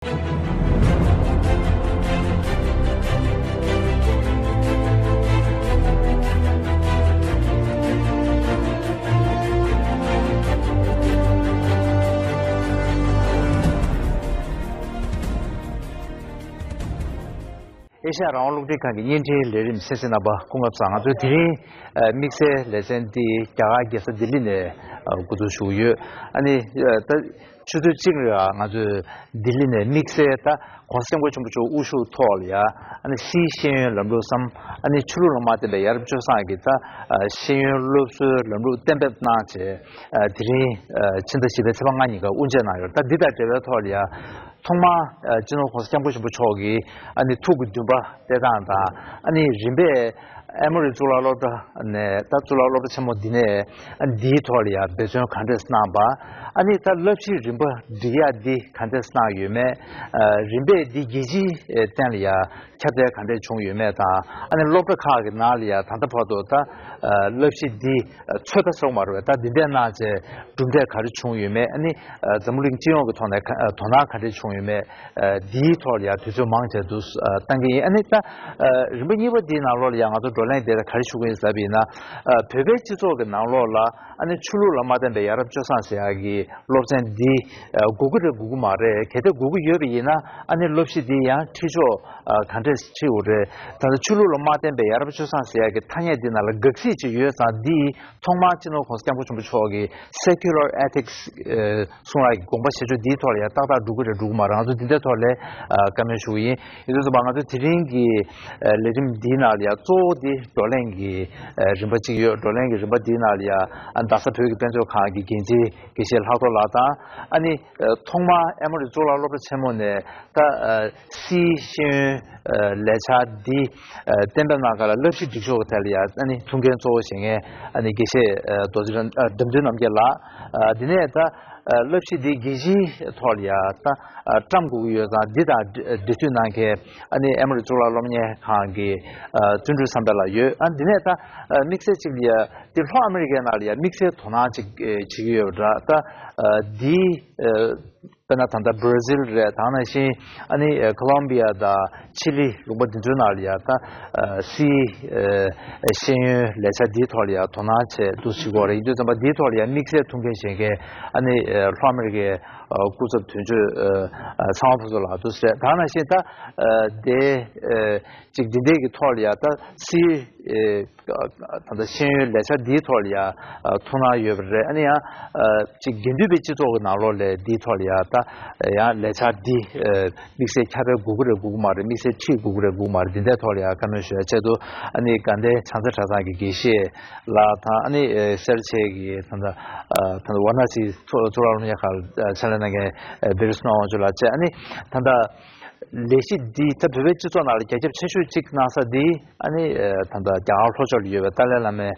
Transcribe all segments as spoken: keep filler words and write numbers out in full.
ཨེ་ཤ་ཡ་རང་དབང་རླུང་འཕྲིན་ཁང་གི་བརྙན་འཕྲིན་ལས་རིམ་གསན་གཟིགས་གནང་བ་སྐུ་ཁམས་བཟང་། ང་ཚོའི་དེ་རིང་དམིགས་བསལ་ལེ་ཚན་འདི་རྒྱ་གར་རྒྱལ་ས་ལྡི་ལི་ནས་འགོ་འཛུགས་ཞུ་གི་ཡོད། ཨ་ནི་ད་ཆུ་ཚོད་གཅིག་རེ་ང་ཚོས་ལྡི་ལི་ནས་དམིགས་བསལ་ད་༸གོང་ས་༸སྐྱབས་མགོན་ཆེན་པོ་མཆོག་དབུ་བཞུགས་ཐོག་ལ་ཡ་ཨ་ནི་སིའི་ཤེས་ཡོན་ལམ་ལུགས་སམ་ཨ་ནི་ཆོས་ལུགས་ལ་མ་བརྟེན་པའི་ཡ་རབས་སྤྱོད་བཟང་གི་ད་ཤེས་ཡོན་སློབ་གསོའི་ལམ་ལུགས་གཏན་འབེབས་གནང་བྱས། དེ་རིང་ཕྱི་ཟླ་བཞི་པའི་ཚེས་པ་ལྔ་ཉིན་ཀ་དབུ་འབྱེད་གནང་ཡོད། ད་འདི་དང་འབྲེལ་བའི་ཐོག་ལ་ཡ་ཐོག་མར་སྤྱི་ནོར་༸གོང་ས་༸སྐྱབས་མགོན་ཆེན་པོ་མཆོག་གིས་ཨ་ནི་ཐུགས་ཀྱི་འདུན་པ་སྤེལ་སྟངས་དང་ཨ་ནི་རིམ་པས་ཨེ་མོ་རི་གཙུག་ལག་སློབ་གྲྭ་ནས་ད་གཙུག་ལག་སློབ་གྲྭ་ཆེན་མོ་འདི་ནས་ཨ་ནི་འདིའི་ཐོག་ལ་ཡ་འབད་བརྩོན་ག་འདྲས་གནང་པ། ཨ་ནི་ད་བསླབ་གཞི་རིམ་པ་སྒྲིག་ཡག་འདི་ག་འདྲས་གནང་ཡོད་མེད། རིམ་པས་འདི་རྒྱལ་སྤྱིའི་སྟེང་ལ་ཡ་ཁྱབ་གདལ་ག་འདྲས་བྱུང་ཡོད་མེད་དང་། ཨ་ནི་སློབ་གྲྭ་ཁག་གི་ནང་ལ་ཡ་ད་ལྟ་བར་དུ་ད་བསླབ་གཞི་འདི་ཚོད་ལྟ་ཟེར་བ་མ་རེད་པས། ད་འདི་འདྲས་གནང་བྱས་གྲུབ་འབྲས་ག་རེ་བྱུང་ཡོད་མེད། ཨ་ནི་འཛམ་བུ་གླིང་སྤྱི་ཡོངས་ཀྱི་ཐོག་ནས་ག་དོ་སྣང་ག་འདྲས་བྱུང་ཡོད་མེད། འདིའི་ཐོག་ལ་ཡ་དུས་ཚོད་མང་ཆེ་འདུག་བཏང་གི་ཡིན། ཨ་ནི་ད་རིམ་པ་གཉིས་པ་འདིའི་ནང་ལོགས་ལ་ཡ་ང་ཚོ་བགྲོ་གླེང་འདི་ལ་ག་རེ་ཞུ་གི་ཡིན་ཟེར་བ་ཡིན་ན། བོད་པའི་སྤྱི་ཚོགས་ཀྱི་ནང་ལོགས་ལ་ཨ་ནི་ཆོས་ལུགས་ལ་མ་བརྟེན་པའི་ཡ་རབས་སྤྱོད་བཟང་ཟེར་ཡག་གི་སློབ་ཚན་འདི་དགོས་ཀྱི་རེད་དགོས་ཀྱི་མ་རེད། གལ་ཏེ་དགོས་ཀྱི་ཡོད་པ་ཡིན་ན་ཨ་ནི་སློབ་གཞི་འདི་ཡང་ཁྲིད་ཕྱོགས་ག་འདྲས་ཁྲིད་དགོས་རེད། ད་ལྟ་ཆོས་ལུགས་ལ་མ་བརྟེན་པའི་ཡ་རབས་སྤྱོད་བཟང་ཟེར་ཡག་གི་ཐ་སྙད་འདི་ནང་ལ་དགག་ཚིག་ཅིག་ཡོད་ཙང་འདི་ཐོག་མར་སྤྱི་ནོར་༸གོང་ས་༸སྐྱབས་མགོན་ཆེན་པོ་མཆོག་གི་Secular Ethics གསུང་རབ་ཀྱི་དགོངས་པ་བཞེས་ཕྱོགས་འདིའི་ཐོག་ལ་ཡང་ཏག་ཏག་འགྲོ་གི་རེད་འགྲོ་གི་མ་རེད། ང་ཚོ་འདི་འདྲའི་ཐོག་ལ་བཀའ་མོལ་ཞུ་གི་ཡིན། ཡིན་དུས་ཙམ་པ་ང་ཚོ་དེ་རིང་གི་ལས་རིམ་འདིའི་ནང་ལ་ཡང་གཙོ་བོ་འདི་བགྲོ་གླེང་གི་རིམ་པ་གཅིག་ཡོད། བགྲོ་གླེང་གི་རིམ་པ་འདིའི་ནང་ལ་ཡང་རྡ་ས་བོད་ཀྱི་དཔེ་མཛོད་ཁང་གི་འགན་འཛིན་དགེ་བཤེས་ལྷག་རྡོར་ལགས་དང་། ཨ་ནི་ཐོག་མར་ཨེ་མོ་རི་གཙུག་ལག་སློབ་གྲྭ་ཆེན་མོ་ནས་ད་སིའི་ཤེས་ཡོན་ལས་འཆར་འདི་གཏན་འབེབས་གནང་སྐབས་ལ་བསླབ་གཞི་སྒྲིག་ཕྱོགས་ཀྱི་ཐད་ལ་ཡང་ཨ་ནི་ཐུགས་འགན་གཙོ་བོ་བཞེས་མཁན་ཨ་ནི་དགེ་བཤེས་རྡོ་རྗེ་རྣམ་འདུན་རྣམ་རྒྱལ་ལགས། དེ་ནས་ད་བསླབ་གཞི་འདི་རྒྱལ་སྤྱིའི་ཐོག་ལ་ཡང་ད་བཀྲམ་དགོས་ཀྱི་ཡོད་ཙང་འདི་དང་འབྲེལ་མཐུད་གནང་མཁན་ཨ་ནི་ཨེ་མོ་རི་གཙུག་ལག་སློབ་གཉེར་ཁང་གི་བརྩོན་འགྲུས་བསམ་འཕེལ་ལགས་ཡོད། ཨ་འདི་ནས་ད་དམིགས་བསལ་གཅིག་ལ་ཡང་འདི་ལྷོ་ཨ་མི་རི་ཀའི་ནང་ལ་ཡང་དམིགས་བསལ་དོ་སྣང་ཅིག་བྱེད་ཀྱི་ཡོད་པ་འདྲ། ད་འདི་དཔེར་ན་ད་ལྟ་བྷར་ཛིལ་རེད། ད་ག་ནང་བཞིན་ཨ་ནི་ཁོ་ལོམ་བི་ཡ་དང་ཆི་ལི་ལུང་པ་འདི་ཚོའི་ནང་ལ་ཡང་ད་སིའི་ཤེས་ཡོན་ལས་འཆར་འདིའི་ཐོག་ལ་ཡང་དོ་སྣང་བྱས་འདུག་ཟེར་གྱི་ཡོད་རེད། ཡིན་དུས་ཙམ་པ་འདིའི་ཐོག་ལ་ཡང་དམིགས་བསལ་ཐུགས་འགན་བཞེས་མཁན་ཨ་ནི་ལྷོ་ཨ་མི་རི་ཀའི་སྐུ་ཚབ་དོན་གཅོད་ཚངས་དབང་ཕུན་ཚོགས་ལགས་འདུག་ཟེར། ད་ག་ནང་བཞིན་ད་དེ་ཅིག་འདི་འདྲའི་གི་ཐོག་ལ་ཡང་ད་སིའི་ད་ལྟ་ཤེས་ཡོན་ལས་འཆར་འདིའི་ཐོག་ལ་ཡང་ཐུགས་སྣང་ཡོད་པ་རེད། ཨ་ནི་ཡང་ཅིག་དགེ་འདུན་པའི་སྤྱི་ཚོགས་ཀྱི་ནང་ལོགས་ལ་འདིའི་ཐོག་ལ་ཡང་ད་ཡང་ལས་འཆར་འདི་དམིགས་བསལ་ཁྱབ་སྤེལ་དགོས་ཀྱི་རེད་དགོས་ཀྱི་མ་རེད། དམིགས་བསལ་ཁྲིད་དགོས་ཀྱི་རེད་དགོས་ཀྱི་མ་རེད། འདི་འདྲའི་ཐོག་ལ་ཡང་བཀའ་མོལ་ཞུ་ཡ་ཆེད་དུ་ཨ་ནི་དགའ་ལྡན་བྱང་རྩེ་གྲྭ་ཚང་གི་དགེ་བཤེས་ལགས་དང་ཨ་ནི་སེར་བྱེས་ཀྱི་ད་ལྟ་ད་ལྟ་ཝཱ་ར་ཎ་སིའི་གཙུག་ལག་སློབ་གཉེར་ཁང་ལ་ཕྱག་ལས་གནང་མཁན་བེ་རི་སྣ་དབང་ཕྱུག་ལགས་བཅས་ཨ་ནི་ད་ལྟ་ལས་གཞི་འདི་ད་བོད་པའི་སྤྱི་ཚོགས་ནང་ལ་རྒྱ་ཁྱབ་ཆེ་ཤོས་གཅིག་གནང་ས་འདི་ཨ་ནི་ད་ལྟ་རྒྱ་གར་ལྷོ་ཕྱོགས་ལ་ཡོད་པའི་ཏཱ་ལའི་བླ་མའི་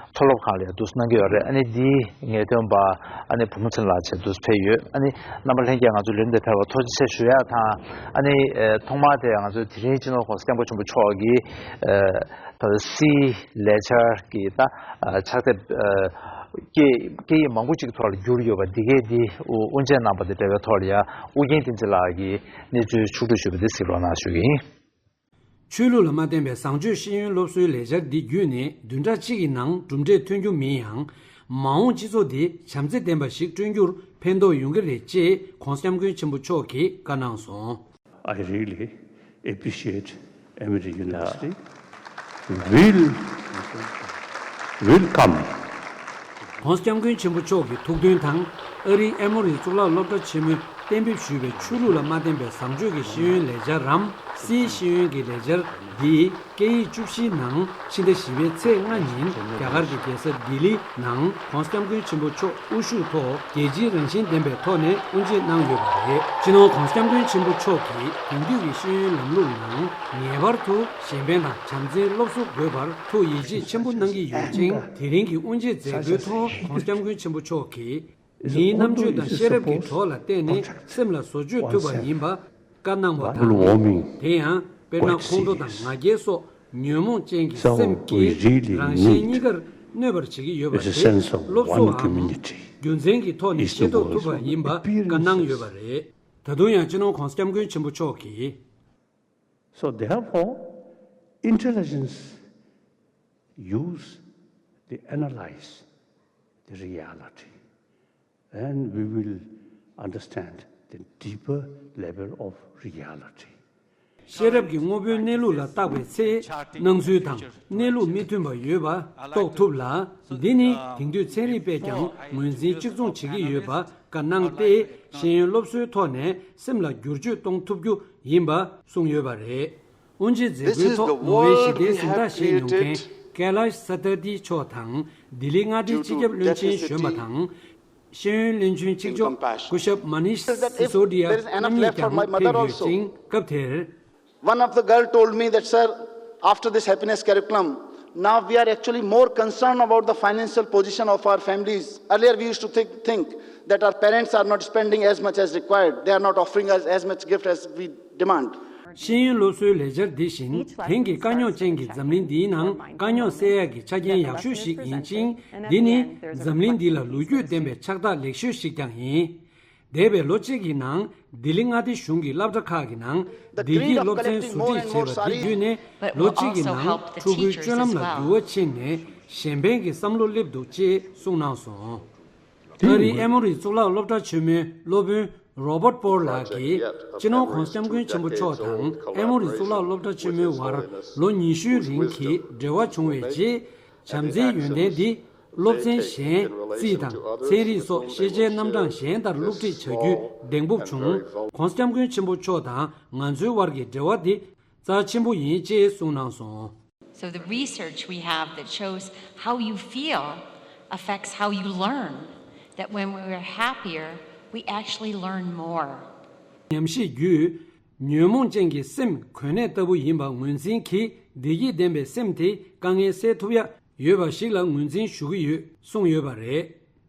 མཐོ་སློབ་ཁང་ལ་འདུག་གནང་གི་ཡོད་རེད། ཨ་ནི་འདིའི་ངེས་སྟོན་པ་ཨ་ནི་བུ་མོ་ཚེ་རིང་ལགས་བཅས་འདུག་ཕེབས་ཡོད། ཨ་ནི་རྣམ་པ་ལྷན་རྒྱས་ང་ཚོ་ལས་རིམ་དེ་ཕེབས་པར་ཐུགས་རྗེ་ཆེ་ཞུ་ཡ་དང་ཨ་ནི་ཐོག་མར་དེ་ང་ཚོའི་དེ་རིང་སྤྱི་ནོར་༸གོང་ས་༸སྐྱབས་མགོན་ཆེན་པོ་མཆོག་གིས་ད་སིའི་ལས་འཆར་གྱི་ད་ཕྱག་དེབ་སྐད་སྐད་ཡིག་མང་པོ་ཅིག་ཐོག་ལ་བསྒྱུར་ཡོད་པ་འདི་གས་འདི་དབུ་འབྱེད་གནང་པ་དང་འབྲེལ་བའི་ཐོག་ལ་ཡང་ཨུ་རྒྱན་བསྟན་འཛིན་ལགས་ཀྱིས་གནས་ཚུལ་ཕྱོགས་བསྒྲིགས་ཞུས་པ་འདི་གཟིགས་རོགས་གནང་ཞུ་གི་ཡིན། ཆོས་ལུགས་ལ་མ་བརྟེན་པའི་བཟང་སྤྱོད་ཤེས་ཡོན་སློབ་གསོའི་ལས་འཆར་འདི་བརྒྱུད་ནས་བདུན་ཕྲག་གཅིག་གི་ནང་གྲུབ་འབྲས་ཐོན་རྒྱུ་མིན་ཡང་། མ་འོངས་སྤྱི་ཚོགས་འདི་བྱམས་བརྩེ་ལྡན་པ་ཞིག་བསྐྲུན་རྒྱུར་ཕན་ཐོགས་ཡོང་གི་རེད་ཅེས་༸གོང་ས་༸སྐྱབས་མགོན་ཆེན་པོ་མཆོག་གིས་བཀའ་གནང་སོང་། I really appreciate Emory University. Will, will come.༸གོང་ས་༸སྐྱབས་མགོན་ཆེན་པོ་མཆོག་གི་ཐུགས་འདུན་དང་། ཨ་རིའི་ཨེ་མོ་རི་གཙུག་ལག་སློབ་གྲྭ་ཆེན་མོས་གཏན་འབེབས་ཞུས་པའི་ཆོས་ལུགས་ལ་མ་བརྟེན་པའི་བཟང་སྤྱོད་ཀྱི་ཤེས་ཡོན་ལས་འཆར་རམ། སིའི་ཤེས་ཡོན་གྱི་ལས་འཆར་འདིས། སྐད་ཡིག་བཅུ་བཞིའི་ནང་ཕྱི་ཟླ་བཞི་པའི་ཚེས་ལྔ་ཉིན་རྒྱ་གར་གྱི་རྒྱལ་ས་ལྡི་ལིའི་ནང་༸གོང་ས་༸སྐྱབས་མགོན་ཆེན་པོ་མཆོག་དབུ་བཞུགས་ཐོག་རྒྱལ་སྤྱིའི་རང་བཞིན་ལྡན་པའི་ཐོག་ནས་དབུ་འབྱེད་གནང་ཡོད་པ་རེད། སྤྱི་ནོར་༸གོང་ས་༸སྐྱབས་མགོན་ཆེན་པོ་མཆོག་གིས་དེང་དུས་ཀྱི་ཤེས་ཡོན་ལམ་ལུགས་ནང་ངེས་པར་དུ་གཞན་ཕན་དང་བྱམས་བརྩེའི་སློབ་གསོ་དགོས་པར་ཐུགས་ཡིད་ཆེས་ཆེན་པོ་གནང་གི་ཡོད་ཅིང་། དེ་རིང་གི་དབུ་འབྱེད་མཛད་སྒོའི་ཐོག་༸གོང་ས་༸སྐྱབས་མགོན་ཆེན་པོ་མཆོག་གིས། མིའི་རྣམ་དཔྱོད་དང་ཤེས་རབ་ཀྱི་གྲོགས་ལ་བརྟེན་ནས་སེམས་ལ་བཟོ་བཅོས་ཐུབ་པ་ཡིན་པ་བཀའ་གནང་བ་དང་། དེ་ཡང་དཔེར་ན་ཁོང་ཁྲོ་དང་ང་རྒྱལ་སོགས་ཉོན་མོངས་ཅན་གྱི་སེམས་ཀྱིས་རང་གཞན་གཉིས་ཀར་གནོད་པར་བྱེད་ཀྱི་ཡོད་པ་དེ་སློབ་གསོའམ་རྒྱུ་མཚན་གྱི་ཐོག་ནས་ཤེས་རྟོགས་ཐུབ་པ་ཡིན་པ་བཀའ་གནང་ཡོད་པ་རེད། ད་དུང་ཡང་སྤྱི་ནོར་༸གོང་ས་༸སྐྱབས་མགོན་ཆེན་པོ་མཆོག་གིས། So therefore, intelligence use the analyze the reality, and we will understand the deeper level of reality. ཤེས་རབ་ཀྱིས་དངོས་པོའི་གནས་ལུགས་ལ་བརྟགས་པའི་ཚེ། སྣང་ཚུལ་དང་གནས་ལུགས་མི་མཐུན་པ་ཡོད་པ་རྟོགས་ཐུབ་ལ། འདི་ནི་དེང་དུས་ཚན་རིག་པས་ཀྱང་ངོས་འཛིན་གཅིག་མཚུངས་བྱེད་ཀྱི་ཡོད་པ་བཀའ་གནང་སྟེ། ཤེས་ཡོན་སློབ་གསོའི་ཐོག་ནས་སེམས་ལ་བསྒྱུར་བཅོས་གཏོང་ཐུབ་རྒྱུ་ཡིན་པ་གསུངས་ཡོད་པ་རེད། དབུ་འབྱེད་མཛད་སྒོའི་ཐོག་ནོ་བྷེལ་ཞི་བདེའི་གཟེངས་རྟགས་བཞེས་མྱོང་མཁན་ཀེ་ལཱཤ་སཏར་ཏི་མཆོག་དང་། ལྡི་ལི་མངའ་སྡེའི་སྤྱི་ཁྱབ་བློན་ཆེན་གཞོན་པ་དང་། ཤེས་ཡོན་བློན་ཆེན་གཅིག་ལྕོགས་སྐུ་ཞབས་མ་ནིཤ་སི་སོ་ཌི་ཡ་རྣམ་གཉིས་ཀྱང་ཕེབས་ཡོད་ཅིང་། སྐབས་དེར། One of the girl told me that, "Sir, after this happiness curriculum, now we are actually more concerned about the financial position of our families. Earlier we used to think, think that our parents are not spending as much as required. They are not offering us as much gift as we demand." ཤེས་ཡོན་སློབ་གསོའི་ལས་འཆར་འདི་བཞིན་དེང་གི་དཀའ་རྙོག་ཅན་གྱི་འཛམ་གླིང་འདིའི་ནང་དཀའ་རྙོག་སེལ་ཡག་གི་ཆ་རྐྱེན་ཡག་ཤོས་ཤིག་ཡིན་ཅིང་། འདི་ནི་འཛམ་གླིང་འདི་ལ་ལོ་རྒྱུས་ལྡན་པའི་ཕྱག་རྟགས་ལེགས་ཤོས་ཤིག་ཀྱང་ཡིན། འདས་པའི་ལོ་གཅིག་གི་ནང་ལྡི་ལི་མངའ་སྡེ་གཞུང་གི་སློབ་གྲྭ་ཁག་གི་ནང་བདེ་སྐྱིད་སློབ་ཚན་ཟུང་འབྲེལ་བྱས་པ་འདི་བརྒྱུད་ནས། ལོ་གཅིག་གི་ནང་ཕྲུ་གུའི་སྤྱོད་ལམ་ ལ་འགྱུར་བ་ཕྱིན་ནས་གཞན་ཕན་གྱི་བསམ་བློ་སླེབས་འདུག་ཅེས་གསུངས་གནང་སོང་། ཨ་རིའི་ཨེ་མོ་རི་གཙུག་ལག་སློབ་གྲྭ་ཆེན་མོའི་སློབ་དཔོན་རོ་བརྟ་པོར་ལགས་ཀྱིས། སྤྱི་ནོར་༸གོང་ས་༸སྐྱབས་མགོན་ཆེན་པོ་མཆོག་དང་ཨེ་མོ་རི་གཙུག་ལག་སློབ་གྲྭ་ཆེན་མོའི་བར་ལོ་ཉི་ཤུའི་རིང་གི་འབྲེལ་བ་བྱུང་བའི་རྗེས། བྱམས་བརྩེའི་ཡོན་ཏན་འདི་སློབ་ཚན་གཞན། རྩིས་དང་ཚན་རིག་སོགས་ཤེས་བྱའི་རྣམ་གྲངས་གཞན་ལྟར་སློབ་ཁྲིད་བྱ་རྒྱུའི་གདེང་སྤོབས་བྱུང་། ༸གོང་ས་༸སྐྱབས་མགོན་ཆེན་པོ་མཆོག་དང་ང་ཚོའི་བར་གྱི་འབྲེལ་བ་འདི་རྩ་ཆེན་པོ་ཡིན་ཅེས་གསུངས་གནང་སོང་། So the research we have that shows how you feel affects how you learn, that when we are happier, we actually learn more. ཉམས་ཞིབ་བརྒྱུད། ཉོན་མོངས་ཅན་གྱི་སེམས་གོས་གནས་ལྟ་བུ་ཡིན་པ་ངོས་འཛིན་གྱིས། བདེ་སྐྱིད་ལྡན་པའི་སེམས་དེ་དཀའ་ངལ་སེལ་ཐུབ་ཡ་ཡོད་པ་ཞིག་ལ་ངོས་འཛིན་ཞུ་གི་ཡོད་གསུངས་ཡོད་པ་རེད།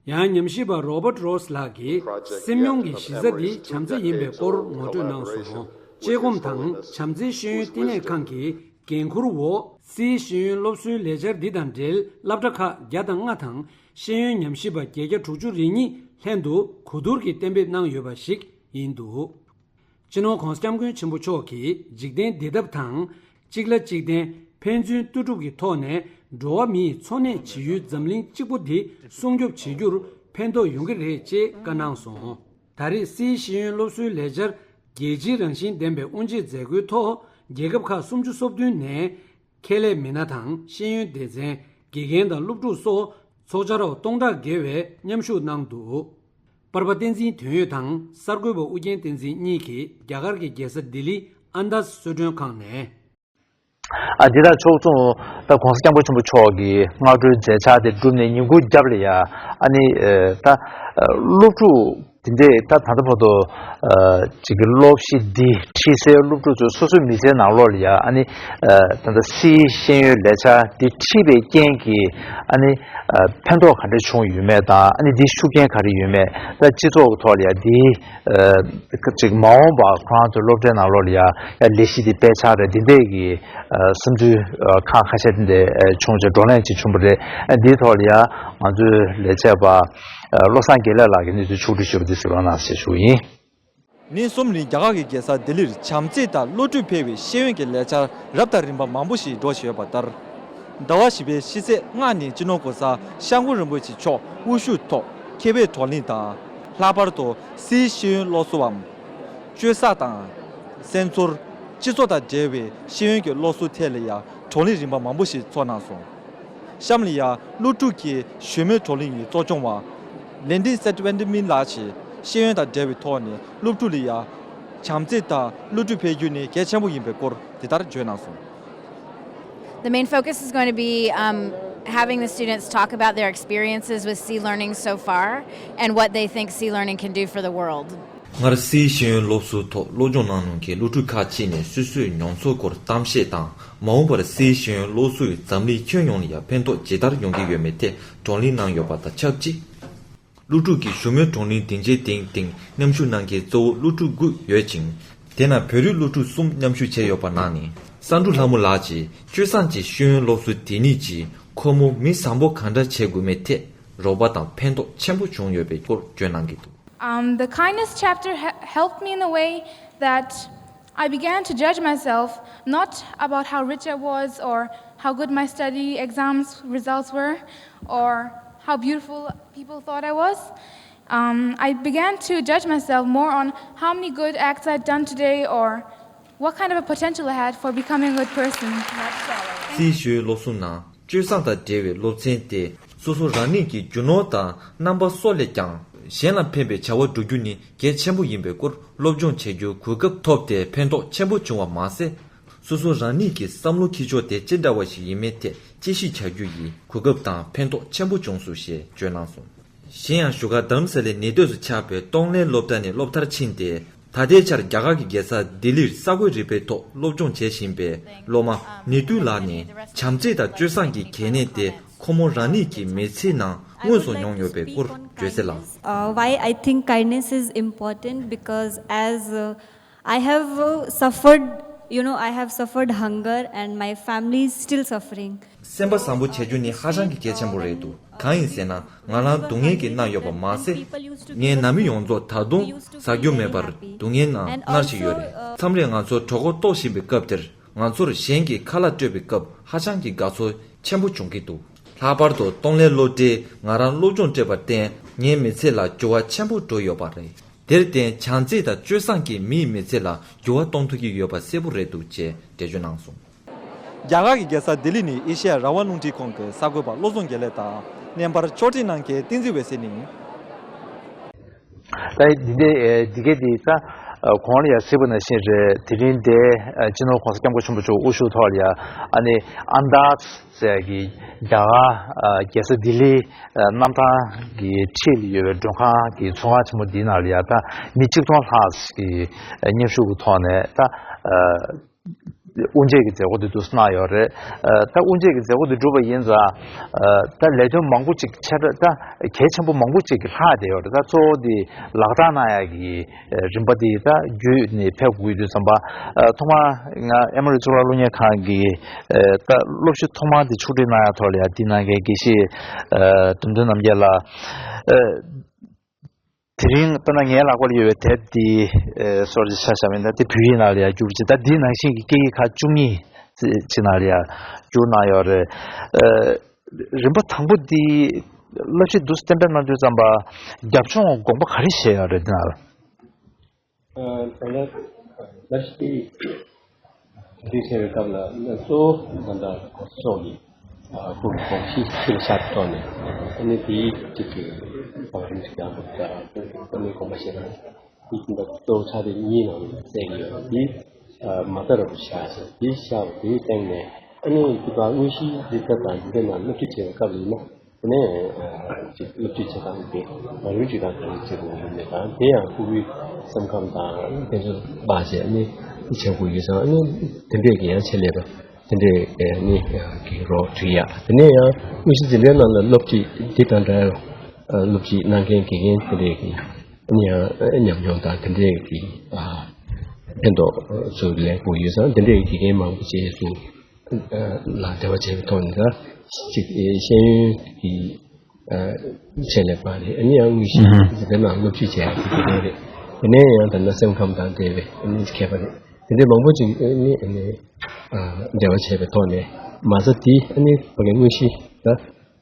ཡང་ཉམས་ཞིབ་པ་རོ་བརྟ་རོ་སི་ལགས་ཀྱིས་སེམས་མྱོང་གི་གཞི་རྩ་འདི་བྱམས་བརྩེ་ཡིན་པའི་སྐོར་ངོ་སྤྲོད་གནང་སོང་། དཔྱད་སྒོམ་དང་བྱམས་བརྩེའི་ཤེས་ཡོན་བསྟི་གནས་ཁང་གི་འགན་འཁུར་འོག་སིའི་ཤེས་ཡོན་སློབ་གསོའི་ལས་འཆར་འདི་དང་འབྲེལ་སློབ་གྲྭ་ཁག་བརྒྱ་དང་ལྔ་དང་ཤེས་ཡོན་ཉམས་ཞིབ་པ་བརྒྱད་བརྒྱ་དྲུག་ཅུ་རེ་གཉིས་ལྷན་དུ་གོ་བསྡུར་གྱི་གཏན་འབེབས་གནང་ཡོད་པ་ཞིག་ཡིན་འདུག་སྤྱི་ནོར་༸གོང་ས་༸སྐྱབས་མགོན་ཆེན་པོ་མཆོག་གིས་འཇིག་རྟེན་བདེ་ཐབས་དང་། གཅིག་ལ་གཅིག་བརྟེན། ཕན་ཚུན་ལྟོས་གྲུབ་ཀྱི་ཐོག་ནས་འགྲོ་བ་མིའི་འཚོ་གནས་བྱེད་ཡུལ་འཛམ་གླིང་གཅིག་པོ་འདི་སྲུང་སྐྱོབ་བྱེད་རྒྱུར་ཕན་ཐོགས་ཡོང་གི་རེད་ཅེས་བཀའ་གནང་སོང་། ད་རེས་སིའི་ཤེས་ཡོན་སློབ་གསོའི་ལས་འཆར་རྒྱལ་སྤྱིའི་རང་བཞིན་ལྡན་པའི་དབུ་འབྱེད་མཛད་སྒོའི་ཐོག་རྒྱལ་ཁབ་ཁག་སུམ་ཅུ་སོ་བདུན་ནས་ཁྱད་ལས་མི་སྣ་དང་ཤེས་ཡོན་སྡེ་ཚན། དགེ་རྒན་དང་སློབ་ཕྲུག་སོགས་ཚོགས་བཅར་བ་སྟོང་ཕྲག་བརྒལ་བས་མཉམ་ཞུགས་གནང་འདུག་པར་པ་བསྟན་འཛིན་དོན་ཡོད་དང་གསར་འགོད་པ་ཨུ་རྒྱན་བསྟན་འཛིན་གཉིས་ཀྱིས་རྒྱ་གར་གྱི་རྒྱལ་ས་ལྡི་ལི་ཨན་དཱས་གསོལ་མགྲོན་ཁང་ནས། ཨ་འདི་དག་ཕྱོགས་མཚུངས་ད་༸གོང་ས་༸སྐྱབས་མགོན་ཆེན་པོ་མཆོག་གི་སྔ་དྲོའི་མཛད་འཆར་དེ་བསྒྲུབས་ནས་ཉིན་གུང་རྒྱབ་ལ་ཡ་ཨ་ནི་ད་སློབ་ཕྲུག་དེ་འདྲས་ད་ད་ལྟ་བར་དུ་ཅིག་གི་སློབ་གཞི་འདི་ཁྲིད་སའི་སློབ་ཕྲུག་ཚོ་སོ་སོའི་མི་ཚེའི་ནང་ལོགས་ལ་ཡ་ཨ་ནི་ད་ལྟ་སིའི་ཤེས་ཡོན་ལས་འཆར་འདི་ཁྲིད་པའི་རྐྱེན་གྱིས་ཨ་ནི་ཕན་ཐོགས་ག་འདྲ་བྱུང་ཡོད་མེད་དང་ཨ་ནི་འདིའི་ཤུགས་རྐྱེན་ག་རེ་ཡོད་མེད་ད་སྤྱི་ཚོགས་ཀྱི་ཐོག་ལ་ཡ་འདིའི། ཅིག་མ་འོངས་པ་ཁོ་རང་ཚོའི་སློབ་གྲྭའི་ནང་ལོགས་ལ་ཡ་ཡ་ལས་གཞི་འདི་སྤེལ་འཆར་རེད་འདི་འདྲས་ཀྱི་བསམ་ཚུལ་ཁག་ཁ་ཤས་འདི་འདྲས་བྱུང་བྱས་བགྲོ་གླེང་ཅིག་བྱུང་བ་རེད། འདིའི་ཐོག་ལ་ཡ་ང་ཚོའི་ལས་བྱེད་པ་བློ་བཟང་དགེ་ལེགས་ལགས་ཀྱིས་གནས་ཚུལ་ཕྱོགས་བསྒྲིགས་ཞུས་པ་འདི་གཟིགས་རོགས་གནང་ཞེས་ཞུ་གི་ཡིན། ཉིན་གསུམ་རིང་རྒྱ་གར་གྱི་རྒྱལ་ས་ལྡི་ལིར་བྱམས་བརྩེ་དང་བློ་གྲོས་འཕེལ་བའི་ཤེས་ཡོན་གྱི་ལས་འཆར་རབ་དང་རིམ་པ་མང་པོ་ཞིག་འགྲོ་བཞིན་ཡོད་པ་ལྟར། ཟླ་བ་བཞི་པའི་ཕྱི་ཚེས་ལྔ་ཉིན་སྤྱི་ནོར་༸གོང་ས་༸སྐྱབས་མགོན་རིན་པོ་ཆེ་མཆོག་དབུ་བཞུགས་ཐོག་མཁས་པའི་བགྲོ་གླེང་དང་། ལྷག་པར་དུ་སིའི་ཤེས་ཡོན་སློབ་གསོའམ། སྤྱོད་བཟང་དང་། སེམས་ཚོར། སྤྱི་ཚོགས་དང་འབྲེལ་བའི་ཤེས་ཡོན་གྱི་སློབ་གསོའི་ཐད་ལ་ཡང་བགྲོ་གླེང་རིམ་པ་མང་པོ་ཞིག་ཚོགས་གནང་སོང་། གཤམ་ལ་ཡང་སློབ་ཕྲུག་གི་ཞུས་མོལ་བགྲོ་གླེང་གི་གཙོ་སྐྱོང་བ། ལེན་ཏིན་སེ་ཏུ་ཝན་ཏི་མིན་ལགས་ཀྱིས་ཤེས་ཡོན་དང་འབྲེལ་བའི་ཐོག་ནས་སློབ་ཕྲུག་ལ་ཡང་། བྱམས་བརྩེ་དང་བློ་གྲོས་འཕེལ་རྒྱུ་ནི་གལ་ཆེན་པོ་ཡིན་པའི་སྐོར་འདི་ལྟར་བརྗོད་གནང་སོང་། The main focus is going to be, um, having the students talk about their experiences with C learning so far and what they think C learning can do for the world. སྔར་སིའི་ཤེས་ཡོན་སློབ་གསོའི་ཐོག་སློབ་སྦྱོང་གནང་མྱོང་མཁན་སློབ་ཕྲུག་ཁག་ཅིག་ནས་སོ་སོའི་མྱོང་ཚོར་སྐོར་གཏམ་བཤད་དང་། མ་འོངས་པར་སིའི་ཤེས་ཡོན་སློབ་གསོ་ཡིས་འཛམ་གླིང་ཁྱོན་ཡོངས་ལ་ཡང་ཕན་ཐོགས་ཇི་ལྟར་ཡོང་གི་ཡོད་མེད་ཐད་བགྲོ་གླེང་གནང་ཡོད་པ་དང་ཆབས་ཅིག་སློབ་ཕྲུག་གི་ཞུས་མོལ་བགྲོ་གླེང་སྡིངས་ཆའི་སྟེང་སྟེང་མཉམ་ཞུགས་གནང་མཁན་གཙོ་བོ་སློབ་ཕྲུག་དགུ་ཡོད་ཅིང་། དེ་ནང་བོད་རིགས་སློབ་ཕྲུག་གསུམ་མཉམ་ཞུགས་བྱས་ཡོད་པ་ནང་ནས་བསམ་འགྲུབ་ལྷ་མོ་ལགས་ཀྱིས་སྤྱོད་བཟང་གྱི་ཤེས་ཡོན་སློབ་གསོ་དེ་ཉིད་ཀྱིས་ཁོ་མོ་མི་བཟང་པོ་གང་འདྲ་བྱེད་དགོས་མེད་ཐད་རོགས་པ་དང་ཕན་ཐོགས་ཆེན་པོ་བྱུང་ཡོད་པའི་སྐོར་བརྗོད་གནང་གི་འདུག Um, the kindness chapter ha- helped me in a way that I began to judge myself, not about how rich I was or how good my study exams results were or how beautiful people thought I was. Um, I began to judge myself more on how many good acts I'd done today or what kind of a potential I had for becoming a good person. Not shallow. སྲིད་ཞུའི་སློབ་གསོ་ནང་། སྤྱོད་བཟང་དང་འབྲེལ་བའི་སློབ་ཚན་ཏེ། སོ་སོ་རང་ཉིད་ཀྱི་རྒྱུ་ནོར་དང་རྣམ་པ་སོགས་ལས་ཀྱང་གཞན་ལ་ཕན་པའི་བྱ་བ་བསྒྲུབ་རྒྱུ་ནི་གལ་ཆེན་པོ་ཡིན་པའི་སྐོར་སློབ་སྦྱོང་བྱེད་རྒྱུའི་གོ་སྐབས་ཐོབ་སྟེ་ཕན་ཐོགས་ཆེན་པོ་བྱུང་བ་མ་ཟད། སོ་སོ་རང་ཉིད་ཀྱི་བསམ་བློ་འཁྱེར་ཕྱོགས་དེ་ཅི་འདྲ་བ་ཞིག་ཡིན་མིན་ཐད་དཔྱད་ཞིབ་བྱ་རྒྱུ་ཡི་གོ་སྐབས་དང་ཕན་ཐོགས་ཆེན་པོ་བྱུང་སོང་ཞེས་བརྗོད་གནང་སོང་། གཞན་ཡང་བཞུགས་སྒར་རྡ་རམ་ས་ལའི་ནེ་སྡོད་སུ་ཆགས་པའི་གཏོང་ལེན་སློབ་གྲྭ་ནས་སློབ་མཐར་ཕྱིན་ཏེ། ད་ལྟའི་ཆར་རྒྱ་གར་གྱི་རྒྱལ་ས་ལྡི་ལིར་ས་བགོས་རིག་པའི་ཐོག་སློབ་སྦྱོང་བྱེད་བཞིན་པའི་སློབ་མ་ནེ་ཏུ་ལགས་ནས་བྱམས་བརྩེ་དང་སྤྱོད་བཟང་གི་གལ་གནད་དེ་ཁོ་མོ་རང་ཉིད་ཀྱི་མི་ཚེའི་ནང་མངོན་སུམ་མྱོང་ཡོད་པའི་སྐོར་བརྗོད་གསལ་ལ། Uh, why I think kindness is important because as uh, I have uh, suffered, you know, I have suffered hunger and my family is still suffering. སེམས་པ་བཟང་པོ་བྱ་རྒྱུ་ནི་ཧ་ཅང་གི་གལ་ཆེན་པོ་རེད་འདུག་གང་ཡིན་ཟེར་ན། ང་རང་སྡུག་བསྔལ་གྱིས་མནར་ཡོད་པ་མ་ཟད། ངའི་ནང་མི་ཡོངས་རྫོགས་ད་དུང་ཟ་རྒྱུ་མེད་པར་སྡུག་བསྔལ་ནང་མནར་བཞིན་ཡོད་རེད། མཚམས་རེ་ང་ཚོར་གྲོད་ཁོག་ལྟོགས་བཞིན་པའི་སྐབས་དེར་ང་ཚོར་གཞན་གྱིས་ཁ་ལག་སྤྲོད་པའི་སྐབས་ཧ་ཅང་གི་དགའ་ཚོར་ཆེན་པོ་བྱུང་གི་འདུག་ལྷག་པར་དུ་གཏོང་ལེན་སློབ་གྲྭས་ང་རང་སློབ་སྦྱོང་སྤྲད་པར་བརྟེན་ངའི་མི་ཚེ་ལ་འགྱུར་བ་ཆེན་པོ་འགྲོ་ཡོད་པ་རེད། དེར་བརྟེན་བྱམས་བརྩེ་དང་སྤྱོད་བཟང་གིས་མིའི་མི་ཚེ་ལ་འགྱུར་བ་གཏོང་ཐུབ་ཀྱི་ཡོད་པ་གསལ་པོ་རེད་འདུག་ཅེས་འགྲེལ་བརྗོད་གནང་སོང་། རྒྱ་གར་གྱི་རྒྱལ་ས་ལྡི་ལི་ནས་ཨེ་ཤེ་ཡ་རང་དབང་རླུང་འཕྲིན་ཁང་གི་གསར་འགོད་པ་བློ་བཟང་དགེ་ལེགས་དང་བརྙན་པར་ཕྱོགས་སྒྲིག་གནང་མཁན་བསྟན་འཛིན་འོད་ཟེར་ནས། ད་འདི་འདྲའི་འདི་གའི་འདི་ད་གོང་ལ་ཡང་གཟིགས་པ་ནང་བཞིན་རེད། དེ་རིང་འདི་སྤྱི་ནོར་༸གོང་ས་༸སྐྱབས་མགོན་ཆེན་པོ་མཆོག་དབུ་བཞུགས་ཐོག་ལ་ཡང་ཨ་ནི་ཨན་དཱས་ཟེར་གྱི་རྒྱ་གར་རྒྱལ་ས་ལྡི་ལི་གནམ་ཐང་གི་འཁྲིས་ལ་ཡོད་པའི་མགྲོན་ཁང་གི་ཚོང་ཁང་ཆེན་མོ་འདི་ནང་ལ་ཡང་ད་མི་གཅིག་སྟོང་ལྷག་གིས་མཉམ་ཞུགས་ཀྱི་ཐོག་ནས་ད། དབུ་འབྱེད་ཀྱི་མཛད་སྒོ་དེ་འདུག་སེ་གནང་ཡོད་རེད། ད་དབུ་འབྱེད་ཀྱི་མཛད་སྒོ་དེ་གྲུབ་པ་ཡིན་ཙང་། ད་ལས་དོན་མང་པོ་ཅིག་ཆེ་ད་གལ་ཆེན་པོ་མང་པོ་ཅིག་གི་ལྷག་བསྡད་ཡོད་རེད། ད་གཙོ་བོ་དེ་ལག་བསྟར་གནང་ཡག་གི་རིམ་པ་དེ་ད་བརྒྱུད་ནས་ཕེབས་དགོས་ཡོད་དུས་ཙམ་པ། ཐོག་མར་ང་ཨེ་མོ་རི་གཙུག་ལག་སློབ་གཉེར་ཁང་གི་ད་སློབ་གཞི་ཐོག་མ་དེ་ཕྱོགས་སྒྲིག་གནང་ཡག་ཐོག་ལ་ཡང་དེ་གནང་མཁན་དགེ་བཤེས་འབྲོམ་སྟོན་རྣམ་རྒྱལ་ལགས། དེ་རིང་ད་ལྟ་ངའི་ལག་པར་ཡོད་པའི་དེབ་འདི་ཨེ་སོར་ཅིག་ཆ་བཞག་པ་ཡིན་ན་དེ་བོད་ཡིག་ནང་ལ་ཡང་བསྒྱུར་ཅིག་ད་འདིའི་ནང་བཞིན་གྱི་སྐད་ཡིག་ཁག་བཅུ་གཉིས་ཅིག་ནང་ལ་ཡང་བསྒྱུར་གནང་ཡོད་རེད། ཨེ་རིམ་པ་དང་པོ་འདི་བསླབ་གཞི་འདུག་སེ་གཏན་འབེབས་གནང་དུས་ཙམ་པ་རྒྱབ་ལྗོངས་དགོངས་པ་ག་རེ་བཞེས་ཡོད་རེད་འདི་ནང་ལ། ཨ་ད་ལྟ་བསླབ་གཞི་འདི་བྱེད་པའི་སྐབས་ལ་གཙོ་བོ་ད་ལྟ་གོང་ས་མཆོག་གི་ཨ་སྐུ་གི་དགོངས་གཞི་ཆེད་དུ་བཞག་པའི་ཐོག་ནས་ཨ་ནི་དེའི་གཅིག་གི་བང་རིམ་ཞིག་ཡང་ད་ལྟ་ནས་དགོངས་པ་བཞེས་པ་དེ་ད་ལྟ་གཙོ་བོ་ཕྲ་དེབ་གཉིས་ནང་ལ་གསལ་གྱི་ཡོད་པ་འདི་ཨ་མ་ལྟ་ར་བུ་བཞག་ཞིང་འདི་བཞག་པ་དེའི་སྟེང་ནས་ཨ་ནི་དེ་དག་དངོས་གཞིའི་འདི་ལྟ་དང་འདི་འདྲ་ནང་སློབ་ཁྲིད་བྱེད་པའི་སྐབས་ཡིན་ན། དེ་ནས་ཅིག་སློབ་ཁྲིད་བྱེད་སྟངས་དེ་མ་རུང་ཅིག་དང་ག་རེ་བྱེད་དགོས་ཡོད་མེད་དང་དེ་ཡང་སྤུ་གུའི་སེམས་ཁམས་དང་དེ་ཚོ་དཔག་བྱས་ནས་བྱེད་དགོས་ཡོད་ཙང་ནི་དེ་འདྲས་ཀྱི་ཡང་ཆེད་ལས་པ་དེ་འདྲས་ནི་གི་རོགས་བྱེད་ཡག་དེ་ནས་ཡང་དངོས་གཞི་འཛིན་གྲྭའི་ནང་ལ་སློབ་ཁྲིད་འདི་དང་འདྲ་སློབ་ཁྲིད་གནང་མཁན་དགེ་རྒན་དེ་འདྲས་ཀྱི་ནི་ཡང་ཉམས་མྱོང་དང་དེ་འདྲས་ཀྱི་ཕན་ཐོགས་ཚུར་ལེན་དགོས་ཡོད་ཙང་དེ་འདྲས་ཀྱི་དགེ་རྒན་མང་པོ་བཅས་སུ། ལ་འབྲེལ་བ་བྱས་པའི་ཐོག་ནས་ད་ཅིག་ཤེས་ཡོན་གྱི་ཆེད་ལས་པ་རེད། ཨ་ནི་ཡང་དངོས་གཞི་ཨུ་ཧུམ། འཛིན་གྲྭའི་ནང་སློབ་ཁྲིད་བྱས་ཡག་གི་དགེ་རྒན་རེད། དེ་ནས་ཡང་ད་ལྟ་སེམས་ཁམས་དང་འབྲེལ་བའི་ཨ་ནི་མཁས་པ་རེད། དེ་འདྲའི་མང་པོ་ཅིག་ཨ་ནི་ཨ་ནི་འབྲེལ་བ་བྱས་པའི་ཐོག་ནས་མ་རྩ་འདི་ཨ་ནི་ཕ་གི་དངོས་གཞི་ད།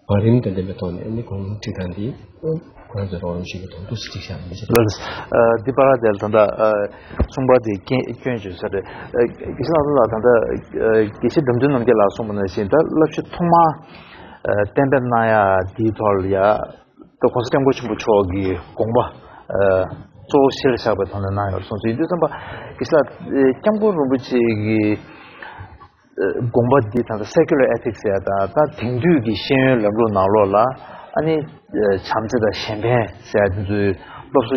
བང་རིམ་དང་ལྡན་པའི་ཐོག་ནས་ནི་གོང་ཁྲིད་སྟངས་འདི་ཁོ་རང་ཚོའི་རོགས་རམ་ཞུས་པའི་ཐོག་ཏུ་གཅིག་བཞག་མི་བྱེད། ལགས། ཨ་འདི་པར་དེ་ད་ལྟ་ཨ་གསུང་པ་དེ་སྐྱོན་སྐྱོན་བརྗོད་ས་རེད། ཨ་དགེ་བཤེས་ལགས་ལ་ད་ལྟ་ཨ་དགེ་བཤེས་འབྲོམ་སྟོན་རྣམ་རྒྱལ་ལགས་གསུངས་པ་ནང་བཞིན་ད་བསླབ་གཞི་ཐོག་མ་ཨ་གཏན་འབེབས་གནང་ཡ་དེའི་ཐོག་ལ་ཡ་ད་༸གོང་ས་༸སྐྱབས་མགོན་ཆེན་པོ་མཆོག་གི་དགོངས་པ་ཨ་གཙོ་བོ་གཞིར་བཞག་པའི་ཐོག་ནས་གནང་ཡོད་གསུངས་སོང་། ཡིན་དུས་ཙམ་པ་དགེ་བཤེས་ལགས་ཨ་༸སྐྱབས་མགོན་རིན་པོ་ཆེ་གི་དགོངས་པ་འདི་ད་ལྟ་Secular Ethics ཟེར་ཡ་དང་ད་དེང་དུས་ཀྱི་ཤེས་ཡོན་ལམ་ལུགས་ནང་ལོགས་ལ་ཨ་ནི་བྱམས་བརྩེ་དང་གཞན་ཕན་ཟེར་ཡ་དེ་ཚོའི་སློབ་གསོ་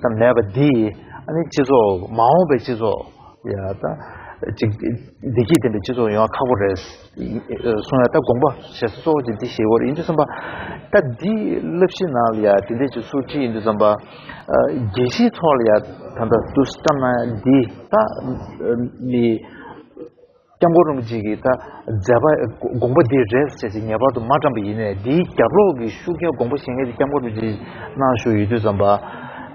ད་མེད་པ་འདིས་ཨ་ནི་སྤྱི་ཚོགས་མ་འོངས་པའི་སྤྱི་ཚོགས་ཡ་ད་ཅིག་བདེ་སྐྱིད་ལྡན་པའི་སྤྱི་ཚོགས་ཡོང་བ་ཁག་པོ་རེད་གསུང་ཡ་ད་དགོངས་པ་ཞེ་ས་གཙོ་བོ་ཅིག་འདི་བཞེས་ཡོད་རེད། ཡིན་དུས་ཙམ་པ་ད་འདི་བསླབ་གཞི་ནང་ལ་ཡ་དེ་འདྲས་ཅིག་ཚུར་ཁྲིད་ཡིན་དུས་ཙམ་པ་རྒྱལ་སྤྱིའི་ཐོག་ལ་ཡ་ད་ལྟ་དུས་བཀྲམ་ན་ཡ་འདི་ད་མི།༸སྐྱབས་མགོན་རིན་པོ་ཆེ་གི་ད་མཛད་པ་དགོངས་པ་འདི་རེད་ཟེར་ཅིག་ངེས་པར་དུ་མ་བཀྲམ་པ་ཡིན་ནའི་འདིའི་རྒྱབ་ལོགས་ཀྱི་ཤུགས་རྐྱེན་དགོངས་པ་བཞེས་མཁན་དེ་༸སྐྱབས་མགོན་རིན་པོ་ཆེ་གནང་བཞུགས་ཡོད་དུས་ཙམ་པ་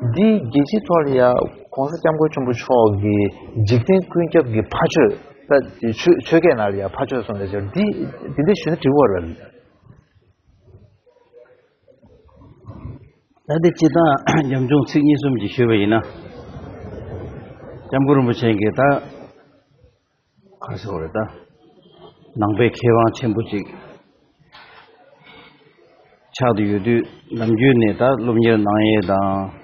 འདི་རྒྱལ་སྤྱིའི་ཐོག་ལ་ཡ་༸གོང་ས་༸སྐྱབས་མགོན་ཆེན་པོ་མཆོག་གིས་འཇིག་རྟེན་ཀུན་ཁྱབ་ཀྱི་ཕ་ཆོས། ད་ཆོས་ཆོས་སྐད་ནང་ལ་ཡ་ཕ་ཆོས་གསུངས་ཡོད་ཟེར། འདི་འདི་འདྲ་ཞུས་ན་འགྲིག་གི་རེད་པས། ད་འདི་སྤྱིར་བཏང་ཉམ་ཆུང་ཚིག་གཉིས་གསུམ་ཅིག་ཞུས་པ་ཡིན་ན། སྐྱབས་མགོན་རིན་པོ་ཆེ་གིས་ད་ག་རེ་ཟེར་དགོས་རེད་ད། ནང་པའི་མཁས་དབང་ཆེན་པོ་ཅིག་ཆགས་བསྡད་ཡོད་དུས། ནམ་རྒྱུན་ནས་ད་སློབ་གཉེར་གནང་ཡས་དང་།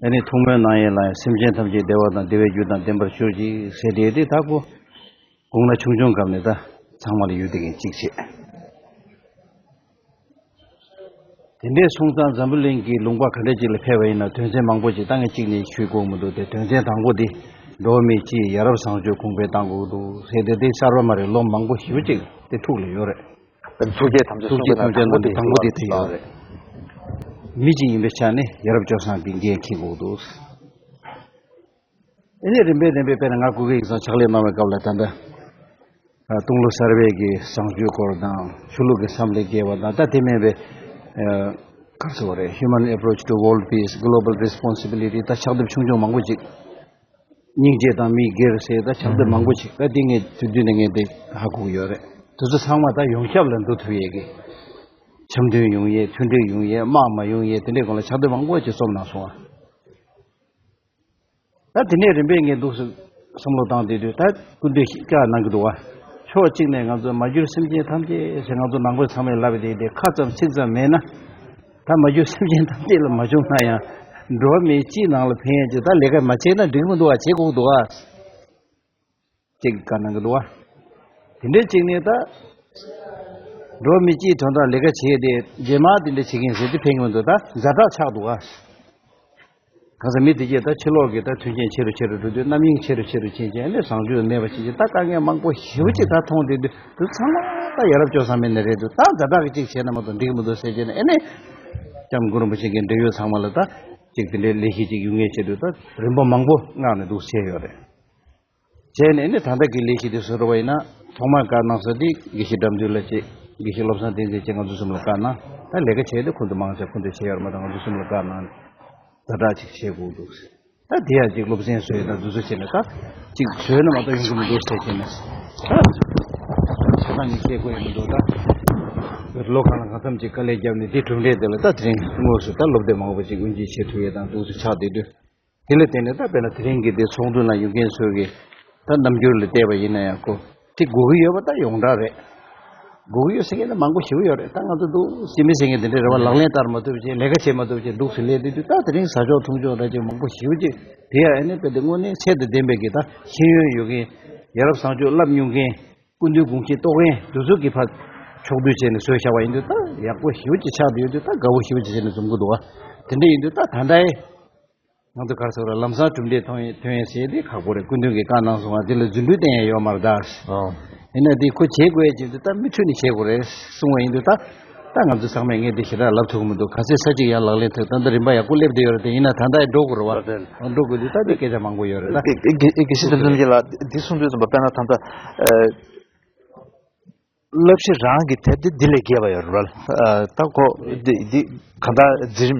ཨ་ནི་ཐུགས་སྨོན་གནང་ཡས་ལ་ཡང་སེམས་ཅན་ཐམས་ཅད་བདེ་བ་དང་བདེ་བའི་རྒྱུ་དང་ལྡན་པར་གྱུར་ཅིག་ཟེར་བསྡད་དེ། ད་ཁོ་དགུང་ལོ་ཆུང་ཆུང་སྐབས་ནས་ད་ཚང་མ་ལ་ཡོད་བསྡད་མཁན་གཅིག་བྱས། དེ་འདྲས་སོང་ཙང་འཛམ་བུ་གླིང་གི་ལུང་པ་ག་འདྲ་ཅིག་ལ་ཕེབས་པ་ཡིན་ན་དོན་ཚན་མང་པོ་ཅིག་ད་ངས་གཅིག་ནས་ཞུ་དགོས་མི་འདུག་སྟེ། དོན་ཚན་དང་པོ་འདི་འགྲོ་བ་མིའི་སྤྱི་ཡི་ཡ་རབས་བཟང་སྤྱོད་གོང་འཕེལ་གཏང་དགོས་འདུག་ཟེར་ཏེ། དེ་གསར་པ་མ་རེད། ལོ་མང་པོ་ཞེ་པོ་ཅིག་དེ་ཐུགས་ལ་ཡོད་རེད། ཐུགས་རྗེ་དམ་ཚིག་ཐུགས་རྗེ་གསུང་དམ་བཅའ་དང་པོ་དེ་དང་པོ་དེ་དེ་ཡོད་རེད། མི་གཅིག་ཡིན་པའི་ཆ་ནས་ཡ་རབས་སྤྱོད་བཟང་གི་འགན་འཁྱེར་དགོས་འདུག་ཨེ་ནས་རིམ་པས་རིམ་པས་དཔེར་ན་ང་སྐུ་སྒེར་ཡིག་ཚང་ཕྱག་ལས་གནང་བའི་སྐབས་ལ་ད་ལྟ་ཨ་སྟོང་ལོ་གསར་པའི་གི་བཟང་སྤྱོད་སྐོར་དང་། ཆོས་ལུགས་ཀྱི་བསམ་བློ་བསྐྱེད་པ་དང་། ད་དེ་མིན་པའི་ཨ་ག་རེ་ཟེར་དགོས་རེད། Human Approach to World Peace, Global Responsibility། ད་ཕྱག་དེབ་ཆུང་ཆུང་མང་པོ་ཅིག་སྙིང་རྗེ་དང་མི་སྒེར་ཟེར་ད་ཕྱག་དེབ་མང་པོ་ཅིག་ད་འདི་ངས་དུས་རྒྱུན་ནས་ངས་འདི་ཧ་གོ་གི་ཡོད་རེད། དེ་ཚོ་ཚང་མ་ད་ཡོངས་ཁྱབ་ལ་འདུ་ཐུབ་ཡས་ཀྱི། འཆམ་མཐུན་ཡོང་ཡས། མཐུན་སྒྲིལ་ཡོང་ཡས། དམག་མ་ཡོང་ཡས། དེ་འདྲའི་སྒང་ལ་ཕྱག་དེབ་མང་པོ་ཅིག་རྩོམ་གནང་སོང་བ། ད་དེ་ནས་རིམ་པས་ངས་འདུག་སེ་བསམ་བློ་བཏང་བསྡད་དུས། ད་སྐུ་མདུན་བཀའ་གནང་གི་འདུག་བ། ཕྱོགས་གཅིག་ནས་ང་ཚོ་མ་གྱུར་སེམས་ཅན་ཐམས་ཅད་ཟེར་ང་ཚོ་ནང་པ་ཚང་མས་ལབ་བསྡད་དེ། ཁ་ཙམ་ཚིག་ཙམ་མེད་ན། ད་མ་གྱུར་སེམས་ཅན་ཐམས་ཅད་ལ་མ་བྱུང་ན་ཡང་འགྲོ་བ་མིའི་སྤྱིའི་ནང་ལ་ཕན་ཡས་ཀྱི་ད་ལས་ཀ་མ་བྱས་ན་འགྲིག་མི་འདུག་བ། བྱེད་དགོས་འདུག་བ། ཅིག་བཀའ་གནང་གི་འདུག་བ། དེ་འདྲའི་ཅིག་ནས་ད་འགྲོ་བ་མི་སྤྱིའི་དོན་དག་ལས་ཀ་བྱས་ཏེ་རྗེས་མ་དེ་འདྲ་བྱེད་མཁན་ཟེར་དེ་ཕན་གི་མི་འདུག་ད་ཛ་དྲག་ཆགས་འདུག་བ། གང་ཟེར་མི་དེ་གྱད་ད་ཕྱི་ལོགས་ཀྱི་ད་མཐུན་རྐྱེན་ཆེ་རུ་ཆེ་རུ་འགྲོ་དུས། རྣམ་གཡེང་ཆེ་རུ་ཆེ་རུ་ཕྱིན་ཅིང་། ཨ་ནི་བཟང་སྤྱོད་མེད་པ་ཕྱིན་ཅིང་། ད་དཀའ་ངལ་མང་པོ་ཞེ་པོ་ཅིག་ད་མཐོང་བསྡད་དུས། དེ་ཚང་མ་ད་ཡ་རབས་སྤྱོད་བཟང་མེད་ནི་རེད་འདུག་ད་ཛ་དྲག་གི་ཅིག་བྱས་ན་མ་གཏོགས་འགྲིག་མི་འདུག་ཟེར་བྱས་ནས། ཨ་ནི་སྐྱབས་མགོན་རིན་པོ་ཆེ་གི་འབྲེལ་ཡོད་ཚང་མ་ལ་ད་ཅིག་དེ་འདྲའི་ལས་གཞི་ཅིག་ཡོང་ངེས་ཆེད་དུ་ད་རིམ་པ་མང་པོ་མངགས་ནས་འདུག་བྱས་ཡོད་རེད། བྱས་ནས་ནི་ད་ལྟ་གི་ལས་གཞི་དེ་བཟོ་འགྲོ་བ་ཡིན་ན། ཐོག་མར་བཀའ་གནང་ས་དེ་དགེ་བཤེས་དགྲ་འདུལ་ལགས་བཅས། དགེ་བཤེས་བློ་བཟང་བསྟན་འཛིན་བཅས། ང་ཚོ་གསུམ་ལ་བཀའ་གནང་། ད་ལས་ཀ་བྱས་ཏེ་ཁོང་ཚོ་མང་ཆེ་ཁོང་ཚོས་བྱས་ཡོད་རེད་མ་གཏོགས། ང་ཚོ་གསུམ་ལ་བཀའ་གནང་ཛ་དྲག་ཅིག་བྱེད་དགོས་འདུག་ད་དེ་ཡང་ཅིག་སློབ་ཚན་བཟོས་དང་དེ་ཚོ་བྱས་ནས་ད་ཅིག་བཟོས་ན་མ་གཏོགས་ཡོང་གི་མི་འདུག་ཟེར་བྱས་ནས། ད་ཆ་ཚང་ནས་བཤད་དགོས་ཡ་མི་འདུག་ད་ལོ་གང་ལ་གང་འཚམ་ཅིག་དཀའ་ལས་བརྒྱབ་ནས། དེ་གྲུབ་འབྲས་དེ་ལ་ད་དེ་རིང་དངོས་སུ་ད་སློབ་དེབ་མང་པོ་ཅིག་དབུ་འབྱེད་བྱེད་ཐུབ་ཡས་དང་འདུག་སེ་ཆགས་བསྡད་དུས། དེ་ལ་བརྟེན་ནས་ད་དཔེར་ན་དེ་རིང་གི་དེ་ཚོགས་འདུ་ནང་ཡོད་མཁན་ཚོས་ཀྱི་ད་རྣམ་འགྱུར་ལ་བལྟས་པ་ཡིན་ན་ཡང་ཁོ་དེ་དགོས་ཀྱི་ཡོད་པ་ད་ཡོངས་གྲགས་རེད། དགོས་ཀྱི་ཡོད་ཟེར་མཁན་ད་མང་པོ་ཞེ་པོ་ཡོད་རེད། ད་ང་ཚོ་འདུག་སེ་མི་ཟེར་མཁན་དེ་འདྲའི་རེ་བ་ལག་ལེན་བསྟར་མ་ཐུབ་བྱས། ལས་ཀ་བྱེད་མ་ཐུབ་བྱས། འདུག་སེ་སླེབས་བསྡད་དུས། ད་དེ་རིང་ཟ་ཆོག་འཐུང་ཆོག་འདྲ་ཅིག་མང་པོ་ཞེ་པོ་ཅིག་དེ་ཡང་ཨ་ནི་དཔེ་དེ་དངོས་གནས་ཚད་དང་ལྡན་པའི་གི་ད་ཤེས་ཡོན་ཡོད་མཁན། ཡ་རབས་བཟང་སྤྱོད་བསླབ་མྱོང་མཁན། སྐུ་མདུན་དགོངས་གཞི་རྟོགས་མཁན་དེ་ཚོ་གིས་ཕར་ཕྱོགས་བསྡུས་བྱས་ནས་བཟོས་བཞག་པ་ཡིན་དུས། ད་ཡག་པོ་ཞེ་པོ་ཅིག་ཆགས་བསྡད་ཡོད་དུས། ད་དགའ་བོ་ཞེ་པོ་ཅིག་བྱས་ནས་འཛོམས་ཀྱི་འདུག་བ། དེ་འདྲ་ཡིན་དུས་ད་ད་ལྟའི་ང་ཚོ་ག་རེ་ཟེར་དགོས་རེད། ལམ་སང་གྲུབ་འབྲས་མཐོང་ཡས་མཐོང་ཡས་ཟེར་དེ་ཁག་པོ་རེད། སྐུ་མདུན་གྱིས་བཀའ་གནང་སོང་བ་དེ་ལ་རྫུ་འཕྲུལ་བསྟན་ཡས་ཡོད་མ་རེད་ད། ཨོ། ཡིན་ན་དེ་ཁོ་བྱེད་དགོས་ཡས་ཅིག་འདུག་ད་མུ་མཐུད་ནས་བྱེད་དགོས་རེད་གསུངས་པ་ཡིན་དུས། ད་ད་ང་ཚོ་ཚང་མས་ངས་དེ་ཞེ་དྲག་ལབ་ཐུབ་ཀྱི་མི་འདུག་ག་ཚོད་ས་གཅིག་ཡར་ལག་ལེན་ཐུབ། ད་ལྟ་རིམ་པ་ཡག་པོ་སླེབས་བསྡད་ཡོད་རེད། དེ་ཡིན་ན་ད་ལྟ་འགྲོ་དགོས་རེད་བ། འགྲོ་དགོས་དུས་ད་དེ་སྐད་ཆ་མང་པོ་ཡོད་རེད་ད། དགེ་བཤེས་དེ་ཚོ་ལ་འདི་གསུང་དུས་ཙམ་པ། དཔེར་ན་ད་ལྟ་ཨ་བསླབ་གཞི་རང་གི་དེབ་དེ་འདི་ལས་རྒྱས་པ་ཡོད་རེད་བ། ཨ་ད་ཁོ་འདི་འདི་གང་ལྟར་འཛིན་རིམ་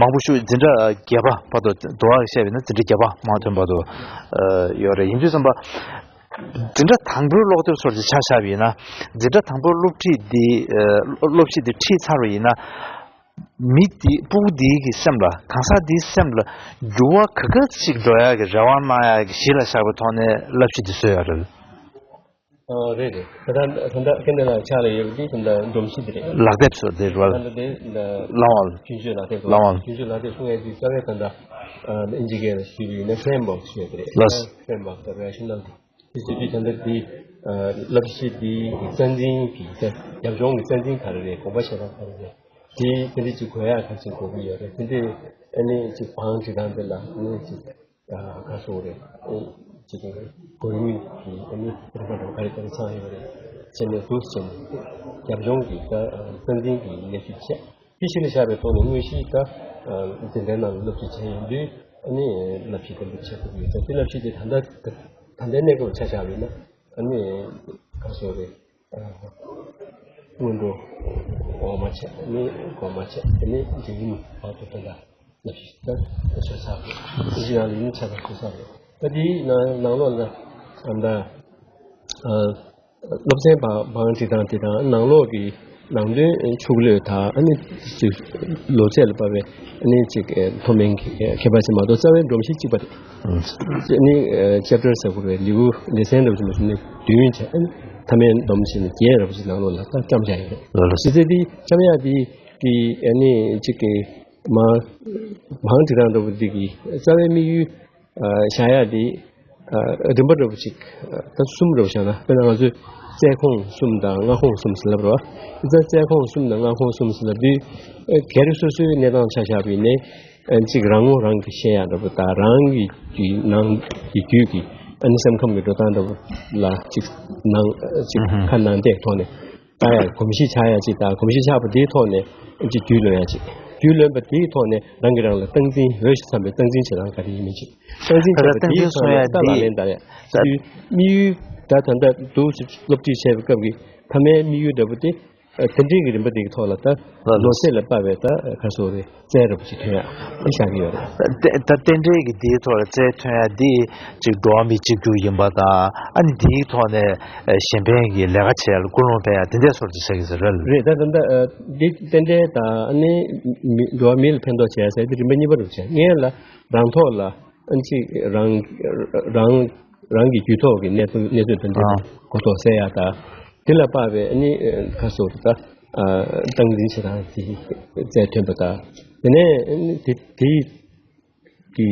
མང་པོ་ཞིག་འཛིན་གྲྭ་བརྒྱད་པ་བར་དུ་དུ་བ་བཤད་པ་ཡིན་ན། འཛིན་གྲྭ་བརྒྱད་པ་མ་ཐོན་བར་དུ་ཨ་ཡོད་རེད། ཡིན་དུས་ཙམ་པ། འཛིན་གྲྭ་དང་པོའི་སློབ་དེབ་ཚོར་གྱི་ཆ་བཞག་པ་ཡིན་ན། འཛིན་གྲྭ་དང་པོའི་སློབ་ཁྲིད་འདི་ཨ་སློབ་ཁྲིད་འདི་ཁྲིད་ཚར་བ་ཡིན་ན། མི་འདི་ཕྲུ་གུ་འདིའི་གི་སེམས་ལ། གང་ཟག་འདིའི་སེམས་ལ་འགྱུར་བ་ག་ག་ཅིག་འགྲོ་ཡག་གི་རེ་བ་གནང་ཡག་གི་གཞི་ལ་བཞག་པའི་ཐོག་ནས་བསླབ་གཞི་འདི་བཟོས་ཡོད་རེད། ཨ་རེད་རེད། ད་ལྟ་ད་ལྟ་སྐལ་ལྡན་ལགས་ཕྱག་ལ་ཡོད་པ་འདི་ད་ལྟ་སྒྲོམ་གཞི་འདི་རེད། ལག་དེབ་ཚོ་འདི་རེད་བ། ད་ལྟ་འདི་ད་ལམ་དབང་། རྒྱུན་སྤྱོད་ལག་དེབ། ལམ་དབང་། རྒྱུན་སྤྱོད་ལག་དེབ་གསུང་ཡས་འདི་རྩ་བའི་ད་ལྟ་ཨ་ཨིན་ཇི་སྐད་ལ་ཞུས་པ་ཡིན་ན་framework ཞུ་ཡས་འདི་རེད། ལགས། framework the rational དེ་བྱེད་དུས་ད་ལྟ་འདི་ཨ་བསླབ་གཞི་འདི་གི་རྩ་འཛིན་གྱི་རྒྱབ་ལྗོངས་ཀྱི་རྩ་འཛིན་ག་རེ་རེད། དགོངས་པ་བཞེས་སྟངས་ག་རེ་རེད། དེ་དེ་འདྲ་ཅིག་དགོས་ཡག་ག་ཅིག་དགོས་ཀྱི་ཡོད་རེད། དེ་འདྲ་ཨ་ནི་ཅིག་བང་སྒྲིག་སྟངས་དེ་ལ་ཨ་ནི་ཅིག་ཨ་ག་སོགས་རེད། ཨ་ཅིག་གོ་རིམ་གྱི་ཨ་ནི་རིམ་པ་འདྲ་བོ་ག་རེ་ག་རེ་ཚང་ཡོད་རེད། བྱས་ནས་འདུག་བྱས་ནས་རྒྱབ་ལྗོངས་ཀྱི་ད་རྩ་འཛིན་གྱི་གནས་ཚུལ་བྱས། དེ་གཞི་ལ་བཞག་པའི་ཐོག་ནས་དངོས་གཞི་ད་འཛིན་གྲྭའི་ནང་ལ་སློབ་ཁྲིད་བྱས་ཡོང་དུས། ཨ་ནི་བསླབ་གཞི་གཏན་འབེབས་བྱེད་དགོས་ཀྱི་ཡོད་ཙང་། དེ་བསླབ་གཞི་དེ་ད་ལྟ་ད་ལྟའི་གནས་སྐབས་ཆ་བཞག་པ་ཡིན་ན། ཨ་ནི་ག་སོགས་རེད། སྔོན་འགྲོ་འོག་མ་བྱས། ཨ་ནི་འགོ་མ་བྱས། ཨ་ནི་འབྲིང་རིམ་བར་དུ་ད་ལྟ་ ལ་ཞིག་ད་ཞེ་ས་རེད། ཞིག་ཡང་ལ་ཡིན་ཆ་ད་ཞེ་ས་རེད། ད་དེའི་ནང་ནང་ལོགས་ལ་ཨ་ད་ཨ་སློབ་ཚན་བང་བང་སྒྲིག་སྟངས་དེ་དང་ནང་ལོགས་ཀྱི་ནང་དོན་ཕྱོགས་བསླུས་དང་ཨ་ནི་ཅིག་ལོ་ཚད་ལ་དཔག་པའི་ཨ་ནི་ཅིག་མཐོ་དམན་གྱི་ཁྱད་པར་ཅིག་མ་གཏོགས་རྩ་བའི་སྒྲོམ་གཞི་གཅིག་པ་རེད། ཨ་ནི་ཅེབ་ཊར་ཟེར་དགོས་རེད། ལེའུ་ལེ་ཚན་འདྲ་བོ་ཅིག་མ་གཏོགས་ནི་བདུན་བྱས་ཨ་ནི་མཐའ་མའི་སྡོམ་བྱས་ནས་བརྒྱད་འདྲ་བོ་ཅིག་ནང་ལོགས་ལ་ད་བཀྲམ་བཞག་ཡོད་རེད། ལོ་ལོ་སི་ཙི་དེ་བཀྲམ་ཡག་དེ་གི་ཨ་ནི་ཅིག་གི་མ་བང་སྒྲིག་སྟངས་འདྲ་བོ་འདི་གི་རྩ་བའི་དམིགས་ཡུལ་ཨ་བཞག་ཡག་འདི་ཨ་རིམ་པ་འདྲ་བོ་ཅིག་ཨ་ད་གསུམ་འདྲ་བོ་བཞག་ན། དཔེར་ན་ང་ཚོས་རྩལ་ཁོངས་གསུམ་དང་མངའ་ཁོངས་གསུམ་ཟེར་ལབ་རེད་བ། ཨ་ད་རྩལ་ཁོངས་གསུམ་དང་མངའ་ཁོངས་གསུམ་ཟེར་ལབ་དུས་ཨ་སྒེར་སོ་སོའི་གནས་སྟངས་ཆ་བཞག་པ་ཡིན་ནའི་ཨ་ཅིག་རང་ངོ་རང་གིས་ཤེས་ཡག་འདྲ་བོ་དང་རང་གི་གི་ནང་གི་རྒྱུད་ཀྱི་ཨ་ནི་སེམས་ཁམས་ཀྱི་འགྲོ་སྟངས་འདྲ་བོ་ལ་ཅིག་ནང་ཨ་ཅིག་ཁ་ནང་བལྟས་ཐོག་ནས། ལྟ་ཡག་གོམས་གཤིས་ཆགས་ཡག་ཅིག་དང་། གོམས་གཤིས་ཆགས་པ་དེའི་ཐོག་ནས་ཅིག་རྒྱུས་ལོན་ཡག་ཅིག་རྒྱུས་ལོན་པ་དེའི་ཐོག་ནས་རང་གིས་རང་ལ་སྟངས་འཛིན། འོས་ཤིང་འཚམ་པའི་སྟངས་འཛིན་བྱེད་སྟངས་ག་རེ་ཡིན་མིན་ཅིག་སྟངས་འཛིན་བྱེད་པ་དེའི་ཐོག་ནས་ད་ལག་ལེན་བསྟར་ཡག་དེའི་དམིགས་ཡུལ་ད་ད་ལྟ་འདུག་སེ་སློབ་ཁྲིད་བྱས་པའི་སྐབས་ཀྱི་མཐའ་མའི་དམིགས་ཡུལ་འདྲ་པོ་དེ་ཨ་དེ་འདྲའི་གི་རིམ་པ་དེ་གི་ཐོག་ལ་ད་ལོ་ཚད་ལ་དཔག་པའི་ད་ག་རེ་ཟེར་དགོས་རེད། རྩལ་འདྲ་པོ་ཅིག་ཐོན་ཡག་ཨེ་བཞག་གི་ཡོད་རེད། ད་ད་རྟེན་འབྲེལ་གྱི་འདིའི་ཐོག་ལ་རྩལ་ཐོན་ཡག་འདི་ཅིག་འགྲོ་བ་མི་གཅིག་གྱུར་ཡིན་པ་དང་། ཨ་ནི་འདིའི་ཐོག་ནས་ཨ་གཞན་ཕན་གྱི་ལས་ཀ་བྱེད་ཡག་ལ་ཀུན་སློང་སྤེལ་ཡག་དེ་འདྲའི་སོར་དུ་ཆགས་ཀྱི་ཟེར་རེད། རེད། ད་ད་ད་ཨ་འདི་རྟེན་འབྲེལ་དང་ཨ་ནི་མི་འགྲོ་བ་མི་ལ་ཕན་ཐོགས་བྱེད་ཡག་ཟེར་དེ་རིམ་པ་གཉིས་པ་རུ་བྱས། སྔོན་ལ་རང་ཐོག་ལ་ཨ་ནི་ཅིག་རང་རང་རང་གི་རྒྱུད་ཐོག་གི་གནས་ཚུལ་གནས་ཚུལ་དེ་འདྲ་ཨ་གོ་རྟོགས་སད་ཡག་དང་། དེ་ལ་དཔག་པའི་ཨ་ནི་ཁ་སོ་རུ་ད། ཨ་སྟངས་འཛིན་བྱེད་སྟངས་དེ་རྩལ་ཐོན་པ་དང་། དེ་ནས་དེ་དེའི་གི་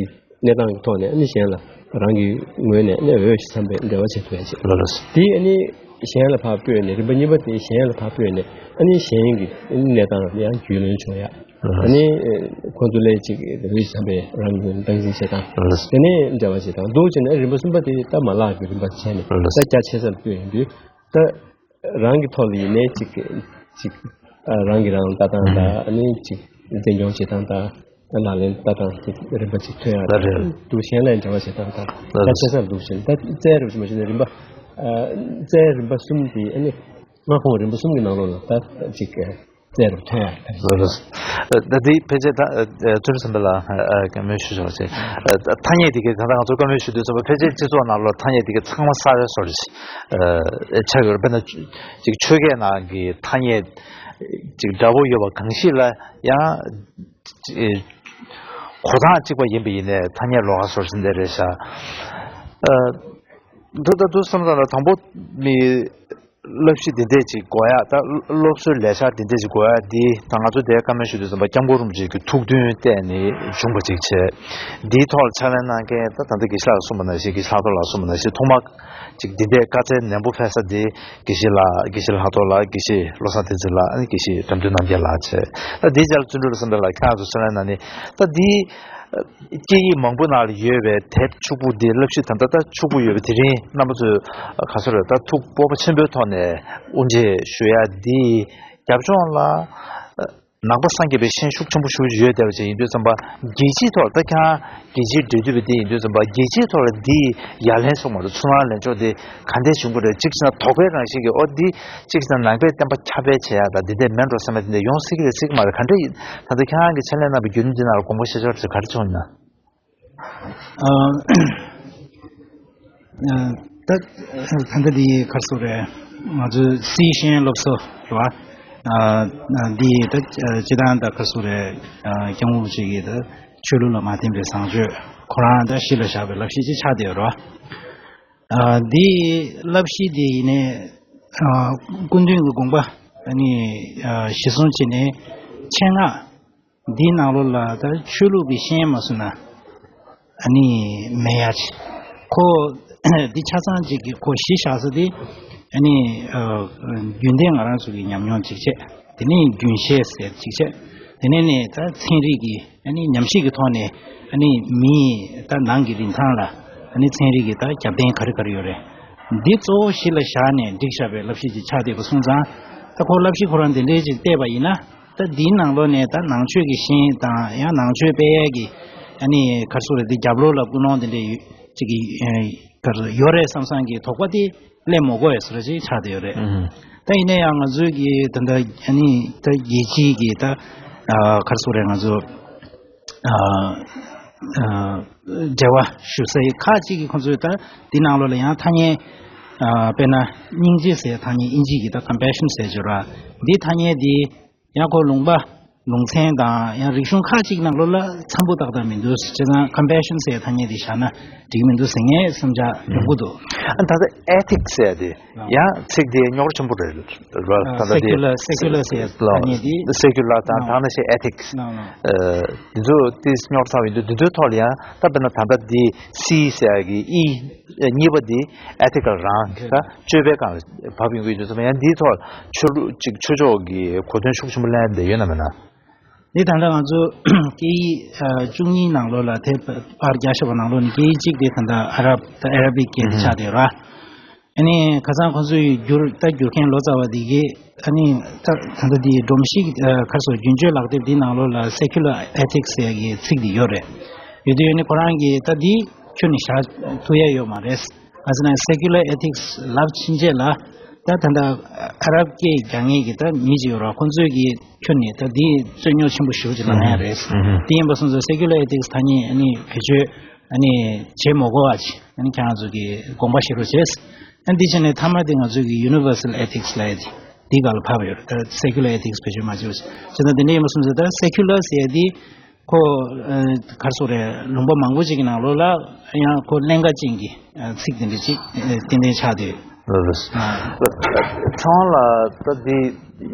གནས་སྟངས་ཀྱི་ཐོག་ནས་ཨ་ནི་གཞན་ལ་རང་གི་ངོས་ནས་ཨ་ནི་འོས་ཤིང་འཚམ་པའི་འབྲེལ་བ་བྱེད་ཐུབ་ཡག་ཅིག་ལགས་ལགས། དེ་ཨ་ནི་གཞན་ལ་ཕར་སྤོས་ནས། རིམ་པ་གཉིས་པ་དེ་གཞན་ལ་ཕར་སྤོས་ནས་ཨ་ནི་གཞན་གྱི་གནས་སྟངས་ལ་ཡང་རྒྱུས་ལོན་བྱུང་ཡག་ཨ་ནི་ཁོང་ཚོ་ལས་ཅིག་འོས་ཤིང་འཚམ་པའི་རང་གི་སྟངས་འཛིན་བྱེད་སྟངས། ལགས་ལགས། དེ་ནས་འབྲེལ་བ་བྱེད་སྟངས་འདུག་བྱས་ནས་རིམ་པ་གསུམ་པ་དེ་ད་མ་ལག་གི་རིམ་པ་བྱས་ནས། ལགས་ལགས། ད་རྒྱ་ཆེ་ས་ལ་སྤོས་ཡོང་དུས་ད། རང་གི་ཐོག་ལ་ཡིན་ནའི་ཅིག་ཅིག་ཨ་རང་གིས་རང་ལ་ལྟ་སྟངས་དང་། ཨ་ནི་ཅིག་འཛིན་སྐྱོང་བྱེད་སྟངས་དང་། ལག་ལེན་ལྟ་སྟངས་ཅིག་རིམ་པ་ཅིག་ཐོན་ཡག་ལ་རེད། འདུག་གཞན་ལ་འབྲེལ་བ་བྱེད་སྟངས་དང་། ལ་ད་ཆེ་སར་འདུག་བཞིན་ད་རྩལ་རུ་ཞིག་མ་ཞིག་ནས་རིམ་པ། ཨ་རྩལ་རིམ་པ་གསུམ་དེ་ཨ་ནི་མངའ་ཁོངས་རིམ་པ་གསུམ་གྱི་ནང་ལོགས་ལ་ད་ཅིག་རྩལ་རུ་ཐོན་ཡག་ལ་རེད། ད་དེ་ཕལ་ཆེར་ད་བཙུན་སམ་པ་ལ་བཀའ་མོལ་ཞུ་ཆོག་ཅེས། ཐ་སྙད་དེ་གའི་གང་ལྟར་ང་ཚོ་བཀའ་མོལ་ཞུ་དུས་ཙམ་པ་ཕལ་ཆེར་སྤྱི་ཚོགས་ནང་ལོགས་ཐ་སྙད་དེ་གའི་ཚང་མ་གསར་བའི་སོར་ཆགས་ཡོད་རེད། དཔེར་ན་ཅིག་ཆོས་སྐད་ནང་གི་ཐ་སྙད་ཅིག་འདྲ་པོ་ཡོད་པ་གང་ཞིག་ལ་ཡང་གོ་སྟངས་གཅིག་པ་ཡིན་པ་ཡིན་ནའི་ཐ་སྙད་ལོགས་ཀ་སོར་ཆགས་འདི་རེད་ཤག་འདུག་ད་འདུག་བསམ་ཙང་ལ་དང་པོ་མི་བསླབ་གཞི་འདི་འདྲས་ཅིག་དགོས་ཡག་ད་སློབ་གསོའི་ལས་འཆར་འདི་འདྲས་ཅིག་དགོས་ཡག་འདི་ད་ང་ཚོ་འདིར་བཀའ་མོལ་ཞུ་དུས་ཙམ་པ་སྐྱབས་མགོན་རིན་པོ་ཆེ་གི་ཐུགས་འདུན་བརྟེན་ནས་བྱུང་བ་ཅིག་བྱས། འདིའི་ཐོག་ལ་ཕྱག་ལས་གནང་མཁན་ད་ད་ལྟ་དགེ་བཤེས་ལགས་གསུངས་པ་ནང་བཞིན། དགེ་བཤེས་ལྷག་རྡོར་ལགས་གསུངས་པ་ནང་བཞིན་ཐོག་མ་ཅིག་འདི་འདྲས་བཀའ་སྩལ་ནན་པོ་ཕེབས་ས་འདི་དགེ་བཤེས་ལགས་དགེ་བཤེས་ལྷག་རྡོར་ལགས་དགེ་བཤེས་བློ་བཟང་བསྟན་འཛིན་ལགས། ཨ་ནི་དགེ་བཤེས་དགྲ་འདུལ་རྣམ་རྒྱལ་ལགས་བྱས། ད་འདིའི་རྗེས་ལ་བརྩོན་འགྲུས་ལ་བསམ་པའི་ལ་ཁྱེད་རང་ཚོ་ཕྱག་ལས་གནང་ནས་ད་འདི། སྐད་ཡིག་མང་པོ་ནང་ལ་ཡོད་པའི་དེབ་ཕྱུག་པོ་འདི་བསླབ་གཞི་ད་ལྟ་ད་ཕྱུག་པོ་ཡོད་པ་དེ་རིང་རྣམ་པ་ཚོས་ག་ཚོད་རེད་ད་ཐུགས་སྤོབས་པ་ཆེན་པོའི་ཐོག་ནས་དབུ་འབྱེད་ཞུ་ཡ་འདི་རྒྱབ་ལྗོངས་ལ་ནང་པ་སངས་རྒྱས་པའི་ཤན་ཤུགས་ཆེན་པོ་ཞིག་ཡོད་བསྡད་པ་ཅིག་ཡིན་དུས་ཙམ་པ་རྒྱལ་སྤྱིའི་ཐོག་ལ་ད་ཁྱེད་རང་རྒྱལ་སྤྱིའི་འབྲེལ་མཐུད་པ་འདི་ཡིན་དུས་ཙམ་པ་རྒྱལ་སྤྱིའི་ཐོག་ལ་འདི་ཡ་ལན་སོང་མ་རེད། ཚུར་སྣང་ལན་འཇོག་འདི་ག་འདྲས་བྱུང་གི་རེད། གཅིག་བྱས་ན་དོགས་པའི་རང་བཞིན་གྱི་ཨོ་འདི་གཅིག་བྱས་ན་ནང་པའི་བསྟན་པ་ཁྱབ་སྤེལ་བྱེད་ཡག་དང་འདི་འདྲས་མིན་འགྲོ་བསམ་པ་འདི་འདྲས་ཡོང་སྲིད་ཀྱི་རེད་སྲིད་ཀྱི་མ་རེད། ག་འདྲས་ཡིན། ད་ལྟ་ཁྱེད་རང་གིས་ཕྱག་ལས་གནང་བའི་བརྒྱུད་རིམ་འདི་ནང་ལ་དགོངས་པ་བཞེས་ཕྱོགས་དེ་ག་རེ་བྱུང་ཡིན་ན། ཨ་ཨ་ད་ད་ལྟ་འདི་ག་རེ་ཟེར་རེད། ང་ཚོའི་སི་ཤན་སློབ་གསོ་རེད་བ། ཨ་ཨ་འདི་ད་སྤྱི་བཏང་ད་ག་རེ་ཟེར་རེད། ཨ་སྐྱབས་མགོན་རིན་པོ་ཆེ་གི་ད་ཆོས་ལུགས་ལ་མ་བརྟེན་པའི་བཟང་སྤྱོད་ཁོ་རང་ད་གཞི་ལ་བཞག་པའི་བསླབ་གཞི་ཅིག་ཆགས་བསྡད་ཡོད་རེད་བ། ཨ་འདི་བསླབ་གཞི་འདི་ཡིན་ནའི་ཨ་སྐུ་མདུན་གྱི་དགོངས་པ་ཨ་ནི་ཨ་གཞི་བཟུང་བྱས་ནས་ཆེད་མངགས་འདིའི་ནང་ལོགས་ལ་ད་ཆོས་ལུགས་ཀྱི་ཤན་མ་བཟོས་ན་ཨ་ནི་མེད་ཡ་ཅིག་ཁོ་འདི་ཆ་ཚང་ཅིག་གི་ཁོ་གཞི་བཞག་ས་དེ་ཨ་ནི་ཨ་རྒྱུན་ལྡན་ང་རང་ཚོ་གི་ཉམས་མྱོང་ཅིག་བྱས། དེ་ནས་རྒྱུན་ཤེས་ཟེར་ཅིག་བྱས། དེ་ནས་ནི་ད་ཚན་རིག་གི་ཨ་ནི་ཉམས་ཞིབ་ཀྱི་ཐོག་ནས་ཨ་ནི་མིའི་ད་ནང་གི་རིན་ཐང་ལ་ཨ་ནི་ཚན་རིག་གི་ད་རྒྱབ་རྟེན་ག་རེ་ག་རེ་ཡོད་རེད། འདི་གཙོ་བོ་གཞི་ལ་བཞག་ནས་བསྒྲིགས་བཞག་པའི་བསླབ་གཞི་ཅིག་ཆགས་བསྡད་པ་སོང་ཙང་། ད་ཁོ་བསླབ་གཞི་ཁོ་རང་འདི་འདྲའི་ཅིག་བལྟས་པ་ཡིན་ན། ད་འདིའི་ནང་ལོགས་ནས་ད་ནང་ཆོས་ཀྱི་ཤན་དང་ཡང་ནང་ཆོས་སྤེལ་ཡས་ཀྱི་ཨ་ནི་ག་རེ་ཟེར་རེད། འདི་རྒྱབ་ལོགས་ལ་ཀུན་སློང་འདི་འདྲའི་ཡོད་ཅིག་གི་ཨ་ག་རེ་ཡོད་རེད་བསམ་བསམ་གྱི་དོགས་པ་དེ་སླེབས་མ་དགོས་པའི་བཟོ་འདྲ་ཅིག་ཆགས་བསྡད་ཡོད་རེད། ཨུ་ཧུ། ད་ཡིན་ན་ཡང་ང་ཚོའི་གི་ད་ལྟ་ཨ་ནི་ད་རྒྱལ་སྤྱིའི་གི་ད་ཨ་ག་རེ་ཟེར་རེད། ང་ཚོ་ ཨ་ཨ་འབྲེལ་བ་ཞུ་ས་ཡི་ཁག་ཅིག་གིས་ཁོང་ཚོས་ད་འདི་ནང་ལོགས་ལ་ཡང་ཐ་སྙད་ཨ་དཔེར་ན་སྙིང་རྗེ་ཟེར་ཐ་སྙད་ཨིན་ཇི་གི་ད་compassion་ཟེར་བརྗོད་ར། འདི་ཐ་སྙད་འདི་ཡང་ཁོ་ལུང་པ་ལུང་ཚན་དང་ཡང་རིག་གཞུང་ཁག་ཅིག་ནང་ལོགས་ལ་འཚམ་པོ་ཏག་ཏག་མི་འདུག་བྱས་ཙང་compassion་ཟེར་ཐ་སྙད་འདི་བཞག་ན་འགྲིག་མི་འདུག་ཟེར་ངའི་བསམ་འཆར་ཡོང་གི་འདུག་ཨ་ད་ལྟ་ethics་ཟེར་དེ་ལགས། ཡང་ཚིག་དེ་རྙོག་དྲ་ཆེན་པོ་རེད་ལ། ད་ལྟ་དེ་secular secular་ཟེར་ཐ་སྙད་དེ་secular་དང་ལགས། ད་ནང་བཞིན་ethics་ལགས་ལགས། ཨ་དེ་ཚོ་དེ་རྙོག་དྲ་ཚ་བ་ཡིན་དུས་དེ་ཚོའི་ཐོག་ལ་ཡང་ད་དཔེར་ན་ད་ལྟ་དེ་C་ཟེར་ཡ་གི་E་གཉིས་པ་དེ་ethical་རང་གི་ད་སྤྱོད་པའི་སྒང་ལ་བབས་ཡོང་གི་ཡོད་དུས་ཙམ་ཡང་དེའི་ཐོག་ཆོས་ལུགས་ཅིག་ཆོས་ཕྱོགས་ཀྱི་གོ་དོན་ཤུགས་ཆེན་པོ་ལེན་བསྡད་ཡོད་ན་མེད་ན། འདི་ད་ལྟ་ང་ཚོ་སྐད་ཡིག་ཨ་བཅུ་གཉིས་ནང་ལོགས་ལ་དེ་པར་བརྒྱ་བཤད་པ་ནང་ལོགས་ནས་སྐད་ཡིག་གཅིག་དེ་ད་ལྟ་ཨ་རབ་ད་ཨ་ར་བིག་སྐད་དེ་ཆགས་བསྡད་ཡོད་ར། ཨ་ནི་ཁ་སང་ཁོང་ཚོས་བསྒྱུར་ད་བསྒྱུར་མཁན་ལོ་ཙཱ་བ་འདི་གིས་ཨ་ནི་ད་ད་ལྟ་འདི་སྒྲོམ་གཞི་ཨ་ག་རེ་ཟེར་རྒྱུན་སྤྱོད་ལག་དེབ་འདི་ནང་ལོགས་ལ་secular ethics་ཟེར་ཡ་གི་ཚིག་འདི་ཡོད་རེད། ཡོད་དུས་ཡོད་ནི་ཁོ་རང་གིས་ད་འདི་ཁྱོན་ནས་བཞག་ཐུབ་ཡ་ཡོད་མ་རེད། ག་ཟེར་ན་secular ethics་ལབ་ཕྱིན་ཆད་ལ་ད་ད་ལྟ་ཨ་རབ་སྐད་རྒྱག་མཁན་གྱི་ད་མི་ཅིག་ཡོད་རེད། ཁོང་ཚོས་ཀྱི་ཁྱོན་ནས་ད་འདི་རྩོད་རྙོག་ཆེན་པོ་ཞེ་པོ་ཅིག་ལངས་ཡ་རེད། ཨུ་ཧུམ། དེ་ཡིན་པ་སོང་ཙང་secular ethics་ཐ་སྙད་ཨ་ནི་བེད་སྤྱོད་ཨ་ནི་བྱེད་མ་དགོས་པ་ཅིག་ཨ་ནི་ཁྱེད་རང་ཚོ་གི་དགོངས་པ་བཞེས་རོགས་བྱས། ཨ་འདི་བྱས་ནས་མཐའ་མ་དེ་ང་ཚོ་གི་universal ethics་ལབ་ཡ་དེ་འདི་སྒང་ལ་བབས་ཡོད་རེད། ད་secular ethics་བེད་སྤྱོད་མ་བྱེད་པ་ཅིག་བྱས་ཙང་དེ་འདྲ་ཡིན་པ་སོང་ཙང་ད་secular་ཟེར་ཡ་དེ་ཁོ་ཨ་ག་རེ་ཟེར་དགོས་རེད། ལུང་པ་མང་པོ་ཅིག་གི་ནང་ལོགས་ལ་ཡང་ཁོ་ཀླན་ཀ་ཅན་གྱི་ཨ་ཚིག་དེ་འདྲ་ཅིག་ཨ་ཏན་ཏན་ཆགས་བསྡད་ཡོད། ལགས་སོ། ཨ། ཚང་ལ་ད་འདི་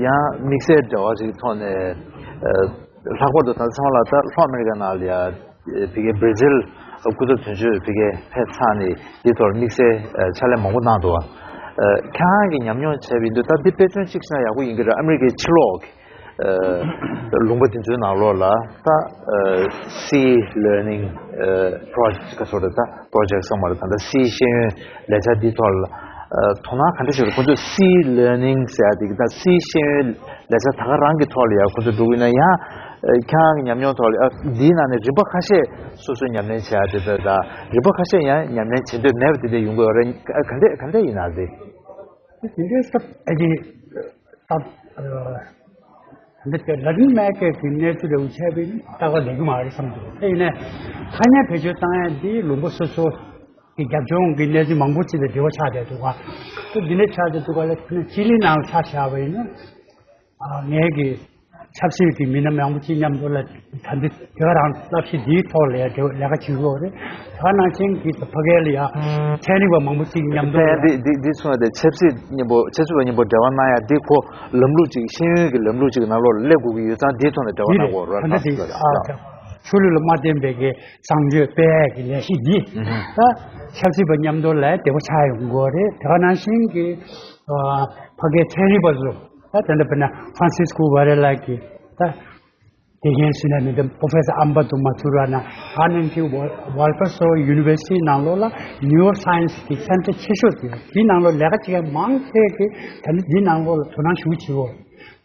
ཡང་དམིགས་བསལ་འབྲེལ་བ་ཞིག་ཐོག་ནས་ཨ་ལྷག་པར་དུ་ད་ཚང་ལ་ད་ལྷོ་ཨ་མེ་རི་ཀ་ནང་ལ་ཡ་ཕ་གི་Brazil་སྐུ་ཚབ་དོན་གཅོད་ཕ་གི་ཕེབས་ཚར་ནས་འདི་ཐོག་དམིགས་བསལ་ཨ་ཕྱག་ལས་མང་པོ་གནང་འདུག་ཨ་ཁྱེད་རང་གིས་ཉམས་མྱོང་བྱས་པ་ཡིན་དུས་ད་འདི་དཔེ་མཚོན་གཅིག་བཞག་ན་ཡག་པོ་ཡིན་གྱི་རེད། ཨ་མེ་རི་ཀའི་ཕྱི་ལོགས་ཀྱི་ཨ་ལུང་པ་དེ་ཚོའི་ནང་ལོགས་ལ་ད་ཨ་C learning་ཨ་project་ག་ཚོད་རེད། ད་project་སོང་མ་རེད། ད་ལྟ་C་ཤེས་ཡོན་ལས་འཆར་འདིའི་ཐོག་ལ་ཨ་དོ་སྣང་ག་འདྲ་ཞིག་རེད། ཁོང་ཚོས་C learning་ཟེར་ཡ་དེ་གི་ད་C་ཤེས་ཡོན་ལས་འཆར་ད་ག་རང་གི་ཐོག་ལ་ཡ་ཁོང་ཚོས་འགྲོ་གི་ཡིན་ན་ཡང་ཨ་ཁྱེད་རང་གི་ཉམས་མྱོང་ཐོག་ལ་ཨ་འདིའི་ནང་ནས་རིམ་པ་ཁ་ཤས་སོ་སོས་ཉམས་ལེན་བྱེད་ཡ་དེ་ད་ད་རིམ་པ་ཁ་ཤས་ཡང་ཉམས་ལེན་བྱེད་འདོད་མེད་པ་དེ་འདྲ་ཡོང་གི་ཡོད་རེད། ཨ་ག་འདྲ་ག་འདྲ་ཡིན་ན་རེད། དེ་འདྲའི་སྐབས་ཨ་ཀྱི་སྐབས་ཨ་འདི་ལ་ཏིན་ཨ་མེ་རི་ཀའི་གི་གནས་ཚུལ་རེ་བ་བྱས་པས་ནི་ཏག་ཏག་ལེགས་ཀྱི་མ་རེད་བསམ་འདུག་དེ་ཡིན་ནའི་ཐ་སྙད་བེད་སྤྱོད་བཏང་ཡ་འདི་ལུང་པ་སོ་སོ་གི་རྒྱབ་ལྗོངས་ཀྱི་གནས་ཚུལ་མང་པོ་ཅིག་དང་འབྲེལ་བ་ཆགས་བསྡད་འདུག་ག་དེ་འདི་འདྲ་ཆགས་བསྡད་འདུག་ག་ལ་ཕྱི་ལི་ནང་ལ་ཆ་བཞག་པ་ཡིན་ན་ཨ་ངའི་གི་ཆབ་སྲིད་ཀྱི་མི་སྣ་མང་པོ་ཅིག་མཉམ་དུ་ལ་ད་འདི་དེ་ག་རང་བསླབ་གཞི་འདིའི་ཐོག་ལ་ཡ་འབྲེལ་ལས་ཀ་བྱེད་དགོས་རེད། ད་ནང་བཞིན་གྱི་ཕ་གི་ལ་ཡ་ཚན་རིག་པ་མང་པོ་ཅིག་མཉམ་དུ་ལ་ཡ་འདི་འདི་འདི་གསུངས་ཡ་དེ་ཆབ་སྲིད་མཉམ་པོ་ཆབ་སྲིད་པ་མཉམ་པོ་འབྲེལ་བ་གནང་ཡ་འདི་ཁོ་ལམ་ལུགས་ཅིག་ཤེས་ཡོན་གྱི་ལམ་ལུགས་ཅིག་ནང་ལོགས་ལ་སླེབས་དགོས་ཀྱི་ཡོད་ཙང་འདིའི་ཐོག་ནས་འབྲེལ་བ་གནང་དགོས་རེད། ད་ལྟ་དེ་ཨ་ཆོས་ལུགས་ལ་མ་བརྟེན་པའི་གི་གསང་སྤྱོད་སྤེལ་ཡ་གི་ལས་གཞི་འདི་ད་ཆབ་སྲིད་པ་མཉམ་དུ་ལ་ཡ་འབྲེལ་བ་ཆགས་ཡོང་དགོས་རེད། དེ་ག་ནང་བཞིན་གྱི་ཕ་གིའི་ཚན་རིག་པ་ཚོ་ད་དེ་འདྲ་དཔེར་ན་Francisco Varela་གི་ད་དགེ་རྒན་ཟེར་ན་མི་འདུག Professor Ambato Matsuura་ན་ཨ་ནན་ཁི་Wal- Walkersville University་ནང་ལོགས་ལ་Neuroscience་གི་center་ཆེ་ཤོས་དེ་དེའི་ནང་ལོགས་ལས་ཀ་བྱེད་མཁན་མང་ཆེ་གི་ད་ནི་དེའི་ནང་ལོགས་ལ་དོ་སྣང་ཞུ་བྱེད་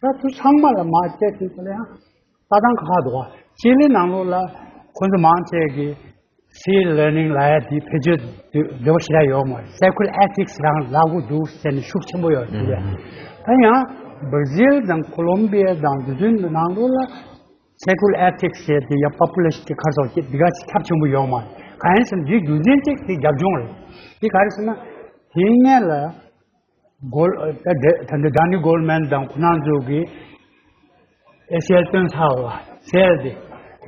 འོ། ད་དུ་ཚང་མ་ལ་མ་བལྟས་དུས་ད་ལ་ཡང་ལྟ་སྟངས་ཁག་ཁག་འདུག་བ། ཅི་ལི་ནང་ལོགས་ལ་ཁོ་ཚོ་མང་ཆེ་གི C learning་ལ་ཡ་དེ་བེད་སྤྱོད་འདོད་པ་ཞེ་དྲག་ཡོད་མ་རེད། Secular ethics་རང་ལབ་དགོས་འདུག་ཟེར་ནས་ཤུགས་ཆེན་པོ་ཡོད་རེད། ད་ཡང་Brazil་དང་Colombia་དང་དེ་ཚོའི་ནང་ལོགས་ལ་secular ethics་ཟེར་དེ་ཡང་popular་ཅིག་ག་རེ་ཟེར་དགོས་འདི་ག་ཅིག་ཁྱབ་ཆེན་པོ་ཡོད་མ་རེད། གང་ཡིན་ཟེར་ན་འདིའི་རྒྱུ་མཚན་གཅིག་དེ་རྒྱབ་ལྗོངས་རེད། འདི་ག་རེ་ཟེར་ན་དེའི་སྔོན་ལ་Gold་ད་ད་ལྟ་Danny Goleman་དང་ཁོ་རང་ཚོ་གིས་ཨེ་སི་ཨེལ་བཏོན་ཚར་བ་སེལ་དེ་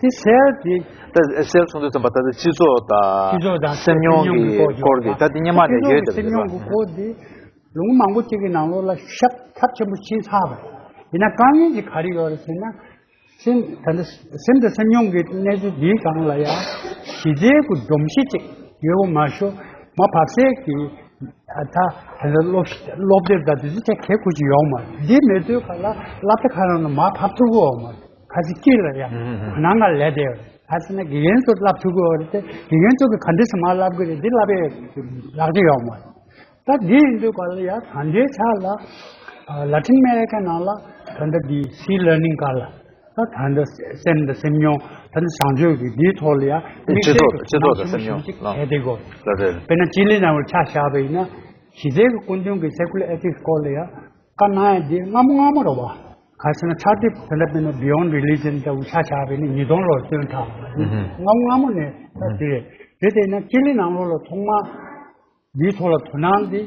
དེ་སེལ་དེ་ད་ཨེ་སི་ཨེལ་གསུང་དུས་ཙམ་པ་ད་ལྟ་སྤྱི་ཚོགས་དང་སྤྱི་ཚོགས་དང་སེམས་མྱོང་གི་སྐོར་གྱི་ད་དེ་སྔོན་མ་ནས་ཡོད་སེམས་མྱོང་གི་སྐོར་དེ་ལུང་མང་པོ་ཅིག་གི་ནང་ལོགས་ལ་ཤུགས་ཚབས་ཆེན་པོ་ཕྱིན་ཚར་བ་ཡིན་ན་དཀའ་ངལ་གྱི་ག་རེ་ཡོད་རེད་ཟེར་ན། སེམས་ད་ལྟ་སེམས་དང་སེམས་མྱོང་གི་གནས་ཚུལ་འདིའི་སྒང་ལ་ཡང་གཞི་རྩའི་གི་སྒྲོམ་གཞི་ཅིག་ཡོད་པ་མ་ཤོ་མ་བབས་སའི་གི་ཨ་ད་ད་ལྟ་སློབ་སློབ་དེབ་དང་དེ་ཚོ་ཅིག་གལ་ཁུར་གྱི་ཡོད་མ་རེད། འདི་མེད་དུས་ག་ལ་སློབ་གྲྭ་ཁག་ནང་ལ་མར་བབས་ཐུབ་ཀྱི་ཡོད་མ་རེད། ཁ་ཅིག་སྐྱིད་ལ་ཡང་ཨུ་ཧུ་ཧུ་ཁོ་ནང་ང་ལས་བསྡད་ཡོད་རེད། ད་ཚེ་ན་དགེ་རྒན་ཚོ་བསླབ་ཐུབ་ཀྱི་ཡོད་རེད་དེ་དགེ་རྒན་ཚོ་གི་ག་འདྲ་སེ་མར་བསླབ་ཀྱི་རེད། འདི་བསླབ་པའི་ལག་ཆ་ཡོད་མ་རེད། ད་འདི་ཡིན་དུས་ག་ལ་ཡ་ད་ལྟའི་ཆ་ལ་ལ་ཏིན་ཨ་མེ་རི་ཀ་ནང་ལ་ད་ལྟ་འདི་སི་ལར་ནིང་སྒང་ལ་ད་ད་ལྟ་སེམས་དང་སེམས་མྱོང་ད་ལྟ་བཟང་སྤྱོད་ཀྱི་འདིའི་ཐོག་ལ་ཡ་དམིགས་བསལ་གྱི་སྤྱི་ཚོགས་དང་སེམས་མྱོང་ཅིག་བྱས་བསྡད་དགོས། ལགས་རེད། དཔེར་ན་ཅི་ལི་ནང་ལ་ཆ་བཞག་པ་ཡིན་ན་གཞི་རྩའི་གི་སྐུ་མདུན་གྱི་སེ་ཀུ་ལར་ཨེ་ཐིག་སི་སྐོར་ལ་ཡ་བཀའ་གནང་ཡ་འདི་སྔ་མོ་སྔ་མོ་རེད་བ། ག་རེ་ཟེར་ན་ཕྲག་དེབ་དེ་འདྲ་དཔེར་ན་Beyond Religion དང་འུ་ཅག་བྱས་པས་ནི་ཉིས་སྟོང་ལོར་བཏོན་དང་། ཨུ་ཧུ། སྔ་སྔ་མོ་ནས་ད་དེ་རེད། དེ་དེ་ན་སྤྱི་ལེ་ནང་ལོགས་ལ་ཐོག་མ་འདིའི་ཐོག་ལ་དོ་སྣང་འདི་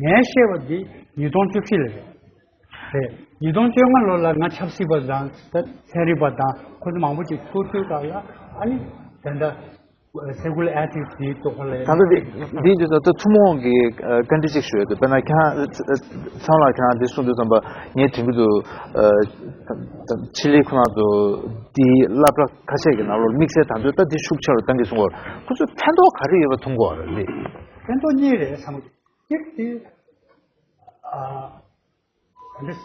ངས་བཤད་པ་འདི་ཉིས་སྟོང་བཅུ་བཞི་ལ་རེད། རེད། ཉིས་སྟོང་བཅོ་ལྔ་ལོ་ལ་ང་ཆབ་སྲིད་པ་དང་ད་ཚན་རིག་པ་དང་ཁོ་ཚོ་མང་པོ་ཅིག་ཐུག་དུས་སྐབས་ལ་ཨ་ནི་དེ་འདྲ་Secular Ethics དེའི་ཐོག་ལ། ད་ལྟ་འདི་འདི་འདི་ད་ལྟ་ཐུན་མོང་གི་ཨ་བཀའ་འདྲི་ཅིག་ཞུ་ཡོད་དུས། དཔེར་ན་ཁྱེད་རང་ཚང་ལ་ཁྱེད་རང་འདི་གསུངས་དུས་ཙམ་པ་ངས་དྲན་གྱི་འདུག་ཨ་ད་ད་ཕྱི་གླིང་ཁོ་ན་ཚོ་འདིའི་སློབ་གྲྭ་ཁ་ཤས་ཀྱི་ནང་ལོགས་དམིགས་བསལ་ད་ཚོད་ད་འདི་ཤུགས་ཆེ་རུ་བཏང་གི་གསུང་བར་ཁོ་ཚོས་ཕན་ཐོགས་ག་རེ་ཡོད་པ་མཐོང་གི་ཡོད་རེད། ཕན་ཐོགས་གཉིས་རེད་བསམ་གི། གཅིག་དེ་ཨ། ད་ལྟ་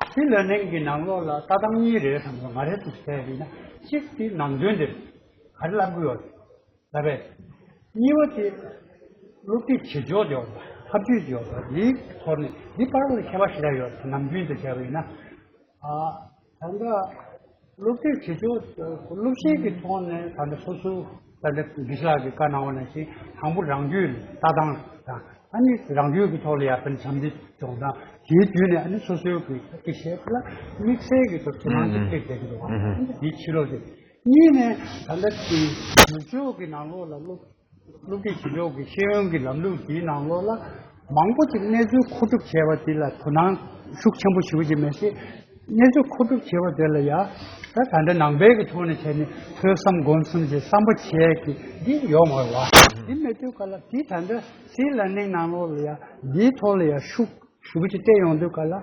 སི་ལར་ནིང་གི་ནང་ལོགས་ལ་ལྟ་སྟངས་གཉིས་རེད་བསམ་གི། ང་རའི་ཐུགས་བསམ་ཡིན་ན་གཅིག་དེ་ནང་དོན་དེ་ག་རེ་བསླབ་དགོས་ཡོད་ལབ་པས། གཉིས་པ་དེ་སློབ་ཁྲིད་བྱེད་ཕྱོགས་དེ་ཡོད་པ། ཐབས་ཇུས་དེ་ཡོད་པ། དེའི་ཐོག་ནས་འདི་བར་ལ་ཁྱད་པར་ཞེ་དྲག་ཡོད། ནམ་རྒྱུན་དུ་བྱས་པ་ཡིན་ན། ཨ་ད་ལྟ་སློབ་ཁྲིད་བྱེད་ཕྱོགས་སློབ་གསོའི་གི་ཐོག་ནས་ད་ལྟ་སོ་སོ་ད་ལྟ་དགེ་བཤེས་ལགས་ཀྱིས་བཀའ་གནང་བ་ནང་བཞིན་དང་པོ་རང་རྒྱུད་ལ་ལྟ་སྟངས་དང་། ཨ་ནི་རང་རྒྱུད་ཀྱི་ཐོག་ལ་ཡར་ཕན་བྱམས་བརྩེ་སྦྱོང་སྟངས། དེའི་བརྒྱུད་ནས་ཨ་ནི་སོ་སོའི་གི་དགེ་བཤེས་ལ་དམིགས་བསལ་གྱི་ཐོག་དོ་སྣང་ཅིག་སྤྲད་བསྡད་ཀྱི་འདུག་ཨ་ནི་དེའི་ཕྱི་ལོགས་དེ། གཉིས་ནས་ད་ལྟ་དེ་ནུབ་ཕྱོགས་ཀྱི་ནང་ལོགས་ལ་སློབ་སློབ་ཁྲིད་བྱེད་ཕྱོགས་ཀྱི་ཤེས་ཡོན་གྱི་ལམ་ལུགས་དེའི་ནང་ལོགས་ལ་མང་པོ་ཅིག་གནས་ཚུལ་མཁོ་སྒྲུབ་བྱས་པ་དེ་ལ་དོ་སྣང་ཤུགས་ཆེན་པོ་ཞེ་པོ་ཅིག་མེད་ཤེས། གནས་ཚུལ་མཁོ་སྒྲུབ་བྱས་པ་དེ་ལ་ཡ་ད་ད་ལྟ་ནང་པའི་གི་ཐོག་ནས་བྱས་ནས་ཐོས་བསམ་སྒོམ་གསུམ་གྱི་བསམ་པ་བྱས་ཀྱི་འདི་ཡོད་མ་རེད་བ། འདི་མེད་དུས་ག་ལ་འདི་ད་ལྟ་སི་ལར་ནིང་ནང་ལོགས་ལ་ཡ་འདིའི་ཐོག་ལ་ཡ་ཤུགས་ཞེ་པོ་ཅིག་སྤྲད་ཡོང་དུས་ག་ལ།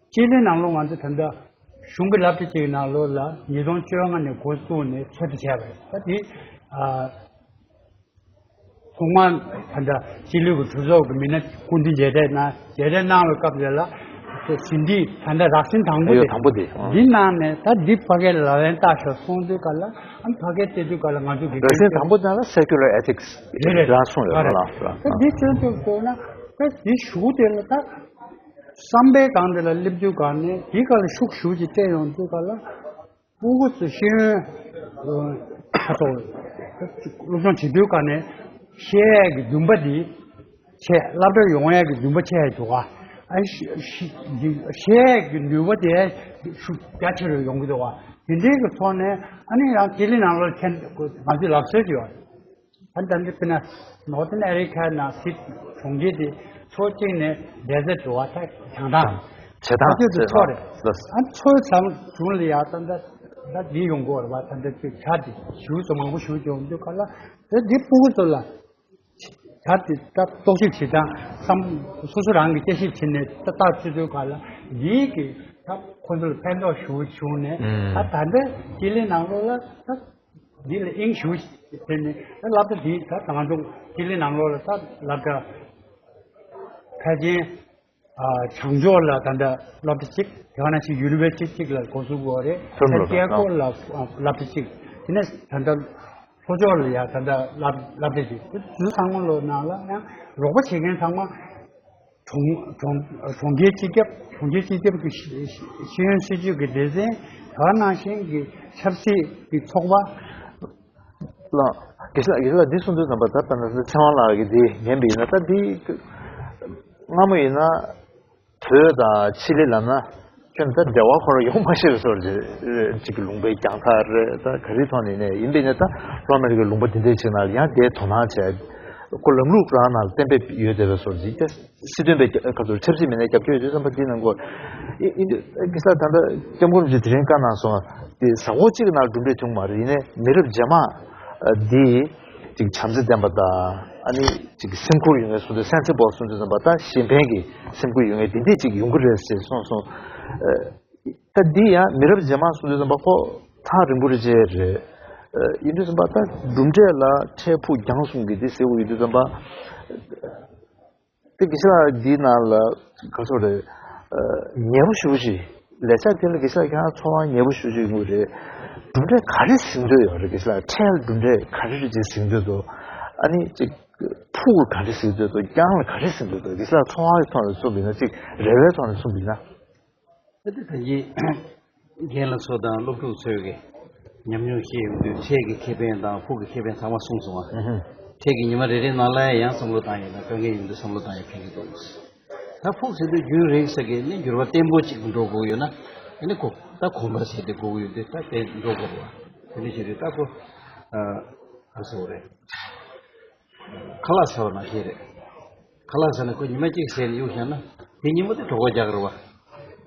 སྤྱི་ལེ་ནང་ལོགས་ང་ཚོ་ད་ལྟ་གཞུང་གི་སློབ་གྲྭ་གཅིག་ནང་ལོགས་ལ་ཉིས་སྟོང་བཅོ་ལྔ་ནས་འགོ་བཙུགས་ནས་ཚོད་ལྟ་བྱས་པ་རེད། ད་དེ་ཨ་ཐོག་མར་ད་ལྟ་སྤྱི་ལོའི་གི་གྲོས་ཚོགས་ཀྱི་མི་སྣ་སྐུ་མདུན་མཇལ་འཕྲད་གནང་། མཇལ་འཕྲད་གནང་བའི་སྐབས་དེ་ལ་ཟིན་བྲིས་ད་ལྟ་རགས་ཟིན་དང་པོ་ཡོད། དེ་དང་པོ་དེ། ཨང་། འདི་གནང་ནས་ད་འདི་ཕ་གིར་ལག་ལེན་བསྟར་ཤོག་གསུངས་དུས་ག་ལ། ཨ་ཕ་གིར་བལྟས་དུས་ག་ལ་ང་ཚོ་གི་རགས་ཟིན་དང་པོ་དེ་ལ་Secular Ethics རེད་རེད། རང་གསུངས་ཡོད་རེད། ལ་ལ། ད་འདི་ཚོད་ལྟ་བྱས་ན་ད་འདི་གཞུག་དེ་ལ་ད། བསམ་པའི་སྒང་དེ་ལ་སླེབས་དུས་སྒང་ནས་དེའི་སྒང་ལ་ཤུགས་ཞེ་པོ་ཅིག་སྤྲད་ཡོང་དུས་སྒང་ལ། སྤུ་གུ་ཚོ་ཤེས་ཡོན་ཁ་ཐོག་སློབ་སྦྱོང་བྱེད་དུས་སྒང་ནས་ཤེས་ཡས་ཀྱི་འདུན་པ་དེ་ཆེ། སློབ་གྲྭར་ཡོང་ཡས་ཀྱི་འདུན་པ་ཆེ་ཡས་འདུག་ག་ཨ་ཤེས་ཤེས་ཡས་ཀྱི་ནུས་པ་དེ་ཤུགས་རྒྱ་ཆེ་རུ་ཡོང་གི་འདུག་ག་དེ་འདྲའི་གི་ཐོག་ནས་ཨ་ནི་ཡང་སྤྱི་ལེ་ནང་ལོགས་ཁྱེད་ང་ཚོས་ལབ་སྲོལ་ཅིག་ཡོད། ད་ལྟ་འདི་དཔེར་ན་Northern America ནང་སྲིད་གྲོང་ཁྱེར་དེ་ཕྱོགས་གཅིག་ནས་འབྲས་རྩ་འགྲོ་བ་ད་བྱང་ཐང་། བྱེ་ཐང་ཕ་ཚོད་དུ་ཕྱོགས་རེད། ལགས། ཨ་ཕྱོགས་ཚང་བྱུང་ལ་ཡ་ད་ལྟ་ད་འདི་ཡོང་གི་ཡོད་རེད་བ། ད་ལྟ་དེ་བྱ་དེ་ཞུ་ཚོ་མང་པོ་ཞུ་ཡོང་དུས་ག་ལ་ད་འདི་སྤུ་གུ་ཚོ་ལ་བྱ་དེ་ད་རྟོག་ཞིབ་བྱེད་སྟངས་བསམ་སོ་སོ་རང་གི་དཔྱད་ཞིབ་བྱས་ནས་ད་བརྟག་དཔྱད་དུས་ག་ལ་འདིའི་གི་ད་ཁོ་ཚོ་ལ་ཕན་ཐོགས་ཞུ་བྱུང་ནས་ཨ་ད་ལྟ་སྤྱི་ལེ་ནང་ལོགས་ལ་ད། འདི་ལ་དབྱིངས་ཞུགས་ཟེར་ནས་ད་སློབ་གྲྭ་འདི་ད་ང་ཚོ་སྤྱི་ལེ་ནང་ལོགས་ལ་ད་སློབ་གྲྭ་ཕལ་ཆེར་ཨ་བྱང་ཕྱོགས་ལ་ད་ལྟ་སློབ་གྲྭ་གཅིག་དེ་ག་ནང་བཞིན་ཡུ་ནི་ཝར་སི་ཊི་གཅིག་ལ་འགོ་བཙུགས་དགོས་རེད། ད་ལྟ་རྒྱལ་ཁབ་ལ་སློབ་གྲྭ་གཅིག་དེ་ནས་ད་ལྟ་ལྷོ་ཕྱོགས་ལ་ཡ་ད་ལྟ་སློབ་སློབ་གྲྭ་གཅིག་དེ་ཚོ་ཚང་མ་ལོ་ནང་ལ་ཡང་རོགས་པ་བྱེད་མཁན་ཚང་མ། གྲོང་གྲོང་གྲོང་ཁྱེར་སྤྱི་ཁྱབ་གྲོང་ཁྱེར་སྤྱི་ཁྱབ་ཀྱི་ཤེས་ཤེས་ཡོན་སྲིད་བྱུས་ཀྱི་སྡེ་ཚན་དེ་ག་ནང་བཞིན་གྱི་ཆབ་སྲིད་ཀྱི་ཚོགས་པ། ལགས། དགེ་བཤེས་ལགས། དགེ་བཤེས་ལགས་འདི་གསུངས་དུས་ཙམ་པ་ད་ལྟ་ན་ཚེ་ཚེ་དབང་ལགས་ཀྱིས་འདི་ཉན་པ་ཡིན་ན་ད་འདི་སྔ་མོ་ཡིན་ན་བོད་དང་ཕྱི་གླིང་ལབ་ན་ཁྱོད་ད་འབྲེལ་བ་ཁོ་རང་ཡོང་མ་ཤེས་པའི་བཟོ་འདྲ་ཅིག་གི་ལུང་པའི་རྒྱང་ཐག་རེད། ད་ག་རེ་ཐོག་ནས་ནས་ཡིན་པས་ན་ད་སློབ་མ་རིགས་ཀྱི་ལུང་པ་འདི་འདྲའི་ཅིག་ནང་ལ་ཡང་དེའི་དོ་སྣང་བྱས། ཁོ་ལམ་ལུགས་རང་ནང་གཏན་འབེབས་ཡོད་བསྡད་པའི་བཟོ་འདི་ད་སྲིད་དོན་པའི་ཁ་ཐུག་ཆབ་སྲིད་མི་སྣའི་རྒྱབ་སྐྱོར་ཡོད་དུས་ཙམ་པ་འདི་ནང་གོ། ཨི་ཨི་འདི་གི་ས་ད་ལྟ་སྐྱབས་མགོན་རིན་པོ་ཆེ་དེ་རིང་བཀའ་གནང་སོང་། དེ་གཟའ་འཁོར་གཅིག་གི་ནང་གྲུབ་འབྲས་ཐོན་མ་རེད། ཡིན་ནའི་མི་རབས་རྗེས་མ་འདི་ཅིག་བྱམས་བརྩེ་ལྡན་པ་དང་ཨ་ནི་ཅིག་སེམས་ཁུར་ཡོད་མཁན་སོང་དུས་སེམས་ཚེ་པོ་སོང་དུས་ཙམ་པ་ད་གཞན་ཕན་གྱི་སེམས་ཁུར་ཡོད་མཁན་དེ་འདྲས་ཅིག་ཡོང་གི་རེད་ཟེར་གསུངས་སོང་། ད་འདི་ཡང་མི་རབས་རྗེས་མ་སོང་དུས་ཙམ་པ་ཁོ་ཐག་རིང་པོ་རེད་ཅེས་རེད། ཡིན་དུས་ཙམ་པ་ད་གྲུབ་འབྲས་ལ་འཕྲལ་ཕུགས་རྒྱང་གསུམ་གྱི་འདི་ཟེར་དགོས་ཡོད་དུས་ཙམ་པ། དེ་དགེ་བཤེས་ལགས་འདིའི་ནང་ལ་ག་ཚོད་རེད། ཉེ་པོ་ཞེ་པོ་ཅིག་ལས་འཆར་དེ་ལ་དགེ་བཤེས་ལགས་ཁྱེད་རང་ཚོར་བ་ཉེ་པོ་ཞེ་པོ་ཅིག་ཡོང་གི་རེད། གྲུབ་འབྲས་ག་རེ་ཟིན་འདོད་ཡོད་རེད། དགེ་བཤེས་ལགས་འཕྲལ་གྲུབ་འབྲས་ག་རེ་རེད་ཅིག་ཟིན་འདོད་འདུག་ཨ་ནི་ཅིག་ཕུགས་ལ་ག་རེ་ཟིན་འདོད་འདུག་རྐྱང་ལ་ག་རེ་ཟིན་འདོད་འདུག་དགེ་བཤེས་ལགས་ཚོར་བ་གི་ཐོག་ནས་གསུངས་པ་ཡིན་ན། ཅིག་རེ་བའི་ཐོག་ནས་གསུངས་པ་ཡིན་ན། ཨ་ཏི་ད་ཡིན། རྒན་ལགས་ཚོ་དང་སློབ་ཕྲུག་ཚོས་ཀྱི་ཉམས་མྱོང་བཤད་ཡོང་དུས་འཕྲལ་གྱི་ཁེ་ཕན་དང་ཕུགས་ཀྱི་ཁེ་ཕན་ཚང་མ་གསུངས་སོང་ཨ། ཨུ་ཧུ། འཕྲལ་གྱི་ཉི་མ་རེ་རེའི་ནང་ལ་ཡང་བསམ་བློ་བཏང་ཡོད་ན་དཀའ་ངལ་ཡོང་དུས་བསམ་བློ་བཏང་ཡ་ཕན་གྱི་འདུག་ད་ཕུགས་ཟེར་དུས་རྒྱུན་རིང་ས་གི་ནི་འགྱུར་བ་བརྟན་པོ་ཅིག་འགྲོ་དགོས་ཡོད་ན། ཨ་ནི་ཁོ་ད་གོམ་པ་བྱས་ཏེ་སྒུག་ཡོད་དེ། ད་དེ་འགྲོ་དགོས་པ་དེ་འདྲ་ཞིག་རེད། ད་ཁོ་ཨ་ག་ཟེར་བ་རེད། ཁ་ལག་ཟ་བ་ནང་བཞིན་རེད། ཁ་ལག་ཟ་ན་ཁོ་ཉི་མ་གཅིག་ཟས་ནས་གཡུག་བཞག་ན་དེ་ཉིན་མོ་དེ་གྲོད་ཁོག་རྒྱག་གི་རེད་བ།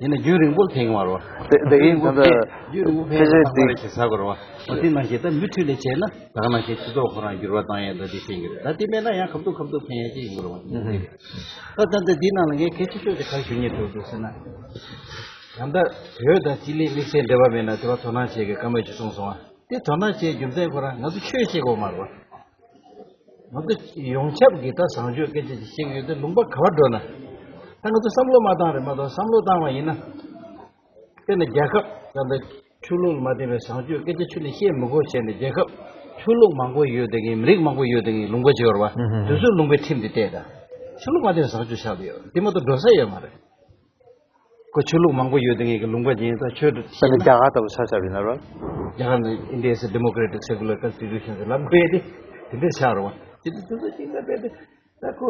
ཡིན་ན་རྒྱུན་རིང་པོར་འཕེན་གི་མ་རེད་བ། དེ་དེ་རྒྱུན་རིང་པོ་ད་འཕེན་རྒྱུན་རིང་པོ་འཕེན་ཕལ་ཆེར་ཡང་ཐག་པ་རེ་ཞིག་ཟ་དགོས་རེད་བ། འོ་དེ་ནང་བཞིན་ད་མུ་མཐུད་ནས་བྱས་ན་ད་ག་ནང་བཞིན་སྤྱི་ཚོགས་ཁོ་རང་འགྱུར་བ་བཏང་ཡས་ད་དེ་བྱེད་ཀྱི་རེད། ད་དེ་མེད་ན་ཡང་ཁ་ཐུག་ཁ་ཐུག་འཕེན་ཡས་ཅིག་ཡིན་དགོས་རེད་བ། ད་ད་ལྟ་འདི་ནང་ལ་ངས་གལ་ཆེ་ཤོས་དེ་ག་རེ་ཞུ་སྙིང་འདོད་འདུག་ཟེར་ན། ཡང་ད་བོད་དང་སྤྱི་ལེ་དམིགས་བསལ་འབྲེལ་བ་མེད་ན་དེ་བ་དོ་སྣང་བྱེད་ཀྱི་བཀའ་མོལ་ཅིག་གསུངས་སོང་ང་། དེ་དོ་སྣང་བྱེད་རྒྱུ་མཚན་ཁོ་རང་ང་ཚོ་ཆོས་བཤད་དགོས་མ་རེད་བ། ང་ཚོ་ཡོངས་ཁྱབ་ཀྱི་ད་བཟང་སྤྱོད་སྐད་ཆ་ཅིག་བཤད་ཀྱི་ཡོད་དེ། ལུང་པ་ག་བར་འགྲོ་ན་ད་ང་ཚོ་བསམ་བློ་མ་བཏང་རེད་མ་གཏོགས། བསམ་བློ་བཏང་བ་ཡིན་ན། དཔེར་ན་རྒྱལ་ཁབ་ད་ལྟ་ཆོས་ལུགས་ལ་མ་བརྟེན་པའི་བཟང་སྤྱོད་སྐད་ཆ་ཁྱོན་ནས་བཤད་མི་དགོས་བྱས་ནས། རྒྱལ་ཁབ་ཆོས་ལུགས་མང་པོ་ཡོད་དེ་ངའི་མི་རིགས་མང་པོ་ཡོད་དེ་ངའི་ལུང་པ་ཅིག་ཡོད་རེད་བ། དེ་ཚོའི་ལུང་པའི་ཁྲིམས་དེ་བལྟས་ད། ཆོས་ལུགས་མ་བརྟེན་བཟང་སྤྱོད་ཆགས་ཀྱི་ཡོད་རེད། དེ་མ་གཏོགས་འགྲོ་ས་ཡོད་མ་རེད། ཁོ་ཆོས་ལུགས་མང་པོ་ཡོད་དེ་ངེད་ཀྱི་ལུང་པ་ཅན་ད་ཆོས་སྒྲུབ་ད་ནི་རྒྱ་གར་ལྟ་བུ་ཆ་བཞག་པ་ཡིན་ན་རོ། རྒྱ་གར་ནི་India is a democratic secular constitution ཟེར་ལབ་དགོས་ཡ་དེ་དེ་འདྲ་ཆགས་རོ། དེ་འདྲ་དེ་ཚོ་ཅིག་ལ་དཔེ་དེ་ད་ཁོ་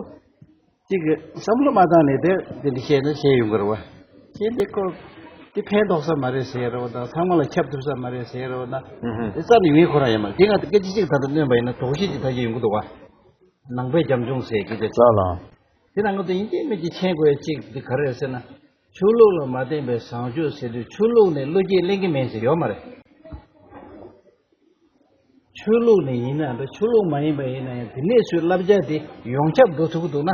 ཅིག་གི་བསམ་བློ་མ་བཏང་ནས་དེ་དེ་འདྲ་བཤད་ན་བཤད་ཡོང་གི་རེད་བ། བཤད་དེ་ཁོ་དེ་ཕན་ཐོགས་ས་མ་རེད་ཟེར་རོ། ད་ཚང་མ་ལ་ཁྱབ་ཐུབ་ས་མ་རེད་ཟེར་རོ། ད་དེ་རྩ་ནས་ཡོང་ཡ་ཁོ་རང་ཡོད་མ་རེད། དེ་ང་སྐད་ཆ་ཅིག་ད་ལྟ་གནོན་པ་ཡིན་ན་དོགས་གཞི་ཅིག་ད་གི་ཡོང་གི་འདུག་བ། ནང་པའི་རྒྱབ་ལྗོངས་ཟེར་གི་དེ་ལ་ལ། དེ་ནང་ང་ཚོ་ཡིན་གཅིག་མིན་གཅིག་མཁྱེན་དགོས་ཡ་གཅིག་འདི་ག་རེ་རེད་ཟེར་ན། ཆོས་ལུགས་ལ་མ་བརྟེན་པའི་བཟང་སྤྱོད་ཟེར་དུས་ཆོས་ལུགས་ནས་བློ་སྐྱེད་ལེན་གྱི་མེད་ཟེར་ཡོད་མ་རེད། ཆོས་ལུགས་ནས་ཡིན་ན་འདྲ། ཆོས་ལུགས་མ་ཡིན་པ་ཡིན་ན་ཡང་དེ་ནས་ཚུར་བསླབ་བྱ་དེ་ཡོངས་ཁྱབ་འགྲོ་ཐུབ་ཀྱི་འདུག་ན།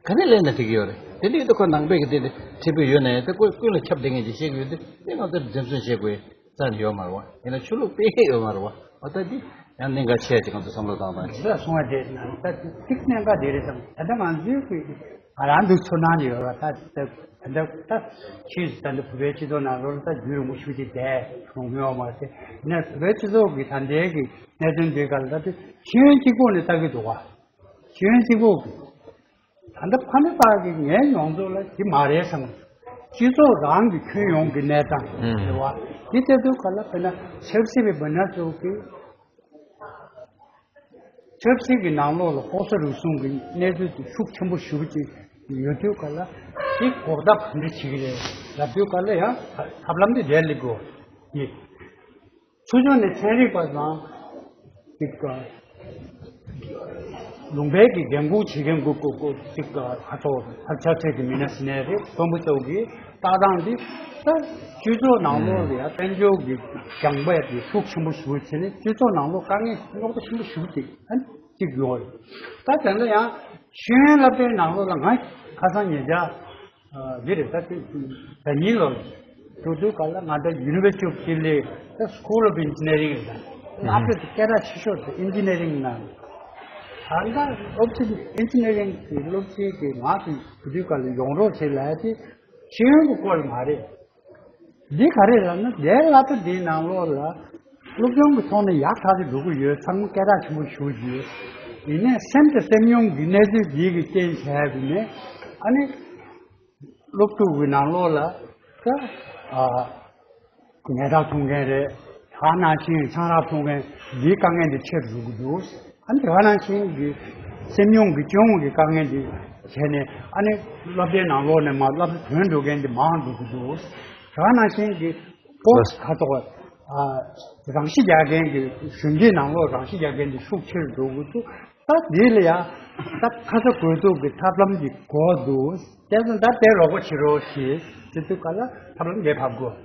ག་ནས་ལེན་ན་འགྲིག་གི་ཡོད་རེད། དེ་འདྲ་ཡིན་དུས་ཁོ་ནང་པའི་གི་དེ་དེ་ཁྲིམས་དཔེ་ཡོད་ན་ཡང་དེ་ཀུན་ཀུན་ལ་ཁྱབ་བསྡད་མཁན་ཅིག་བཤད་ཀྱི་ཡོད་དེ། དེ་ང་ཚོར་འཛེམ་ཟོན་བྱེད་དགོས་ཡ་རྩ་ནས་ཡོད་མ་རེད་བ། ཡིན་ན་ཆོས་ལུགས་སྤེལ་ཡས་ཡོད་མ་རེད་བ། འོ་ད་འདི་ཡང་གནད་འགག་ཆེ་ཡ་ཅིག་ང་ཚོ་བསམ་བློ་བཏང་སྟངས་ཅིག་ད་གསུང་བ་དེ་ན་ད་ཅིག་གནད་འགག་དེ་རེད་བསམ། ད་ལྟ་ང་ཚོའི་གི་ང་རང་འདུག་ཚོར་སྣང་ཡོད་ར། ད་ད་ད་ད་ཕྱིས་སུ་ད་འདི་བོད་པའི་སྤྱི་ཚོགས་ནང་ལོགས་ད་རྒྱུན་རིང་པོ་ཞིག་ཅིག་བསྡད་སོང་ཡོད་མ་རེད། ཡིན་ན་བོད་པའི་སྤྱི་ཚོགས་ཀྱི་ད་ལྟའི་གི་གནད་དོན་འདི་ག་ལ་ད་དུ་ཤེས་ཡོན་གཅིག་པོ་ནས་ལྟ་གི་འདུག་བ། ཤེས་ཡོན་གཅིག་པོ་གི་ད་ལྟ་ཕ་མ་པ་གི་ངའི་མྱོང་ཚོར་ལ་དེ་མ་རེད་བསམ། སྤྱི་ཚོགས་རང་གི་ཁྱོན་ཡོངས་ཀྱི་གནས་སྟངས་རེད་བ། དེ་ལྟ་དུས་ག་ལ་དཔེར་ན་ཆབ་སྲིད་པའི་མི་སྣ་ཚོ་གི་ཆབ་སྲིད་ཀྱི་ནང་ལོགས་ལ་ལྐོག་ཟ་རུལ་སུངས་ཀྱི་གནས་ཚུལ་དེ་ཤུགས་ཆེན་པོ་ཞེ་པོ་ཅིག་ཡོད་དུས་ག་ལ་དེ་འགོག་ཐབས་ག་འདྲ་བྱེད་ཀྱི་རེད་ལབ་དུས་ག་ལ་ཡང་ཐབས་ལམ་དེ་འདྲ་སླེབས་དགོས་ཡིན། ཚུར་ཕྱོགས་ནས་ཚན་རིག་པ་དང་ཅིག་ལུང་པའི་གི་འགན་འཁུར་བྱེད་མཁན་གུ་གུ་གུ་ཅིག་ཁ་ཐོག་ཕར་ཆ་ཚད་ཀྱི་མི་སྣ་ཟེར་ནའི་རེད། དཔོན་པོ་ཚོ་གི་ལྟ་སྟངས་འདི་ད་སྤྱི་ཚོགས་ནང་ལོགས་ལ་ཡང་དཔལ་འབྱོར་གྱི་ལྗང་པ་དེ་ཤུགས་ཆེན་པོ་ཞེ་པོ་བྱས་ནས་སྤྱི་ཚོགས་ནང་ལོགས་དཀའ་ངལ་རྙོག་དྲ་ཆེན་པོ་ཞེ་པོ་ཅིག་ཨ་ནི་གཅིག་ཡོད་རེད། ད་དེ་འདྲ་ཡང་ཤེས་ཡོན་སློབ་གྲྭའི་ནང་ལོགས་ལ་ང་ཁ་སང་ཉེ་ཆར་འདི་རེད། ད་ད་ཉིན་ལོ་དུས་དུས་ག་ལ་ང་ད་University of Chile ད་School of Engineering རེད། ད་ལྷག་པར་དུ་སྐད་གྲགས་ཆེ་ཤོས་དེ་Engineering ནང་ད་ལྟ་སློབ་ཆེན་Engineering གི་སློབ་ཆེན་གྱི་ང་ཚོ་དུས་དུས་ག་ལ་ཡོང་རོགས་བྱེད་ལབ་ཡ་དེ་ཤེས་ཡོན་གྱི་སྐོར་མ་རེད། འདི་ག་རེ་ལབ་ན་དེའི་སློབ་གྲྭ་འདིའི་ནང་ལོགས་ལ་སློབ་སྦྱོང་གི་ཐོག་ནས་ཡག་ཐག་ཆོད་འགྲོ་གི་ཡོད། ཚང་མ་སྐད་གྲགས་ཆེན་པོ་ཞུ་གི་ཡོད། ཡིན་ནའི་སེམས་དང་སེམས་མྱོང་གི་གནས་ཚུལ་འདི་གི་རྐྱེན་བྱས་པ་ནས་ཨ་ནི་སློབ་ཕྲུག་གི་ནང་ལོགས་ལ་ད་ཨ་ནད་རྟགས་ཐོན་མཁན་རེད། ད་ག་ནང་བཞིན་ཆང་རག་འཐུང་མཁན་འདིའི་དཀའ་ངལ་འདི་ཆེ་རུ་འགྲོ་གི་འདུག་ཨ་ནི་དེ་ག་ནང་བཞིན་གྱི་སེམས་མྱོང་གི་སྐྱོ་བོ་གི་དཀའ་ངལ་འདི་བྱས་ནས་ཨ་ནི་སློབ་གྲྭའི་ནང་ལོགས་ནས་མར་སློབ་གྲྭ་ཐོན་འགྲོ་མཁན་འདི་མང་འགྲོ་གི་འདུག་དེ་ག་ནང་བཞིན་གྱི་སྤོ་ཁ་ཐོག་ཨ་རང་ཤི་རྒྱག་མཁན་གྱི་གཞོན་སྐྱེས་ནང་ལོགས་རང་ཤི་རྒྱག་མཁན་འདི་ཤུགས་ཆེ་རུ་འགྲོ་གི་འདུག་ད་འདི་ལ་ཡང་ད་ཁ་ཚ་དགོས་གཏུག་གི་ཐབས་ལམ་གྱི་གོ་འདུག་དེ་ཚོ་ད་དེ་རོགས་པ་བྱེད་རོགས་ཞེས་དེ་དུས་ག་ལ་ཐབས་ལམ་འདི་ཕབ་དགོས།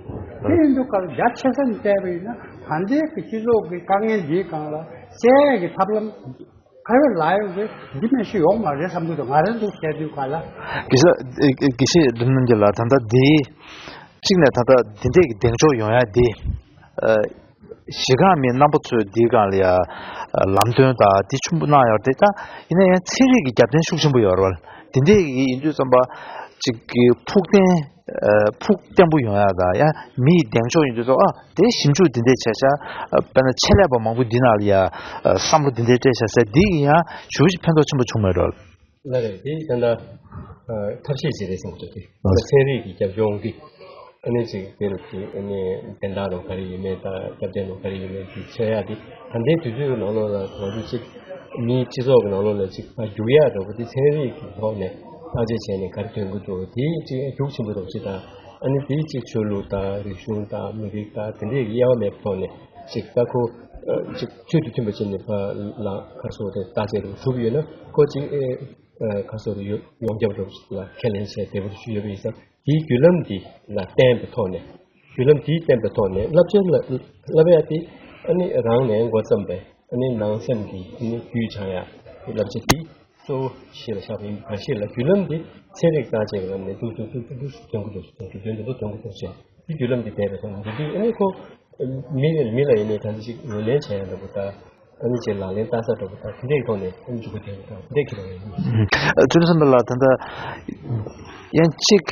དེ་ཡིན་དུས་ག་ལ་རྒྱ་ཆེ་ས་ནས་བལྟས་པ་ཡིན་ན་ད་ལྟའི་གི་སྤྱི་ཚོགས་ཀྱི་དཀའ་ངལ་འདིའི་སྒང་ལ་སེལ་ཡས་ཀྱི་ཐབས་ལམ་ག་རེ་ལ་ཡོད་གི་འདི་མེད་ཤི་ཡོང་མ་རེད་བསམ་གི་འདུག་ང་རང་ཚོ་བཤད་དུས་ག་ལ། དགེ་བཤེས་དགེ་བཤེས་འགྲིམ་རྣམ་རྒྱལ་ལགས། ད་ལྟ་འདི་གཅིག་ནས་ད་ལྟ་འདི་འདྲས་ཀྱི་གདེང་འཇོག་ཡོང་ཡ་འདི། གཞི་རྐང་མི་རྣམ་པ་ཚོས་འདིའི་སྒང་ལ་ཡ་ལམ་སྟོན་དང་འདི་ཆེན་པོ་གནང་ཡོད་རེད། ད་ཡིན་ན་ཡང་ཚན་རིག་གི་རྒྱབ་རྟེན་ཤུགས་ཆེན་པོ་ཡོད་རེད་བ། འདི་འདྲས་ཀྱི་ཡིན་དུས་ཙམ་པ་ཅིག་གི་ཕུགས་བརྟན་ཕུགས་བརྟན་པོ་ཡོང་ཡ་དང་ཡང་མི་ཡི་གདེང་འཇོག་ཡིན་དུས་ཙམ་པ་ཨ་དེ་ཞིབ་འཇུག་འདི་འདྲས་བྱས་ཤག་དཔེར་ན་ཆེད་ལས་པ་མང་པོ་འདི་ནང་ལ་ཡ་བསམ་བློ་འདི་འདྲས་སྤྲད་ཤག་ཟེར་འདི་ཡིན་ཡང་ཞུ་ཕན་ཐོགས་ཆེན་པོ་བྱུང་མེད་རེད། ལགས་རེད། དེ་ད་ལྟ་ཐབས་ཤེས་ཅིག་རེད་བསམ་གྱི་འདུག་ད་ཚན་རིག་གི་རྒྱབ་ལྗོངས་འདི་ཨ་ནི་ཅིག་དེ་རུ་ཅིག་ཨ་ནི་དན་རྟགས་རུ་ག་རེ་ཡིན་མིན་དང་སྐྱབས་རྗེ་རུ་ག་རེ་ཡིན་མིན་དེ་འཚོལ་ཡག་དེ་ད་ལྟའི་དུས་ཚོད་ནང་ལོགས་ལ་ང་ཚོ་ཅིག་མིའི་སྤྱི་ཚོགས་ཀྱི་ནང་ལོགས་ལ་ཅིག་ཕར་རྒྱུག་ཡག་འདྲ་པོ་དེ་ཚན་རིག་གི་ཐོག་ནས་བརྟག་དཔྱད་བྱས་ནས་ག་རེ་ཐོན་གྱི་འདུག་དེ་ཅིག་རྒྱུགས་ཆེན་པོ་འདྲ་པོ་ཅིག་དང་ ཨ་ནི་དེའི་གཅིག་ཆོས་ལུགས་དང་རིག་གཞུང་དང་མི་རིགས་དང་དེ་འདྲའི་དབྱེ་བ་མེད་པའི་ཐོག་ནས་གཅིག་ད་ཁོ་གཅིག་ཆོས་དང་མཐུན་པ་བྱས་ནས་ཕར་ལ་ཁ་སོ་དེ་བརྟག་དཔྱད་རུ་གྲུབ་ཡོད་ན་ཁོ་གཅིག་ཨེ་ཁ་སོ་རུ་ཡོང་རྒྱབ་རུ་ལ་ཁས་ལེན་བྱས་བདེ་པོ་ཞུ་ཡོད་པ་ཡིན་ཙང་དེའི་བརྒྱུད་ལམ་འདི་ལ་བརྟེན་པའི་ཐོག་ནས། བརྒྱུད་ལམ་དེའི་བརྟེན་པའི་ཐོག་ནས་བསླབ་བྱ་ལ་བསླབ་ཡ་དེ་ཨ་ནི་རང་ནས་འགོ་བརྩམས་པའི་ཨ་ནི་ནང་སེམས་ཀྱི་ཨ་ནི་རྒྱུད་སྦྱང་ཡ་བསླབ་བྱ་དེ་གཙོ་བོ་གཞི་ལ་བཞག་པ་ཡིན་པ་གང་ཞིག་ལ་བརྒྱུད་ལམ་དེ་ཚན་རིག་བརྟག་དཔྱད་ཀྱི་ལམ་ནས་འདུག་འདུག་འདུག་འདུག་འདུག་སེ་ཐོན་གྱི་འདུག་ཐོན་གྱི་འདུག་འདུག་ཐོན་གྱི་འདུག་ཟེར་དེ་བརྒྱུད་ལམ་དེ་བསྡད་པའི་ཐོག་ནས་འདི་དུས་ཨ་ནི་ཁོ་མི་མི་ལ་ཡིན་ནའི་ད་ལྟ་ཅིག་ངོས་ལེན་བྱ་ཡ་འདྲ་པོ་དང་ཨ་ནི་ཅིག་ལག་ལེན་བསྟར་ས་འདྲ་པོ་དང་དེ་འདྲའི་ཐོག་ནས་ཨ་ནི་འཇུག་པ་དེ་དང་དེ་འདྲའི་ཁྱེད་རང་ཡིན། ཨ་ཚུལ་བསམ་པ་ལ་ད་ལྟ་ཡང་གཅིག་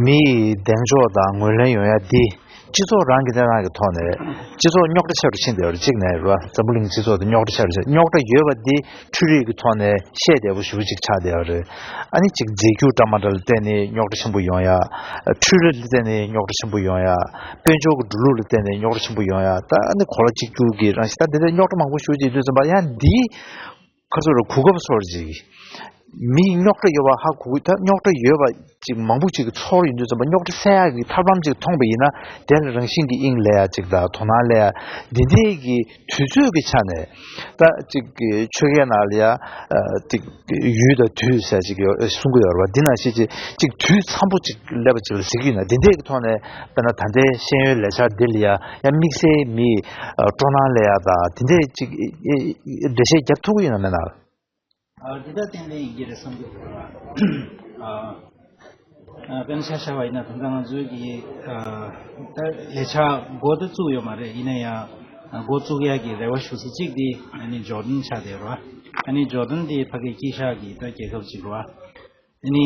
མི་ཡི་གདེང་འཇོག་དང་ངོས་ལེན་ཡོང་ཡ་འདི་སྤྱི་ཚོགས་རང་གི་གནས་སྟངས་ཀྱི་ཐོག་ནས་སྤྱི་ཚོགས་རྙོག་དྲ་ཆེ་རུ་ཕྱིན་བསྡད་ཡོད་རེད། གཅིག་ནས་རེད་བ། འཛམ་བུ་གླིང་སྤྱི་ཚོགས་དེ་རྙོག་དྲ་ཆེ་རུ་ཕྱིན། རྙོག་དྲ་ཡོད་པ་འདི་འཕྲུལ་རིག་གི་ཐོག་ནས་ཤེས་བདེ་པོ་ཞེ་པོ་ཅིག་ཆགས་བསྡད་ཡོད་རེད། ཨ་ནི་གཅིག་རྫས་འགྱུར་འདྲ་མ་འདྲ་ལ་བརྟེན་ནས་རྙོག་དྲ་ཆེན་པོ་ཡོང་ཡ། འཕྲུལ་རིག་ལ་བརྟེན་ནས་རྙོག་དྲ་ཆེན་པོ་ཡོང་ཡ། དཔལ་འབྱོར་གྱི་འགྲོ་ལུགས་ལ་བརྟེན་ནས་རྙོག་དྲ་ཆེན་པོ་ཡོང་ཡ། ད་ཨ་ནི་གོ་ལ་གཅིག་གྱུར་གྱི་རང་བཞིན་ད་འདི་འདྲའི་རྙོག་དྲ་མང་པོ་ཞེ་པོ་ཅིག་ཡོད་དུས་ཙམ་པ་ཡང་འདི་ཁ་སོ་རུ་གོ་སྐབས་ཚོར་ཅིག་མི་རྙོག་དྲ་ཡོད་པ་ཧ་གོ་གི། ད་རྙོག་དྲ་ཡོད་པ་ཅིག་མང་པོ་ཅིག་གི་ཚོར་ཡོང་དུས་ཙམ་པ་རྙོག་དྲ་སེལ་ཡག་གི་ཐབས་ལམ་ཅིག་མཐོང་པ་ཡིན་ན་དེ་ལ་རང་བཞིན་གྱིས་དབྱིངས་སླེབས་ཡག་ཅིག་དང་དོ་སྣང་སླེབས་ཡག་འདི་འདྲའི་གི་དུས་ཚོད་ཀྱི་ཆ་ནས་ད་ཅིག་གི་ཆོས་སྐད་ནང་ལ་ཡ་ཅིག་ཡུལ་དང་དུས་ཟེར་ཅིག་ཡོད་གསུང་གི་ཡོད་རེད་བ། འདི་ནང་བཞིན་ཅིག་ཅིག་དུས་འཚམ་པོ་ཅིག་སླེབས་པ་ཅིག་ལ་གཟིགས་ཀྱི་ཡོད་ན་འདི་འདྲའི་གི་ཐོག་ནས་དཔེར་ན་ད་ལྟའི་ཤེས་ཡོན་ལས་འཆར་འདི་ལ་ཡ་ཡང་དམིགས་བསལ་མི་སྤྲོ་སྣང་སླེབས་ཡག་དང་འདི་འདྲའི་ཅིག་འགྲེལ་བཤད་རྒྱབ་ཐུབ་ཀྱི་ཡོད་ན་མེད་ན། ཨ་འདི་ལྟར་ཏན་ཏན་ཡིན་གྱི་རེད་བསམ་གྱི་འདུག་ཨ་ཨ་དཔེར་ན་ཆ་བཞག་པ་ཡིན་ན་ད་ལྟ་ང་ཚོའི་གི་ཨ་ད་ལས་འཆར་འགོ་ད་བཙུགས་ཡོད་མ་རེད། ཡིན་ན་ཡང་འགོ་བཙུགས་ཡག་གི་རེ་བ་ཞུ་ས་གཅིག་དེ་ཨ་ནི་ཇོར་ཌན་ཆགས་བསྡད་རེད་བ། ཨ་ནི་ཇོར་ཌན་དེ་ཕ་གི་དཀྱིལ་ཤར་གྱི་ད་རྒྱལ་ཁབ་ཅིག་རེད་བ། ཨ་ནི་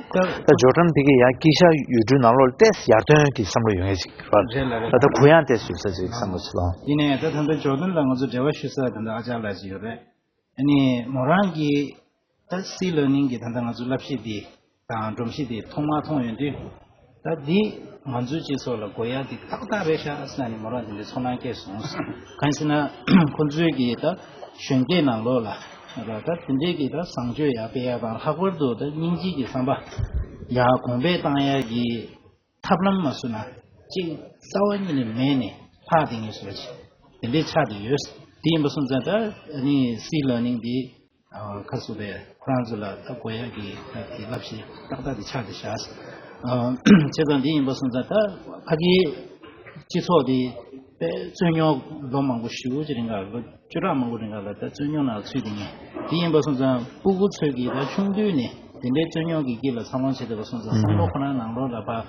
ད་ད་ཇོར་ཌན་དེ་གི་ཡང་དཀྱིལ་ཤར་ཡུལ་གྲུའི་ནང་ལོགས་ལ་ཏོག་ཙམ་ཡར་ཐོན་གྱི་བསམ་བློ་ཡོད་མཁན་ཅིག་རེད་བ། རེད་ལ་རེད། ད་ད་གུ་ཡངས་ཏོག་ཙམ་ཡོད་ས་ཅིག་བསམ་བློ་ཞིག་ལོངས། ཡིན་ན་ཡང་ད་ད་ལྟ་ཇོར་ཌན་ལ་ང་ཚོ་འབྲེལ་བ་ཞུ་ས་ད་ལྟ་ཨ་ཅག་ལགས་ཅིག་ཡོད་རེད། ཨ་ནི་མོ་རང་གིས་ད་སི་ལར་ནིང་གི་ད་ལྟ་ང་ཚོ་བསླབ་གཞི་འདི་དང་སྒྲོམ་གཞི་འདི་ཐོག་མར་མཐོང་ཡོང་དུས་ད་འདི་ང་ཚོའི་སྤྱི་ཚོགས་ལ་དགོས་ཡ་འདི་ཏག་ཏག་རེད་ཤག་ཟེར་ནས་མོ་རང་འདི་འདྲའི་ཚོར་སྣང་སྐྱེས་སོང་། གང་ཡིན་ཟེར་ན་ཁོང་ཚོའི་གི་ད་གཞོན་སྐྱེས་ནང་ལོགས་ལ་ད་དེ་འདྲའི་གི་ད་བཟང་སྤྱོད་ཡར་སྤེལ་ཡ་དང་ལྷག་པར་དུ་ད་སྙིང་རྗེ་གི་བསམ་པ་ཡར་གོང་འཕེལ་བཏང་ཡ་གི་ཐབས་ལམ་མ་བཟོ་ན་གཅིག་རྩ་བ་ཉིད་ནས་མེད་ནས་ཕར་དེ་ངས་བཟོ་ཅིག་དེ་འདྲའི་ཆགས་བསྡད་ཡོད། དེ་ཡིན་པ་སོང་ཙང་ད་ནི་སི་ལར་ནིང་འདི་ཁ་གསོ་བའི་ཁོ་རང་ཚོ་ལ་ད་དགོས་ཡག་གི་ད་དེ་བསླབ་གཞི་ཏག་ཏག་དེ་ཆགས་བསྡད་བཞག་བྱས་ཙང་དེ་ཡིན་པ་སོང་ཙང་ད་ཕ་གིའི་སྤྱི་ཚོགས་དེ་དཔེ་རྩོད་རྙོག་ལོ་མང་པོ་ཞེ་པོ་ཅིག་རིང་ག་ལོ་བཅུ་ཕྲག་མང་པོ་རིང་ག་ལ་ད་རྩོད་རྙོག་ནང་ཚུད་དེ་ངས་དེ་ཡིན་པ་སོང་ཙང་སྤུ་གུ་ཚོས་ཀྱིས་ད་ཆུང་དུས་ནས་དེ་འདྲའི་རྩོད་རྙོག་གི་དཀྱིལ་ལ་འཚར་ལོངས་བྱས་བསྡད་པ་སོང་ཙང་བསམ་བློ་ཁོ་རང་ནང་ལོགས་ལ་ཕར།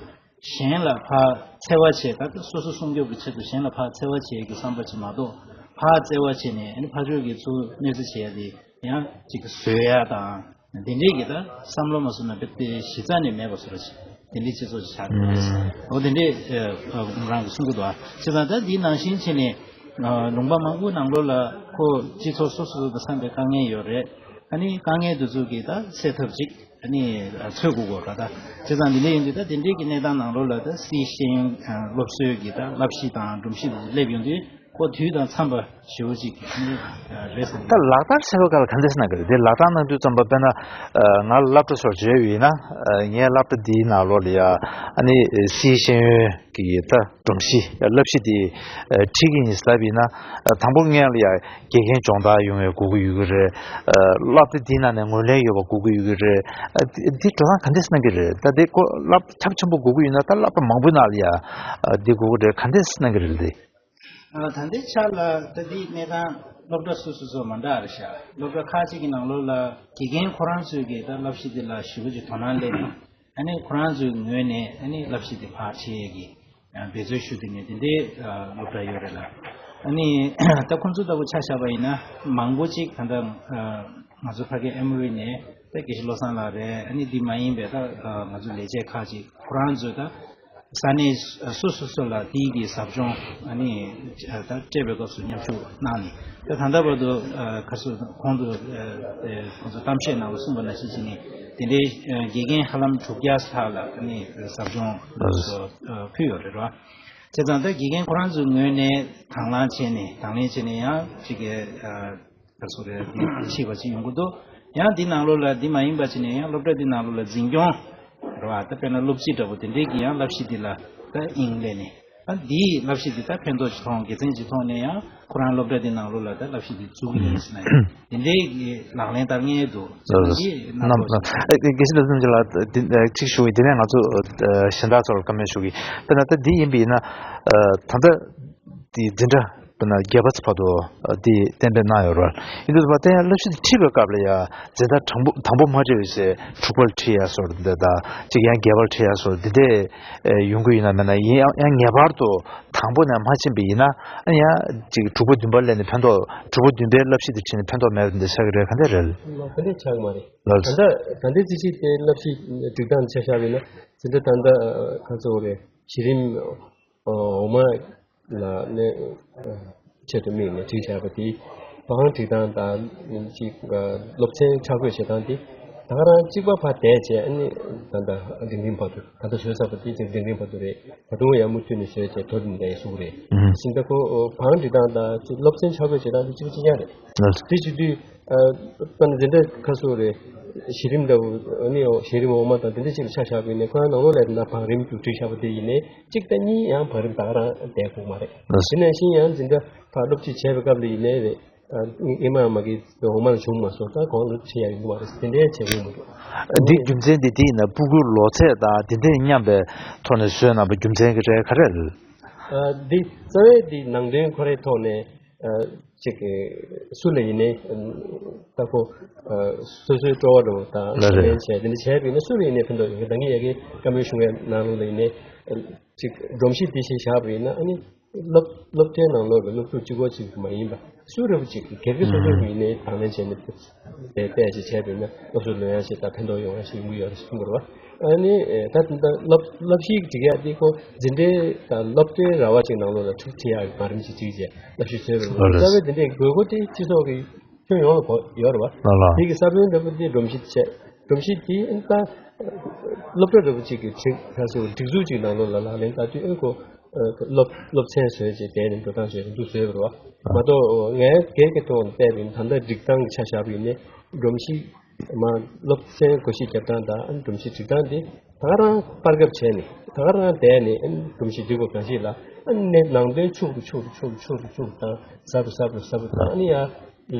གཞན་ལ་ཕར་འཚེ་བ་བྱེད། ད་ལྟ་སོ་སོ་སྲུང་སྐྱོབ་ཀྱི་ཆེད་དུ་གཞན་ལ་ཕར་འཚེ་བ་བྱེད་ཀྱི་བསམ་པ་ཅིག་མ་གཏོགས་ཕར་བརྩེ་བ་བྱས་ནས་ཨ་ནི་ཕར་ཕྱོགས་ཀྱི་ཚུར་གནོད་འཚེ་བྱེད་ཡ་དེ་ཡང་ཅིག་བཟོད་ཡ་དང་དེ་འདྲས་ཀྱི་ད་བསམ་བློ་མ་བཟོ་ན་དཔེ་དེ་གཞི་རྩ་ནས་མེད་པ་བཟོ་འདྲ་ཅིག་དེ་འདྲས་སྤྱི་ཚོགས་ཅིག་ཆགས་འདུག་རེད། འོ་དེ་འདྲས་ཨ་ཨ་རང་གི་གསུང་གི་འདུག་ཨ། བྱས་ཙང་ད་འདི་ནང་བཞིན་བྱས་ནས་ཨ་ལུང་པ་མང་པོའི་ནང་ལོགས་ལ་ཁོ་སྤྱི་ཚོགས་སོ་སོ་སོ་དང་འཚམ་པའི་དཀའ་ངལ་ཡོད་རེད། ཨ་ནི་དཀའ་ངལ་དེ་ཚོ་གི་ད་སེལ་ཐབས་ཅིག་ཨ་ནི་འཚོལ་དགོས་གོ་ག་ད། བྱས་ཙང་འདི་འདྲ་ཡིན་དུས་ད་དེ་འདྲའི་གི་གནས་སྟངས་ནང་ལོགས་ལ་ད་སིའི་ཤེས་ཡོན་སློབ་གསོའི་གི་ད་བསླབ་གཞི་དང་སྒྲོམ་གཞི་དེ་སླེབས་ཡོང་དུས་ཁོ་དུས་དང་འཚམས་པ་ཞེ་པོ་ཅིག་ཨ་ནི་རེད་བསམ་གི། ད་ལག་བསྟར་བྱེད་པའི་སྐབས་ལ་ག་འདྲས་གནང་གི་རེད། དེ་ལག་བསྟར་གནང་དུས་ཙམ་པ་དཔེར་ན་ང་ལ་སློབ་གྲྭ་སོགས་བརྗོད་ཡོད་ཡིན་ན་ངའི་སློབ་གྲྭ་འདིའི་ནང་ལོགས་ལ་ཡ་ཨ་ནི་སིའི་ཤེས་ཡོན་གི་ད་སྒྲོམ་གཞི་བསླབ་གཞི་དེ་ཁྲིད་ཀྱི་ཡིན་ཟེར་ལབ་ཡིན་ན་དང་པོ་སྔོན་ལ་ཡ་དགེ་རྒན་སྦྱོང་བརྡར་ཡོང་བའི་དགོས་ཀྱི་ཡོད་ཀྱི་རེད། སློབ་གྲྭ་འདིའི་ནང་ནས་ངོས་ལེན་ཡོད་པ་དགོས་ཀྱི་ཡོད་ཀྱི་རེད། འདི་འདི་འགྲོ་སྟངས་ག་འདྲས་གནང་གི་རེད། ད་འདི་ཁོ་སློབ་གྲྭ་ཁྱབ་ཆེན་པོ་དགོས་ཀྱི་ཡོད་ན་ད་སློབ་གྲྭ་མང་པོའི་ནང་ལ་ཡ་འདི་དགོས་ཀྱི་རེད། ག་འདྲས་གནང་གི་རེད་འདི། ད་ལྟའི་ཆ་ལ་ད་འདི་གནས་སྟངས་སློབ་གྲྭ་སོ་སོ་སོ་མ་འདྲ་རེད་ཤག་སློབ་གྲྭ་ཁག་ཅིག་གི་ནང་ལོགས་ལ་དགེ་རྒན་ཁོ་རང་ཚོས་ཀྱི་ད་བསླབ་གཞི་འདི་ལ་ཞེ་པོ་ཅིག་དོ་སྣང་སླེབས་ནས་ཨ་ནི་ཁོ་རང་ཚོའི་ངོས་ནས་ཨ་ནི་བསླབ་གཞི་འདི་ཕར་ཁྲིད་ཡས་ཀྱི་འབད་རྩོལ་ཞུ་བསྡད་མཁན་དེ་འདྲའི་སློབ་གྲྭ་ཡོད་རེད་ལ། ཨ་ནི་ད་ཁོང་ཚོ་ལྟ་བུ་ཆ་བཞག་པ་ཡིན་ན་མང་པོ་ཅིག་ད་ལྟ་ང་ཚོ་ཕ་གི་ཨེ་མོ་རི་ནས་ད་དགེ་བཤེས་བློ་བཟང་ལགས་རེད། ཨ་ནི་འདི་མ་ཡིན་པའི་ད་ང་ཚོ་ལས་བྱེད་ཁག་ཅིག་ཁོ་རང་ཚོས་ད་ས་གནས་སོ་སོ་སོ་ལ་དེའི་གི་ཟབ་སྦྱོང་ཨ་ནི་ད་སྤྲད་པའི་སྐབས་སུ་མཉམ་ཞུགས་གནང་ནས་ད་ད་ལྟ་བར་དུ་ཁ་སོ་གོང་དུ་ཁོང་ཚོ་གཏམ་བཤད་ནང་ལ་གསུངས་པ་ནང་བཞིན་བྱས་ནས་དེ་འདྲའི་དགེ་རྒན་ཧ་ལམ་དྲུག་བརྒྱ་ལྷག་ལ་ཨ་ནི་ཟབ་སྦྱོང་ཕུལ་ཡོད་རེད་ར། བྱས་ཙང་ད་དགེ་རྒན་ཁོ་རང་ཚོའི་ངོས་ནས་དང་བླངས་བྱས་ནས་དང་ལེན་བྱས་ནས་ཡང་ཅིག་གི་ད་སོ་རེ་འདི་ཤེས་པ་ཅིག་ཡོང་གི་འདུག་ཡང་འདི་ནང་ལོགས་ལ་འདི་མ་ཡིན་པ་ཅིག་ནས་ཡང་སློབ་གྲྭ་འདི་ནང་ལོགས་ལ་འཛིན་སྐྱོང་ རེད་བ། ད་དཔེར་ན་སློབ་སྤྱི་འདྲ་པོ་དེ་འདྲས་ཀྱིས་ཡང་བསླབ་གཞི་འདི་ལ་ད་དབྱིངས་སླེབས་ནས། ཨ་འདིའི་བསླབ་གཞི་འདི་ད་ཕན་ཐོགས་ཅིག་མཐོང་། དགེ་མཚན་ཅིག་མཐོང་ནས་ཡང་ཁོ་རང་སློབ་གྲྭ་འདི་ནང་ལོགས་ལ་ད་བསླབ་གཞི་འདི་བཙུགས་ཀྱི་ཡིན་ཟེར་ན་ཡང་དེ་འདྲའི་གི་ལག་ལེན་བསྟར་མཁན་འདུག་ཟེར་ན་འདི་རྣམ་རྣམ་པ་ཚོ། ཨ་དགེ་བཤེས་བློ་བཟང་ལགས་འདི་ཨ་གཅིག་ཞུ་གི། དེ་ནས་ང་ཚོ་ཨ་གཞན་དག་ཚོར་བཀའ་མོལ་ཞུ་གི། དཔེར་ན་ད་འདི་ཡིན་པ་ཡིན་ན་ཨ་ད་ལྟ་འདི་འཛིན་གྲྭ་དཔེར་ན་བརྒྱད་པ་ཚོ་བར་དུ་ཨ་འདི་གཏན་འབེབས་གནང་ཡོད་རེད། ཡིན་དུས་ད་ལྟ་ཡང་བསླབ་གཞི་འདི་ཁྲིད་པའི་སྐབས་ལ་ཡང་འཛིན་གྲྭ་དང་པོ་དང་པོ་མ་ཁྲིད་པའི་ཚེ་དྲུག་པར་ཁྲིད་ཡ་སོགས་འདི་དང་གཅིག་ཡང་བརྒྱད་པར་ཁྲིད་ཡ་སོགས་འདི་འདྲས་ཨེ་ཡོང་གི་ཡོད་ན་མེད་ན། ཡིན་ཡང་ཡང་ངེས་པར་དུ་དང་པོ་ནས་མ་ཕྱིན་པ་ཡིན་ན་ཨ་ཡང་ཅིག་དྲུག་པ་བདུན་པ་སླེབས་ནས་ཕན་ཐོགས། དྲུག་པ་བདུན་པའི་བསླབ་གཞི་དེ་ཁྲིད་ནས་ཕན་ཐོགས་མེད་པ་འདི་ཆགས་ཀྱི་རེད། ག་འདྲ་རེད། ལགས། ག་འདྲ་ཆགས་མ་རེད། ལགས། ད་ལྟ་ད་ལྟའི་ཅི་ཞིག་དེ་བསླབ་གཞི་སྒྲིག་སྟངས་ཆ་བཞག་པ་ཡིན་ན་འཛིན་གྲྭ་ད་ལྟ་ག་ཚོད་རེད། གཞི་རིམ་འོག་མ་ལ་ནས་ཆེད་དུ་དམིགས་ནས་བསྒྲིགས་བཞག་པ་དེ། བང་སྒྲིག་སྟངས་དང་ཅིག་སློབ་ཚན་ཆ་བགོས་བྱེད་སྟངས་དེ་ད་ག་རང་གཅིག་པ་ཕར་བསྡད་བྱས། ཨ་ནི་ད་ལྟ་འབྲིང་རིམ་བར་དུ། ད་ལྟ་བཟོས་ཚར་བ་དེ་ཅིག་འབྲིང་རིམ་བར་དུ་རེད། ད་དུང་ཡང་མུ་མཐུད་ནས་བཟོས་བྱས་མདོ་འདི་འདྲ་ཞུ་གི་རེད། ཨུམ། ཤིང་རྟ་ཁོ་བང་སྒྲིག་སྟངས་དང་ཅིག་སློབ་ཚན་ཆ་བགོས་བྱེད་སྟངས་དེ་གཅིག་པ་གཅིག་རྐྱང་རེད། ལགས། དེ་བྱེད་དུས་ཨ་དཔེར་ན་འཛིན་གྲྭ་ཁ་སོ་རེད། གཞི་རིམ་འདྲ་བོ་ཨ་ནི་གཞི་རིམ་འོག་མ་དང་དེ་འདྲ་ཅིག་ལ་ཆ་བཞག་པ་ཡིན་ན་ཁོ་རང་ནང་ལོགས་ལ་ཡིན་ན་བང་རིམ་དུ་བསྒྲིགས་བཞག་པ་དེ་ཡིན་ནའི། གཅིག་དང་གཉིས་ཡང་བར་རིམ་ད་ག་རང་བསྡད་དགོས་མ་རེད། ལགས། དེ་ནང་བཞིན་ཡང་འཛིན་གྲྭ་ཕར་སློབ་ཁྲིད་བྱས་པའི་སྐབས་ལ་ཡིན་ནའི་རེད། ཨ་སྔོན་མ་མ་གི་འོག་མ་ལ་བྱུང་མ་སོང་། ད་གོང་ལ་བྱེད་ཡག་ཡོང་གི་མ་རེད། དེ་འདྲའི་བྱེད་དགོས་མི་འདུག། འདི་རྒྱུ་མཚན་འདི་དེ་ཡིན་ན་སྤུ་གུ་ལོ་ཚད་དང་དེ་འདྲའི་མཉམ་པའི་ཐོག་ནས་བཟོས་གནང་པའི་རྒྱུ་མཚན་གྱི་རེད། ག་རེ་རེད། ཨ་འདི་རྩ་བའི་འདི་ནང་དོན་ཁོ་རའི་ཐོག་ནས་ཨ་ཅིག་གི་སུ་ལ་ཡིན་ནའི་ད་ཁོ་ཨ་སོ་སོའི་སྤྲོ་བ་འདྲ་བོ་དང་ལགས་རེད། ཞལ་ལེན་བྱས་དེ་འདྲ་བྱས་པ་ཡིན་ན་སུ་ལ་ཡིན་ནའི་ཕན་ཐོགས་ཡོད་གི། ད་ངས་ཡ་གི་བཀའ་མོལ་ཞུ་བའི་ནང་ལོགས་ལ་ཡིན་ནའི་ཅིག་སྒྲོམ་གཞི་འདི་ཞིག་བཞག་པ་ཡིན་ན། ཨ་ནི་སློབ་སློབ་གྲྭའི་ནང་ལོགས་ཀྱི་སློབ་ཕྲུག་གཅིག་པོ་གཅིག་མ་ཡིན་པ་སུ་རེ་བ་ཅིག་སྒེར་གྱི་སོ་སོ་གི་ཡིན་ནའི་དང་ལེན་བྱས་ནས་དཔེ་དཔེ་ཞིག་བྱས་པ་ཡིན་ན་སློབ་གསོ་ལོན་ཡག་ཞིག་དང་ཕན་ཐོགས་ཡོང་ཡག་ཞིག་ཡོང་གི་ཡོད་རེད་གསུང་གི་རེད་བ། ཨ་ནི་ད་ད་སློབ་སློབ་གཞི་སྒྲིག་ཡག་དེ་ཁོ་འཛིན་གྲྭའི་དང་སློབ་གྲྭའི་ར་བ་ཅིག་ནང་ལོགས་ལ་ཁྲིད་ཡག་གི་བར་རིམ་ཅིག་བསྒྲིགས་རྗེས་སློབ་གཞི་བཟོས་པ་རེད། རྩ་བའི་དེ་འདྲའི་དགོས་མཁོ་དེ་སྤྱི་ཚོགས་ཀྱི་ཁྱོན་ཡོངས་ལ་གོ་ཡོད་རེད་བ། ལགས་ལགས། དེ་གི་ས་བོན་འདྲ་པོ་དེ་སྒྲོམ་གཞི་བྱས། སྒྲོམ་གཞི་དེ་ད་སློབ་གྲྭ་འདྲ་པོ་ཅིག་གི་སྒྲིག་ཁ་སོ་སྒྲིག་འཛུགས་ཅིག་ནང་ལོགས་ལ་ལག་ལེན་བསྟར་དུས། ཨེ་ཁོ་ཨེ་ཁོ་སློབ་སློབ་ཚན་བཟོས་བྱས་དེ་ནས་འགྲོ་སྟངས་བྱས་འདུག་བཟོས་པ་རེད་བ། མ་གཏོགས་ངའི་སྒེར་གྱི་ཐོག་ནས་བལྟས་པ་ཡིན་ན་ད་ལྟ་སྒྲིག་སྟངས་ཀྱི་ཆ་བཞག་པ་ཡིན་ནའི་སྒྲོམ་གཞི་མ་སློབ་ཚན་བགོ་བཤའ་རྒྱབ་སྟངས་དང་ཨ་ནི་སྒྲོམ་གཞི་སྒྲིག་སྟངས་དེ་ད་ག་རང་བར་སྐབས་བྱས་ནས་ད་ག་རང་བསྡད་ནས་ཨ་ནི་སྒྲོམ་གཞི་སྒྲིག་པ་གང་ཞིག་ལ་ཨ་ནི་ནང་དོན་ཕྱུག་རུ་ཕྱུག་རུ་ཕྱུག་རུ་ཕྱུག་རུ་ཕྱུག་རུ་བཏང་། ཟབ་རུ་ཟབ་རུ་ཟབ་རུ་བཏང་། ཨ་ནི་ཡང་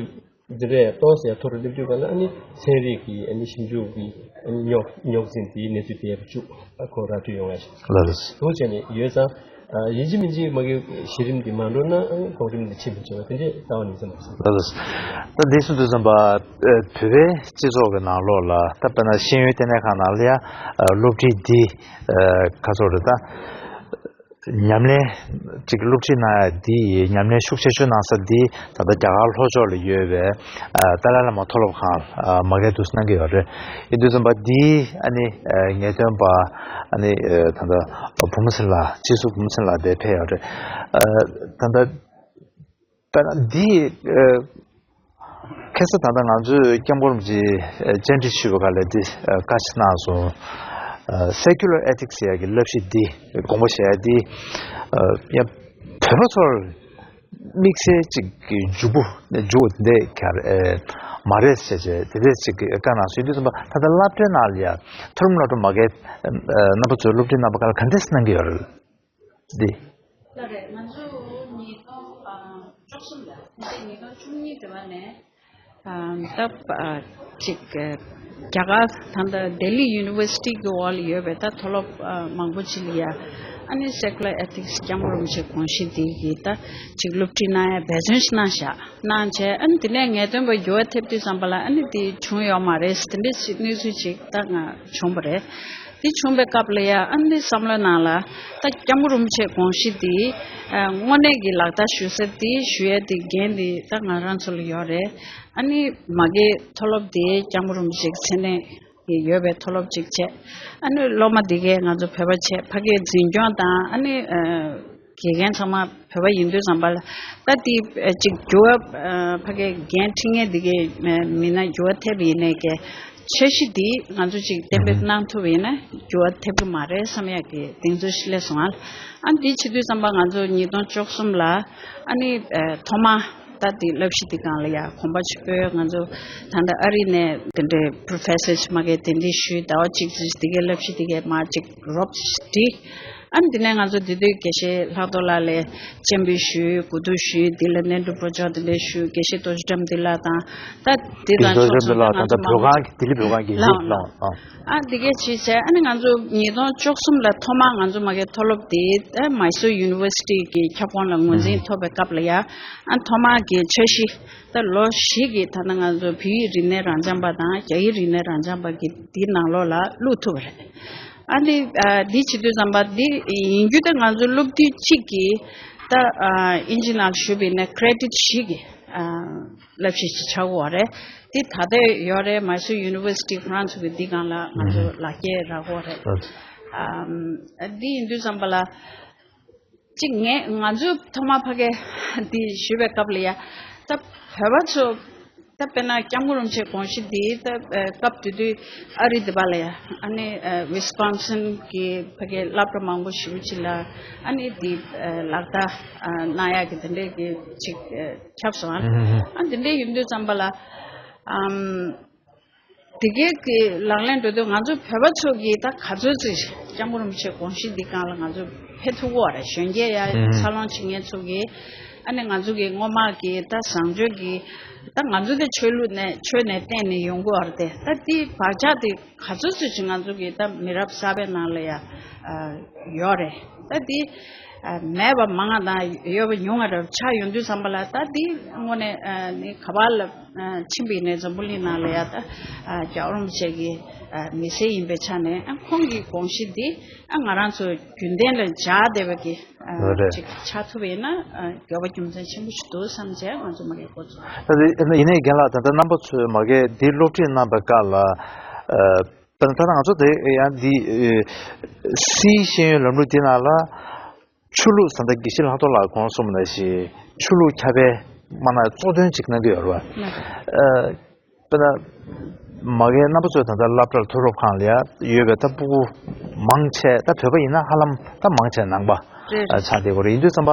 འདི་འདྲའི་ཏོག་ཙམ་ཡང་མཐོ་རུ་སླེབས་དུས་ག་ལ་ཨ་ནི་ཚན་རིག་གི་ཨ་ནི་ཞིབ་འཇུག་གི་ཨ་ནི་རྙོག་རྙོག་འཛིང་དེའི་གནས་ཚུལ་དེ་ཡག་པོ་བཅུག་ཨ་ཁོ་ར་འཕྲོད་ཡོང་ཡ་ཞིག་ལགས་ལགས། དུ་བྱས་ནས་ཡོད་ཙང་། ཨ་ཡིན་གཅིག་མིན་གཅིག་མ་གི་གཞི་རིམ་འདི་མ་འགྲོ་ན་ཨ་གོང་རིམ་འདི་ཕྱིན་མི་ཆོག་པ་དེ་འདྲའི་ལྟ་བ་ནི་ཙམ་མ་ཟད། ལགས་ལགས། ད་འདི་གསུང་དུས་ཙམ་པ་ཨ་བོད་པའི་སྤྱི་ཚོགས་ཀྱི་ནང་ལོགས་ལ་ད་དཔེར་ན་ཤེས་ཡོན་ལྟེ་གནས་ཁང་ནང་ལ་ཡང་ཨ་སློབ་ཁྲིད་འདི་ཨ་ཁ་ཚོགས་རེད་ད། ཉམས་ལེན་ཅིག་སློབ་ཁྲིད་གནང་ཡ་འདི་ཡི་ཉམས་ལེན་ཤུགས་ཆེ་ཤོས་གནང་ས་འདི་ད་ལྟ་རྒྱ་གར་ལྷོ་ཕྱོགས་ལ་ཡོད་པའི་ཨ་ཏཱ་ལའི་བླ་མ་མཐོ་སློབ་ཁང་ལ་ཨ་མ་གིར་འདུག་སེ་གནང་གི་ཡོད་རེད། ཡིན་དུས་ཙམ་པ་འདི་ཨ་ནི་ཨ་ངེས་སྟོན་པ་ཨ་ནི་ཨ་ད་ལྟ་བུ་མོ་ཚེ་རིང་ལགས་སྤྱི་ཟུར་བུ་མོ་ཚེ་རིང་ལགས་དེ་ཕེབས་ཡོད་རེད། ཨ་ད་ལྟ་དཔེར་ན་འདི་ཨ་ཁ་སང་ད་ལྟ་ང་ཚོས་སྐྱབས་མགོན་རིན་པོ་ཆེ་བཅར་འདྲི་ཞུས་པའི་སྐབས་ལ་འདི་ཨ་བཀའ་ཆ་གནང་སོང་། ཨ་Secular Ethics ཟེར་ཡག་གི་བསླབ་གཞི་འདི་དགོངས་པ་བཞེས་ཡག་འདི་ཨ་ཡང་བོད་པ་ཚོར་དམིགས་བསལ་ཅིག་གི་འཇུག་པོ་འཇུག་པ་འདི་འདྲ་ག་རེ་མ་རེད་ཟེར་བྱས་དེ་འདྲ་ཅིག་གི་བཀའ་གནང་སོང་། ཡིན་དུས་ཙམ་པ་ད་ལྟ་སློབ་གྲྭའི་ནང་ལ་ཡང་མཐོ་རིམ་སློབ་གྲྭ་མ་གིར་ཨ་རྣམ་པ་ཚོས་སློབ་ཁྲིད་གནང་པའི་སྐབས་ལ་ག་འདྲས་གནང་གི་ཡོད་རེད། འདི། ལགས་རེད། ང་ཚོ་ཉིས་སྟོང་ཨ་བཅུ་གསུམ་ལ་ཕལ་ཆེར་ཉིས་སྟོང་བཅུ་གཉིས་དེ་བ་ནས་ཨ་ད་ཨ་ཅིག་ཨ་རྒྱ་གར་ད་ལྟ་ལྡི་ལི་ཡུ་ནི་ཝར་སི་ཊི་གི་འོག་ལ་ཡོད་པའི་ད་མཐོ་སློབ་ཨ་མང་པོ་ཅིག་ལ་ཡ་ཨ་ནི་Secular Ethics སྐྱབས་མགོན་རིན་པོ་ཆེ་དགོངས་གཞི་འདི་གི་ད་ཅིག་སློབ་ཁྲིད་གནང་ཡ་འབད་བརྩོན་ཞིག་གནང་བཞག་གནང་བྱས་ཨ་ནི་དེ་ནས་ངེས་སྟོན་པ་འགྱུར་བ་ཐེབས་དུས་ཙམ་པ་ལ་ཨ་ནི་དེ་བྱུང་ཡོད་མ་རེད། དེ་འདྲའི་ཅིག་གནས་ཚུལ་ཅིག་ད་ང་བྱུང་བ་རེད། དེ་བྱུང་བའི་སྐབས་ལ་ཡ་ཨ་ནི་བསམ་བློའི་ནང་ལ་ད་སྐྱབས་མགོན་རིན་པོ་ཆེའི་དགོངས་གཞི་དེ་ཨ་དངོས་གནས་ཀྱི་ལག་བསྟར་ཞུ་ས་དེ་ཞུ་ཡ་དེ་འགན་དེ་ད་ང་རང་ཚོ་ལ་ཡོད་རེད། ཨ་ནི་མ་གིའི་མཐོ་སློབ་དེ་སྐྱབས་མགོན་རིན་པོ་ཆེའི་མཚན་གནས་ཀྱི་ཡོད་པའི་མཐོ་སློབ་ཅིག་བྱས། ཨ་ནི་སློབ་མ་དེ་གས་ང་ཚོ་བོད་པ་བྱས། ཕ་གིའི་འཛིན་སྐྱོང་དང་ཨ་ནི་ཨ་དགེ་རྒན་ཚང་མ་བོད་པ་ཡིན་དུས་ཙམ་པ་ལ་ད་དེ་ཨ་ཅིག་འགྱུར་བ་ཨ་ཕ་གིའི་འགན་འཁྲི་མཁན་དེ་གས་ཨ་མིན་ན་འགྱུར་བ་ཐེབས་ཡིན་ནའི་གས། འཆར་གཞི་འདི་ང་ཚོ་ཅིག་གཏན་འབེབས་གནང་ཐུབ་པ་ཡིན་ན་འགྱུར་བ་ཐེབས་ཀྱི་མ་རེད་བསམ་ཡག་གི་གདེང་ཚོད་ཞིག་སླེབས་སོང་ཨ། ཨ་འདི་བྱེད་དུས་ཙམ་པ་ང་ཚོ་ཉིས་སྟོང་བཅུ་གསུམ་ལ་ཨ་ནི་ཨ་ཐོག་མ་ ད་དེ་བསླབ་གཞི་དེ་སྒང་ལ་ཡ་གོམ་པ་ཞིག་སྤོས། ང་ཚོ་ད་ལྟ་ཨ་རི་ནས་དེ་འདྲའི་པྲོ་ཕེ་སར་ཅིག་མ་གི་དེ་འདྲའི་ཞུས། ཟླ་བ་གཅིག་ཙམ་དེ་གའི་བསླབ་གཞི་དེ་གའི་མ་ཅིག་རོབ་ཅིག་བསྒྲིགས། ཨ་ནི་དེ་ནས་ང་ཚོ་དེ་དུས་དགེ་བཤེས་ལྷག་རྡོར་ལགས་ལ་སྤྱན་འབུལ་ཞུས། གོ་བསྡུར་ཞུས། དེ་ལ་སྣེ་འདྲེན་པོ་ཅོག་དེ་འདྲ་ཞུས། དགེ་བཤེས་རྡོ་རྗེ་བཀྲ་མོ་བདེ་ལགས་དང་། ད་དེ་དང་ཕྱོགས་མཚུངས་ད་ང་ཚོ་མང་པོ་ལྡི་ལི་བོད་ཁང་གི་ལགས་ལགས། ཨ་འདི་གས་བྱས་བྱས། ཨ་ནི་ང་ཚོ་ཉིས་སྟོང་བཅུ་གསུམ་ལ་ཐོག་མར་ང་ཚོ་མ་གི་མཐོ་སློབ་དེ་ཨ་མའི་སུར་ཡུ་ནི་ཝར་སི་ཊི་གི་ཁྱབ་ཁོངས་ལ་ངོས་འཛིན་ཐོབ་པའི་སྐབས་ལ་ཡ། ཨ་ཐོག་མར་གྱི་འཆར་གཞི་ད་ལོ་བཞི་གི་ད་ལྟ་ང་ཚོ་བོད་ཡིག་རིག་གནས་རང་སྦྱངས་པ་དང་རྒྱ་ཡིག་རིག་གནས་རང་སྦྱངས་པ་གི་དེའི་ནང་ལོགས་ལ་བླུགས་ཐུབ་པ་རེད། ཨ་ནི་ཨ་འདི་བྱེད་དུས་ཙམ་པ་འདི་ཡིན་རྒྱུ་ད་ང་ཚོ་སློབ་དུས་གཅིག་གི་ད་ཨ་ཨིན་ཇི་ནང་ཞུས་པ་ཡིན་ན་ཀེ་རེ་ཌིཊ་བཞི་གི་ཨ་བསླབ་གཞི་ཞིག་ཆགས་ཀྱི་ཡོད་རེད། དེ་ད་ལྟ་ཡོད་རེད། མའི་སུར་ཡུ་ནི་ཝར་སི་ཊི་ཁོ་རང་ཚོ་གི་འདི་སྒང་ལ་ང་ཚོ་ལག་འཁྱེར་རག་གི་ཡོད་རེད། ཨ་འདི་ཡིན་དུས་ཙམ་པ་ལ་གཅིག་ངས་ང་ཚོས་ཐོག་མར་ཕ་གི་འདི་ཞུས་པའི་སྐབས་ལ་ཡ། ད་བོད་པ་ཚོ་ད་དཔེར་ན་སྐྱབས་མགོན་རིན་པོ་ཆེའི་དགོངས་གཞི་འདི་ད་ཨ་སྐབས་དེ་དུས་ཨ་རི་འདི་པ་ལ་ཡ། ཨ་ནི་ཨ་ཝི་སི་ཀོན་སིན་གྱི་ཕ་གི་སློབ་གྲྭ་མང་པོ་ཞེ་པོ་ཅིག་ལ་ཨ་ནི་འདི་ཨ་ལག་བསྟར་ཨ་གནང་ཡག་གི་དེ་འདྲའི་གི་ཅིག་ཨ་ཁྱབ་སོང་། ཨ་ཨ་འདི་འདྲའི་ཡིན་དུས་ཙམ་པ་ལ་ཨམ། དེ་གའི་གི་ལག་ལེན་འགྲོ་དུས་ང་ཚོ་བོད་པ་ཚོ་གིས་ད་ག་ཚོད་ཅིག་སྐྱབས་མགོན་རིན་པོ་ཆེའི་དགོངས་གཞི་འདི་སྒང་ལ་ང་ཚོ་ཕེབས་ཐུབ་ཀྱི་ཡོད་རེད། གཞོན་སྐྱེས་ཡ་ཨུམ། འཚར་ལོངས་བྱེད་མཁན་ཚོ་གིས་ཨ་ནི་ང་ཚོ་གི་སྔོན་མ་གི་ད་བཟང་སྤྱོད་ཀྱི་ད་ང་ཚོ་དེ་ཆོས་ལུགས་ནས་ཆོས་ནས་བརྟེན་ནས་ཡོང་གི་ཡོད་རེད་དེ། ད་དེའི་བག་ཆགས་དེ་ག་ཚོད་ཅིག་ང་ཚོ་གི་ད་མི་རབས་གསར་པའི་ནང་ལ་ཡ་ཨ་ཡོད་རེད། ད་དེ་ཨ་མེད་པ་མང་བ་དང་ཡོད་པ་ཉུང་བ་རེ་ཆགས་ཡོང་དུས་ཙམ་པ་ལ། ད་དེ་དངོས་གནས་ཨ་ནི་ག་པར་ལ་ཨ་ཕྱིན་པ་ཡིན་ནའི་འཛམ་བུ་གླིང་ནང་ལ་ཡ་ད་ཨ་རྒྱལ་བ་རིན་པོ་ཆེ་གི་ཨ་མི་ཚེ་ཡིན་པའི་ཆ་ནས། ཨ་ཁོང་གི་དགོངས་གཞི་འདི་ཨ་ང་རང་ཚོ་རྒྱུན་ལྡན་ལ་འཇགས་བསྡད་པ་གི་ཨ་རེད། ཅིག་ཆགས་ཐུབ་པ་ཡིན་ན་ཨ་དགེ་བ་རྒྱུ་མཚན་ཆེན་པོ་ཞིག་འདུག་བསམ་བྱས་ང་ཚོ་མ་གི་འགོ་ཚུགས། ད་དེ་ཡིན་ནའི་རྒན་ལགས། ད་ལྟ་རྣམ་པ་ཚོས་མ་གི་འདི་སློབ་ཁྲིད་གནང་པའི་སྐབས་ལ་ཨ་ད་ད་ང་ཚོ་དེ་ཡང་འདི་ཨ་སིའི་ཤེས་ཡོན་ལམ་ལུགས་འདི་ནང་ལ་ཆོས་ལུགས་ཟེར་ད་དགེ་བཤེས་ལྷག་རྡོར་ལགས་གོང་གསུངས་པ་ནང་བཞིན་ཆོས་ལུགས་ཁྱབ་སྤེལ་མ་གནང་གཙོ་དོན་ཅིག་གནང་གི་ཡོད་རེད་བ། ལགས། ཨ་དཔེར་ན་མ་གི་རྣམ་པ་ཚོས་ད་ལྟ་སློབ་གྲྭ་མཐོ་སློབ་ཁང་ལ་ཡ་ཡོད་པའི་ད་སྤུ་གུ་མང་ཆེ་ད་བོད་པ་ཡིན་ན་ཧ་ལམ་ད་མང་ཆེ་ནང་པ་རེད། ཨ་ཆགས་བསྡད་ཀྱི་ཡོད་རེད། ཡིན་དུས་ཙམ་པ་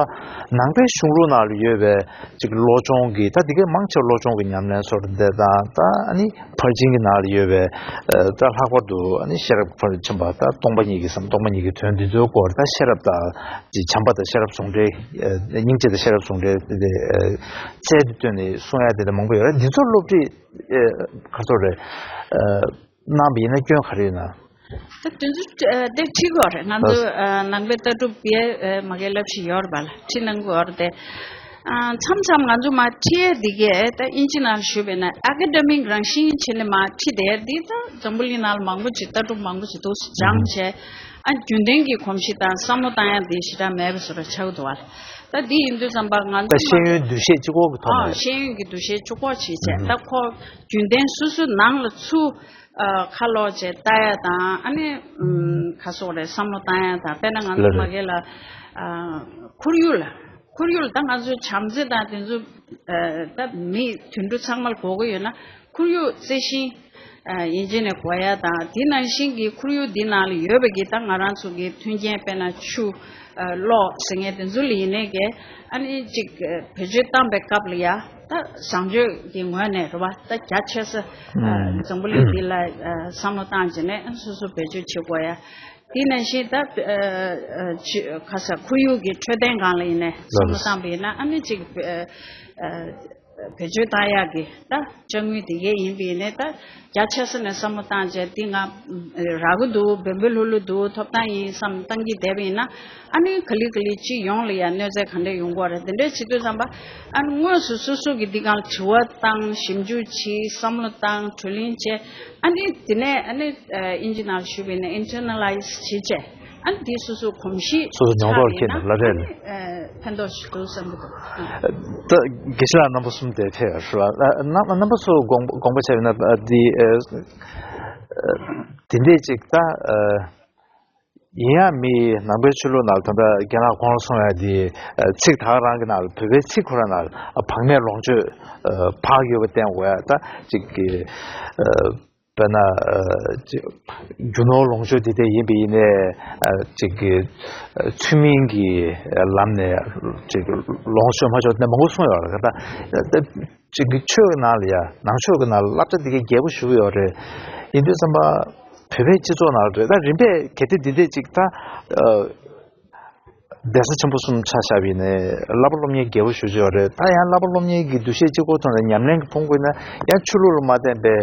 ནང་པའི་གཞུང་ལུགས་ནང་ལ་ཡོད་པའི་ཅིག་བློ་སྦྱོང་གི་ད་དེ་གའི་མང་ཆེ་བ་བློ་སྦྱོང་གི་ཉམས་ལེན་སོགས་དེ་དང་། ད་ཨ་ནི་ཕར་ཕྱིན་གྱི་ནང་ལ་ཡོད་པའི་ཨ་ད་ལྷག་པར་དུ་ཨ་ནི་ཤེས་རབ་ཕར་ཕྱིན་པ་ད་སྟོང་པ་ཉིད་ཀྱི་སེམས། སྟོང་པ་ཉིད་ཀྱི་དོན་འདི་ཚོའི་སྐོར་ད་ཤེས་རབ་དང་ཅིག་བྱམས་པ་དང་ཤེས་རབ་ཟུང་འབྲེལ། ཨ་སྙིང་རྗེ་དང་ཤེས་རབ་ཟུང་འབྲེལ་དེ་ཨ་རྩལ་དུ་བཏོན་ནས་གསུང་ཡ་དེ་འདྲ་མང་པོ་ཡོད་རེད། འདི་ཚོ་སློབ་ཁྲིད་ཨ་ག་ཚོད་རེད་ཨ་གནང་བ་ཡིན་ན་སྐྱོན་ག་རེ་ཡོད་ན། ད་དེ་ཚོ་ཨ་དེ་ཁྲིད་དགོས་རེད། ང་ཚོ་ལགས། ཨ་ནང་པའི་ལྟ་གྲུབ་པའི་ཨ་མ་གི་བསླབ་གཞི་ཡོད་རེད་པ་ལགས། ཁྲིད་གནང་དགོས་རེད་དེ། ཨ་མཚམས་མཚམས་ང་ཚོ་མ་ཁྲིད་ཡས་འདི་གས་ད་ཨིན་ཇི་ནང་ཞུས་པས་ན་ཨ་ཀ་ཌེ་མིག་རང་བཞིན་བྱས་ནས་མ་ཁྲིད་བསྡད་ཡས་འདི་ད་འཛམ་བུ་གླིང་ནང་ལ་མང་པོ་ཅིག་ལྟ་གྲུབ་མང་པོ་ཅིག་འདུག་སྦྱངས་བྱས། ཨ་རྒྱུན་ལྡན་གྱི་གོམས་གཤིས་དང་བསམ་བློ་བཏང་ཡས་འདི་ཞེ་དྲག་མེད་པ་བཟོ་འདྲ་ཆགས་ཀྱི་འདུག་བ། ད་འདི་ཡིན་དུས་ཙམ་པ་ང་ད་ཚོ་ཤེས་ཡོན་འདུ་ཤེས་གཅིག་པོ་གི་ཐོག་ཨ་ནས། ཤེས་ཡོན་གྱི་འདུ་ཤེས་གཅིག་པོ་བྱས་བྱས། ད་ཁོ་རྒྱུན་ལྡན་སོ་སོའི་ནང་ལ་ཚུར་ཨ་ཁ་ལོག་བྱས་ལྟ་ཡ་དང་། ཨ་ནི་ཨམ་ག་སོགས་རེད། བསམ་བློ་བཏང་ཡ་དང་། དཔེར་ན་ང་ཚོ་ལགས་རེད། མ་གི་ལ་ཨ་ཁོར་ཡུག་ལ་ཁོར་ཡུག་ལ་ད་ང་ཚོའི་བྱམས་བརྩེ་དང་དེ་ཚོ་ཨ་ད་མི་དུད་འགྲོ་ཚང་མ་ལ་དགོས་ཀྱི་ཡོད་ན་ཁོར་ཡུག་རྩི་ཤིང་ཨ་ཡན་ཆད་ནས་དགོས་ཡ་དང་། དེ་ནང་བཞིན་གྱི་ཁོར་ཡུག་འདི་ནང་ལ་ཡོད་པའི་གི་ད་ང་རང་ཚོ་གི་མཐུན་རྐྱེན་དཔེར་ན་ཆུ་ཨ་གློག་ཟེར་མཁན་དེ་ཚོ་ལ་ཡིན་ནའི་གི་ཨ་ནི་ཅིག་ཨ་བེད་སྤྱོད་བཏང་པའི་སྐབས་ལ་ཡ། ད་བཟང་སྤྱོད་ཀྱི་ངོས་ནས་རེད་བ། ད་རྒྱ་ཆེ་ས་ཨ་ཨུམ་འཛམ་བུ་གླིང་འདི་ལ་ཨ་བསམ་བློ་བཏང་བྱས་ནས་སོ་སོ་བེད་སྤྱོད་བྱེད་དགོས་ཡ། དེ་ནང་བཞིན་ད་ཨ་ཨ་ཅི་ག་ས་ཁོར་ཡུག་གི་འཕྲོད་བསྟེན་སྒང་ལ་ཡིན་ནའི་བསམ་བློ་བཏང་པ་ཡིན་ན། ཨ་ནི་ཅིག་ཨ་ཨ་བེད་སྤྱོད་བཏང་ཡག་གི་ད་དཔྱ་དངུལ་དེ་གས་ཡིན་པ་ཡིན་ནའི། ད་རྒྱ་ཆེ་ས་ནས་བསམ་བློ་བཏང་བྱས་འདི་ང་རག་གི་འདུག་བེམ་པོ་ལྷུག་ལྷུག་འདུག་ཐོབ་ཐང་ཡིན་བསམ་བཏང་གི་བསྡད་པ་ཡིན་ན། ཨ་ནི་ག་ལེ་ག་ལེ་སྤྱི་ཡོངས་ལ་ཡང་གནོད་འཚེ་ག་འདྲ་ཡོང་གི་ཡོད་རེད། དེ་འདྲ་བྱེད་དུས་ཙམ་པ་ཨ་ནི་དངོས་སུ་སོ་སོ་གི་འདི་སྒང་ལ་དྲི་བ་བཏང་། ཞིབ་འཇུག་བྱས། བསམ་བློ་བཏང་། གྲོས་གླེང་བྱས། ཨ་ནི་དེ་ནས་ཨ་ནི་ཨ་ཨིན་ཇི་ནང་ཞུས་པ་ཡིན་ན་ཨིན་ཊར་ནལ་ལའི་ཟི་བྱས་བྱས། ཨ་ནི་དེ་སོ་སོ་གོམས་གཤིས་སོ་སོ་མྱོང་རྟོགས་ཆགས་པ་ཡིན་ན། ལ་རེད། ཨ་ནི་ཨ་ཕན་ཐོགས་ཤིག་འདུག་བསམ་གྱི་འདུག་ཨ། ད་དགེ་བཤེས་ལགས་རྣམ་པ་གསུམ་དེ་ཕེབས་ཡོད་རེད་བ། ཨ་རྣམ་རྣམ་པ་ཚོ་དགོངས་དགོངས་པ་བྱས་པ་ཡིན་ན་ཨ་འདི་ཨ་ཨ་དེ་འདྲས་ཅིག་ད་ཨ་ཡིན་ཡང་མི་ནང་པའི་ཆོས་ལུགས་ནང་ལ་ད་ལྟ་རྒན་ལགས་གོང་ལ་གསུངས་ཡ་དེ་ཨ་ཚིག་ད་ག་རང་གི་ནང་ལ་བོད་པའི་ཚིག་ཁོ་རང་ནང་ལ་ཨ་བག་མེད་ལོངས་སྤྱོད་ཨ་བག་ཡོད་པ་བསྟན་དགོས་ཡ། ད་ཅིག་གི་ཨ་ དཔེར་ན་ཅིག་རྒྱུ་ནོར་ལོངས་སྤྱོད་དེ་དེ་ཡིན་པ་ཡིན་ནའི་ཅིག་གི་ཚུལ་མིན་གྱི་ལམ་ནས་ཅིག་ལོངས་སྤྱོད་མ་ཆོག་དེ་མང་པོ་གསུངས་ཡོད་རེད། ད་ཅིག་གི་ཆོས་ཀྱི་ནང་ལ་ཡ་ནང་ཆོས་ཀྱི་ནང་ལ་བསླབ་བྱ་དེ་གའི་རྒྱས་པོ་ཞུ་གི་ཡོད་རེད། ཡིན་དུས་ཙམ་པ་བོད་པའི་སྤྱི་ཚོགས་ནང་ལ་རེད། ད་རིམ་པས་གལ་ཏེ་འདི་འདྲས་ཅིག་ད། གདན་ས་ཆེན་པོ་གསུམ་ཆ་བཞག་པ་ཡིན་ནའི་བསླབ་པ་སློབ་གཉེར་རྒྱས་པོ་ཞེ་པོ་ཅིག་ཡོད་རེད། ད་ཡང་བསླབ་པ་སློབ་གཉེར་གྱི་འདུ་ཤེས་གཅིག་པོ་ཐོག་ནས་ཉམས་ལེན་གྱི་ཕུང་དགོས་ན་ཡང་ཆོས་ལུགས་ལ་མ་བརྟེན་པའི་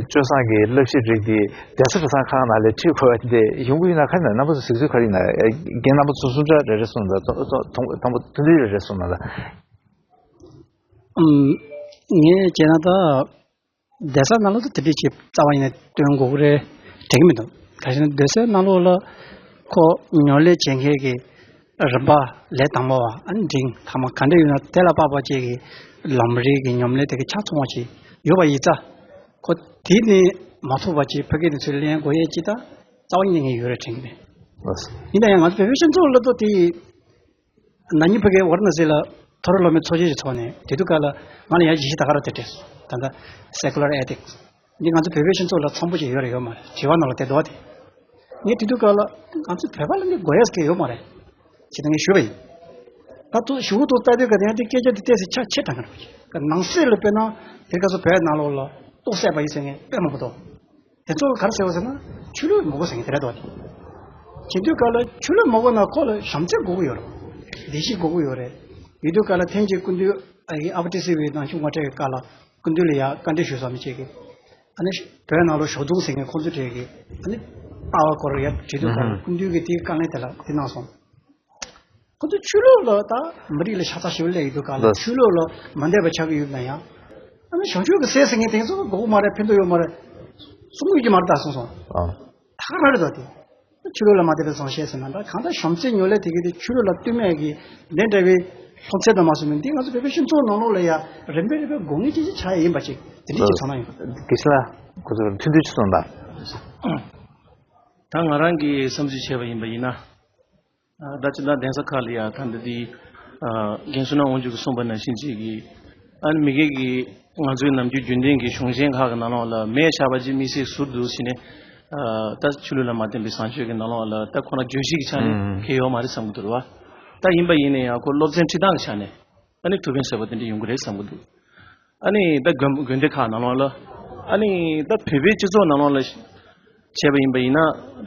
སྤྱོད་བཟང་གི་བསླབ་གཞི་རིགས་དེ་གདན་ས་གྲྭ་ཚང་ཁག་ནང་ལ་ཁྲིད་དགོས་པ་དེ་ཡོང་གི་ཡོད་ན། ག་རེ་ན་རྣམ་པ་ཚོ་གཟིགས་ཚུལ་ག་རེ་ཡིན་ན། རྒན་རྣམ་པ་ཚོ་གསུང་བྱ་རེ་རེ་གསུངས་དང་། དང་པོ་མཐུན་སྒྲིལ་རེ་རེ་གསུངས་ན་ལ། ངས་བྱས་ན་ད། བསྡད་ས་ནང་ལོགས་སུ་དེ་འདྲས་ཀྱི་རྩ་བ་ཡིན་ན་སྟོན་དགོས་ཀྱི་རེད་དྲན་གྱི་མི་འདུག་ག་ཞིག་ན་སྡོད་སའི་ནང་ལོགས་ལ་ཁོ་ཉོ་ལས་བྱེད་མཁན་གྱི་རིམ་པ་ལས་དང་པོ་བ་ཨ་ནི་འབྲིང་ཐ་མ་ག་འདྲ་ཡོད་ན་དེ་ལ་དཔག་པ་བཅས་ཀྱི་ལམ་རིམ་གྱི་ཉམས་ལེན་དེ་གི་ཆ་ཚང་བ་ཞིག་ཡོད་པ་ཡིན་ཙང་། ཁོ་དེ་ནི་མ་ཐུབ་པ་ཅིག་ཕ་གི་དེ་ཚོས་ལེན་དགོས་ཡས་ཅིག་ད་རྩ་བ་ཉིད་ནས་ངས་ཡོད་རེད་དྲན་གྱི་མེད། ཡིན་ན་ཡང་ང་ཚོ་བོད་པའི་སྤྱི་ཚོགས་ལ་ཏོ་དེ། ན་ནིང་ཕ་གིའི་ཝཱ་ར་ཎ་སི་ལ་མཐོ་རིམ་སློབ་མའི་ཚོགས་ཆེན་ཞིག་ཚོགས་ནས་དེ་དུས་སྐབས་ལ་ང་ལ་ཡང་ཡིད་ཆེས་ད་ག་རང་དེ་སྤྲད་སོང་། ད་ལྟ་Secular Ethics འདི་ང་ཚོ་བོད་པའི་སྤྱི་ཚོགས་ལ་འཚམ་པོ་ཅིག་ཡོད་རེད་ཡོད་མ་རེད། དྲི་བ་ནང་ལ་དེ་འདུག་སྟེ། ངས་དེ་དུས་སྐབས་ལ་ང་ཚོ་བོད་པ་ལ་འདི་དགོས་ཡས་ཀྱི་ཡོད་མ་རེད་ཅེས་ད་ངས་ཞུས་པ་ཡིན། ད་དུ་ཞུ་གི་འདུག་ལྟ་དུས་ཀ་དེ་ཡང་དེ་སྐད་ཆ་དེ་ཏོག་ཙམ་ཆ་ཆེ་དྲགས་ཀྱི་རེད། ནང་གསེས་ལ་དཔེར་ན་དེ་སྐབས་སུ་བོད་ནང་ལོགས་ལ་ཏོག་ཙམ་པ་ཡིན་ཟེར་མཁན་དཔེ་མང་པོ་འདུག་དེ་ཚོ་ག་རེ་ཟེར་བ་ཟེར་ན་ཆོས་ལུགས་མང་པོ་ཟེར་མཁན་དེ་རེད་དོ། བྱེད་དུས་སྐབས་ལ་ཆོས་ལུགས་མང་པོ་ན་ཁོ་ལ་བྱམས་བརྩེ་དགོས་ཀྱི་ཡོད་རེད། བདེ་སྐྱིད་དགོས་ཀྱི་ཡོད་རེད། ཡོད་དུས་སྐབས་ལ་ཐེངས་གཅིག་སྐུ་མདུན་ཨ་ཡི་ཨ་ཕ་ཏི་སེ་བའི་ནང་ཆུང་ངོ་སྤྲད་ཀྱི་སྐབས་ལ་སྐུ་མདུན་ལ་ཡ་བཀའ་འདྲི་ཞུ་ས་མི་བྱེད་ཀྱི། ཨ་ནི་བོད་ནང་ལ་ཞོགས་དུང་ཟེར་མཁན་ཁོང་ཚོ་གྲས་ཀྱི་ཨ་ནི་ལྟ་བ་སྐོར་ཡ་དྲིས་དུས་སྐབས་ལ་སྐུ་མདུན་གྱིས་དེའི་དཀའ་ངལ་དེ་ལ་དེ་གནང་སོང་། ཁོ་ཚོ་ཆོས་ལུགས་ལ་ད་མི་རིགས་ལ་ཤ་ཚ་ཞེ་པོ་སླེབས་ཡོད་དུས་སྐབས་ལ་ལགས། ཆོས་ལུགས་ལ་མ་འདས་པ་ཆགས་ཀྱི་ཡོད་ན་ཡང་། ཨ་ནི་བྱང་ཆུབ་ཀྱི་སེམས་ཟེར་མཁན་དེ་ཚོ་དགོས་ཀྱི་མ་རེད། ཕན་ཐོགས་ཡོད་མ་རེད། གསུང་གི་ཡོད་ཀྱི་མ་རེད་ད་གསུངས་སོང་། ཨ། ད་ག་རང་རེད་ད་དེ། ཆོས་ལུགས་ལ་མ་འདས་པའི་བཟང་བཤད་ཟེར་ན་འདྲ། གང་ལྟར་བྱམས་བརྩེ་ཉམས་ལེན་དེ་གའི་དེ་ཆོས་ལུགས་ལ་ལྟོས་མེད་ཀྱི་དེ་འདྲ་བའི་སློབ་ཚན་དང་མ་སོང་མིན་འདི་ང་ཚོ་བོད་པའི་སྤྱི་ཚོགས་ནང་ལོགས་ལ་ཡ་རིམ་པས་རིམ་པས་དགོས་ངེས་ཅན་ཅིག་ཆགས་ཡ་ཡིན་པ་ཅིག་དེ་འདྲ་ཅིག་ཚོར་སྣང་ཡོད། དགེ་བཤེས་ལགས་ཁོ་ཚོར་ཐུགས་འདུན་ཅིག་གསུངས་དང་། ད་ང་རང་གིས་བསམ་ཚུལ་བྱས་པ་ཡིན་པ་ཡིན་ན། ད་ཅི་ད་གདན་ས་ཁག་ལ་ཡ་ད་འདི་འདི་རྒན་བསོད་ནམས་དབང་ཕྱུག་གིས་གསུངས་པ་ནང་བཞིན་ཅིག་གིས་ཨ་ནི་མི་སྒེར་གྱི་ང་ཚོའི་ནམ་རྒྱུན་རྒྱུན་ལྡན་གྱི་གཞུང་ཆེན་ཁག་གི་ནང་ལོགས་ལ་མེད་བཞག་པ་ཅིག་དམིགས་བསལ་ཟུར་དུ་ཕྱིན་ནས་ད་ཆོས་ལུགས་ལ་མ་བརྟེན་པའི་བཟང་སྤྱོད་ཀྱི་ནང་ལོགས་ལ་ད་ཁོ་ན་བརྗོད་གཞི་གི་ཆ་ནས་ཁེལ་ཡོད་མ་རེད་བསམ་གྱི་འདུག་རེད་བ། ད་ཡིན་པ་ཡིན་ན་ཡང་ཁོ་སློབ་ཚན་ཁྲིད་སྟངས་ཀྱི་ཆ་ནས། ཨ་ནི་ཐུགས་ཕན་གསོས་པ་དེ་འདྲ་ཡོང་གི་རེད་བསམ་གྱི་འདུག་ཨ་ནི་ད་དགོན་དགོན་སྡེ་ཁག་ནང་ལོགས་ལ། ཨ་ནི་ད་བོད་པའི་སྤྱི་ཚོགས་ནང་ལོགས་ལ་བྱས་པ་ཡིན་པ་ཡིན་ན།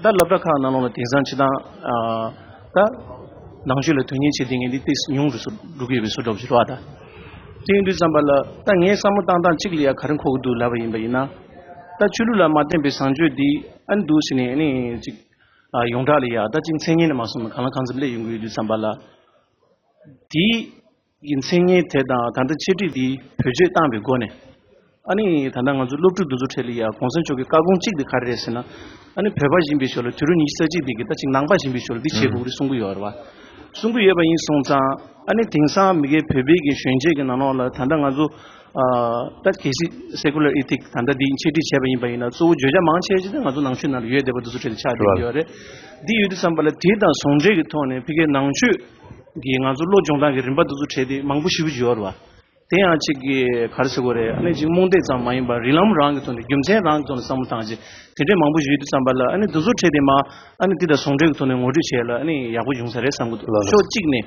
ད་སློབ་གྲྭ་ཁག་ནང་ལོགས་ལ་དེང་སང་སྤྱིར་བཏང་ཨ་ད་ནང་ཆོས་ལ་དོན་གཉེར་བྱེད་བསྡད་མཁན་འདི་ཏོག་ཙམ་ཉུང་རུ་སུ་འགྲོ་གི་ཡོད་པའི་བཟོ་འདྲ་པོ་ཞིག་རེད་བ། ད་དེ་ཡིན་དུས་ཙམ་པ་ལ་ད་ངའི་བསམ་བློ་བཏང་སྟངས་གཅིག་ལ་ཡ་ག་རེ་འཁོར་གྱི་འདུག་ལབ་པ་ཡིན་པ་ཡིན་ན། ད་ཆོས་ལུགས་ལ་མ་བརྟེན་པའི་བཟང་སྤྱོད་འདི་ཨ་ནི་འདུག་ཟེར་ནས་ཨ་ནི་ཅིག་ཨ་ཡོངས་གྲགས་ལ་ཡ་ད་ཅིག་མཚན་སྙན་ནས་མ་སོང་ན་གང་ལ་གང་འཚམ་སླེབས་ཡོང་གི་ཡོད་དུས་ཙམ་པ་ལ། དེའི་གི་མཚན་སྙན་དེ་དང་ད་ལྟ་འཆད་ཁྲིད་འདི་བེད་སྤྱོད་བཏང་བའི་སྒོ་ནས། ཨ་ནི་ད་ལྟ་ང་ཚོ་སློབ་ཕྲུག་འདི་ཚོ་གྲས་ལ་ཡ་གོང་ས་མཆོག་གི་བཀའ་དགོངས་གཅིག་དེ་ག་རེ་རེད་ཟེར་ན། ཨ་ནི་བོད་པ་ཡིན་པའི་ཆོས་ལ་དུས་རབས་ཉི་ཤུ་རྩ་གཅིག་འདི་གི་ད་ཅིག་ནང་པ་ཡིན་པའི་ཆོས་ལ་འདི་བྱེད་དགོས་ཀྱི་རེད་གསུང་གི་ཡོད་རེད་བ། གསུང་གི་ཡོད་པ་ཡིན་སོང་ཙང་ཨ་ནི་དེང་སང་མི་སྒེར་བོད་པའི་གི་གཞོན་སྐྱེས་ཀྱི་ནང་ལོགས་ལ་ད་ལྟ་ང་ཚོ་ཨ་ད་གལ་སྲིད་Secular Ethics ད་ལྟ་འདི་འཆད་ཁྲིད་བྱས་པ་ཡིན་པ་ཡིན་ན་གཙོ་བོ་བརྗོད་བྱ་མང་ཆེ་ཤོས་དེ་ང་ཚོ་ནང་ཆོས་ནང་ལ་ཡོད་བསྡད་པ་འདི་ཚོ་གྲས་ལ་ཆགས་བསྡད་ཀྱི་ཡོད་རེད། འདི་ཡོད་དུས་ཙམ་པ་ལ་དེ་དང་ཟུང་འབྲེལ་གྱི་ཐོག་ནས་ཕ་གིའི་ནང་ཆོས་གི་ང་ཚོ་བློ་སྦྱོང་སྟངས་ཀྱི་རིམ་པ་འདི་ཚོ་གྲས་དེ་མང་པོ་ཞེ་པོ་ཅིག་ཡོད་རེད་བ། དེ་ཡང་གཅིག་གི་ག་རེ་ཟེར་དགོས་རེད། ཨ་ནི་གཅིག་རྨོངས་དད་ཙམ་མ་ཡིན་པར་རིགས་ལམ་རང་གི་ཐོག་ནས་རྒྱུ་མཚན་རང་གི་ཐོག་ནས་བསམ་བློ་བཏང་བྱས་དེ་འདྲས་མང་པོ་ཞིག་ཡོད་དུས་ཙམ་པ་ལ་ཨ་ནི་འདི་ཚོ་གྲས་དེ་མ་ཨ་ནི་འདི་དང་ཟུང་འབྲེལ་གྱི་ཐོག་ནས་ངོ་སྤྲོད་བྱས་ལ་ཨ་ནི་ཡག་པོ་བྱུང་ས་རེད་བསམ་གྱི་འདུག་ལགས་ལགས། ཕྱོགས་གཅིག་ནས་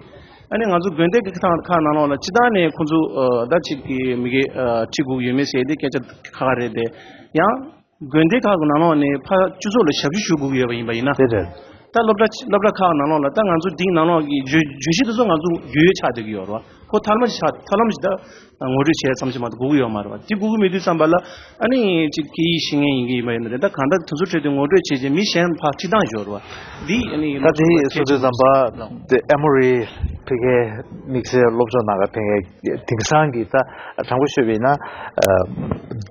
ཨ་ནི་ང་ཚོ་དགོན་སྡེ་གི་ཁག་ཁག་ནང་ལོགས་ལ་སྤྱིར་བཏང་ནས་ཁོང་ཚོ་ཨ་ད་གཅིག་གི་མི་སྒེར་ཨ་ཁྲིད་དགོས་ཀྱི་ཡོད་མེད་ཟེར་དེ་སྐད་ཆ་ཁག་ཁག་རེད་དེ་ཡང་། དགོན་སྡེ་ཁག་གི་ནང་ལོགས་ནས་ཕར་སྤྱི་ཚོགས་ལ་ཞབས་ཞུ་ཞུ་དགོས་ཀྱི་ཡོད་པ་ཡིན་པ་ཡིན་ན། དེ་རེད། ད་སློབ་གྲྭ་སློབ་གྲྭ་ཁག་ནང་ལོགས་ལ་ད་ང་ཚོ་འདིའི་ནང་ལོགས་ཀྱི་བརྗོད་བརྗོད་གཞི་དེ་ཚོ་ང་ཚོ་ཡོད་ཡོད་ཆགས་བསྡད་ཀྱི་ཡོད་རེད་བ། ཁོ་ཐ་མ་ཞིག་ཆགས་ཐ་ལམ་ཞིག་ད་ངོ་སྤྲོད་བྱས་ཙམ་ཞིག་མ་གཏོགས་དགོས་ཀྱི་ཡོད་མ་རེད་བ། དེ་དགོས་ཀྱི་མེད་དུས་ཙམ་པ་ལ་ཨ་ནི་ཅིག་སྐད་ཡིག་ཤེས་མཁན་ཡིན་གྱི་ཡིན་པ་ཡིན་ན་རེད། ད་གང་ལྟར་དེ་ཚོ་ཁྲིད་དེ་ངོ་སྤྲོད་བྱས་རྗེས་མི་གཞན་ཕར་ཁྲིད་སྟངས་ཡོད་རེད་བ། འདི་ཨ་ནི་ད་དེ་གསུང་དུས་ཙམ་པ་དེ་ཨེ་མོ་རི་ཕ་གིའི་དམིགས་བསལ་སློབ་སྦྱོང་གནང་ག་ཕ་གིའི་དེང་སང་གི་ད་དྲང་པོ་ཤོད་པ་ཡིན་ན།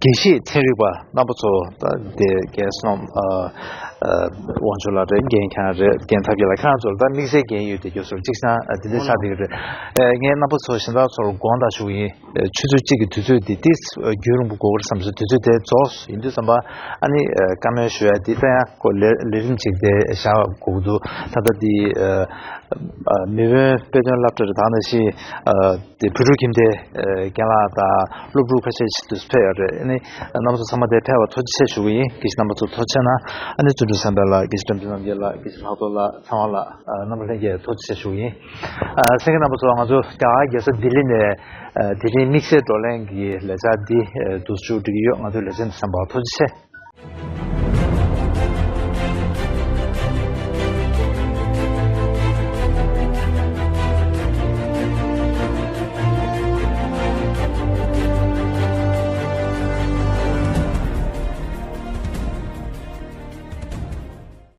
དགེ་བཤེས་ཚན་རིག་པ་རྣམ་པ་ཚོ་ད་དེ་རྒན་བསོད་ནམས་དབང་ཕྱུག་ལགས་རེད། རྒན་ཁྱེད་རང་རེད། རྒན་ཐབས་མཁས་ལགས་ཁྱེད་རང་ཚོར་ད་དམིགས་བསལ་རྒན་ཡོད་དེ་རྒྱུ་ཚོར་གཅིག་སང་དེ་འདྲ་ཆགས་བསྡད་ཀྱི་རེད། ངས་རྣམ་པ་ཚོ་གཞན་དག་ཚོར་དགོངས་དག་ཞུ་གི་ཡིན། ཆུ་ཚོད་གཅིག་གི་དུས་ཚོད་འདི་ཏིས་རྒྱུན་རིང་པོ་འགོར་བསམ་སོང་། དུས་ཚོད་དེ་རྫོགས་ཡིན་དུས་ཙམ་པ་ཨ་ནི་བཀའ་མོལ་ཞུ་ཡ་འདི་ད་ཡང་ཁོ་ལས་ལས་རིམ་གཅིག་དེ་བཞག་དགོས་ཀྱི་འདུག་ད་ལྟ་འདི། མི་དབོན་དཔེ་སྟོན་སློབ་གྲྭ་རེད། ད་ནང་བཞིན་དེ་བོད་ཕྲུག་ཁྱིམ་སྡེའི་རྒན་ལགས་དང་སློབ་ཕྲུག་ཁ་ཤས་ཤིག་དུ་ཕེབས་ཡོད་རེད། ཨ་ནི་རྣམ་པ་ཚོ་ཚང་མ་དེ་ཕེབས་པར་ཐུགས་རྗེ་ཆེ་ཞུ་གི་ཡིན། དགེ་བཤེས་རྣམ་པ་ཚོ་ཐུགས་རྗེ་ཆེ་གནང་། ཨ་ནི་བརྩོན་འགྲུས་བསམ་འཕེལ་ལགས། དགེ་བཤེས་བསྟན་འཛིན་རྣམ་རྒྱལ་ལགས། དགེ་བཤེས་ལྷག་རྡོར་ལགས། ཚེ་དབང་ལགས། རྣམ་པ་ལྷན་རྒྱས་ཐུགས་རྗེ་ཆེ་ཞུ་གི་ཡིན། གསན་མཁན་རྣམ་པ་ཚོ་ང་ཚོ་རྒྱ་གར་རྒྱལ་ས་ལྡི་ལི་ནས་དེ་རིང་དམིགས་བསལ་བགྲོ་གླེང་གི་ལས་འཆར་འདི་འདུག་སེ་མཇུག་སྒྲིལ་གྱི་ཡོད། ང་ཚོའི་ལེ་ཚན་འདི་གསན་པར་ཐུགས་རྗེ་ཆེ།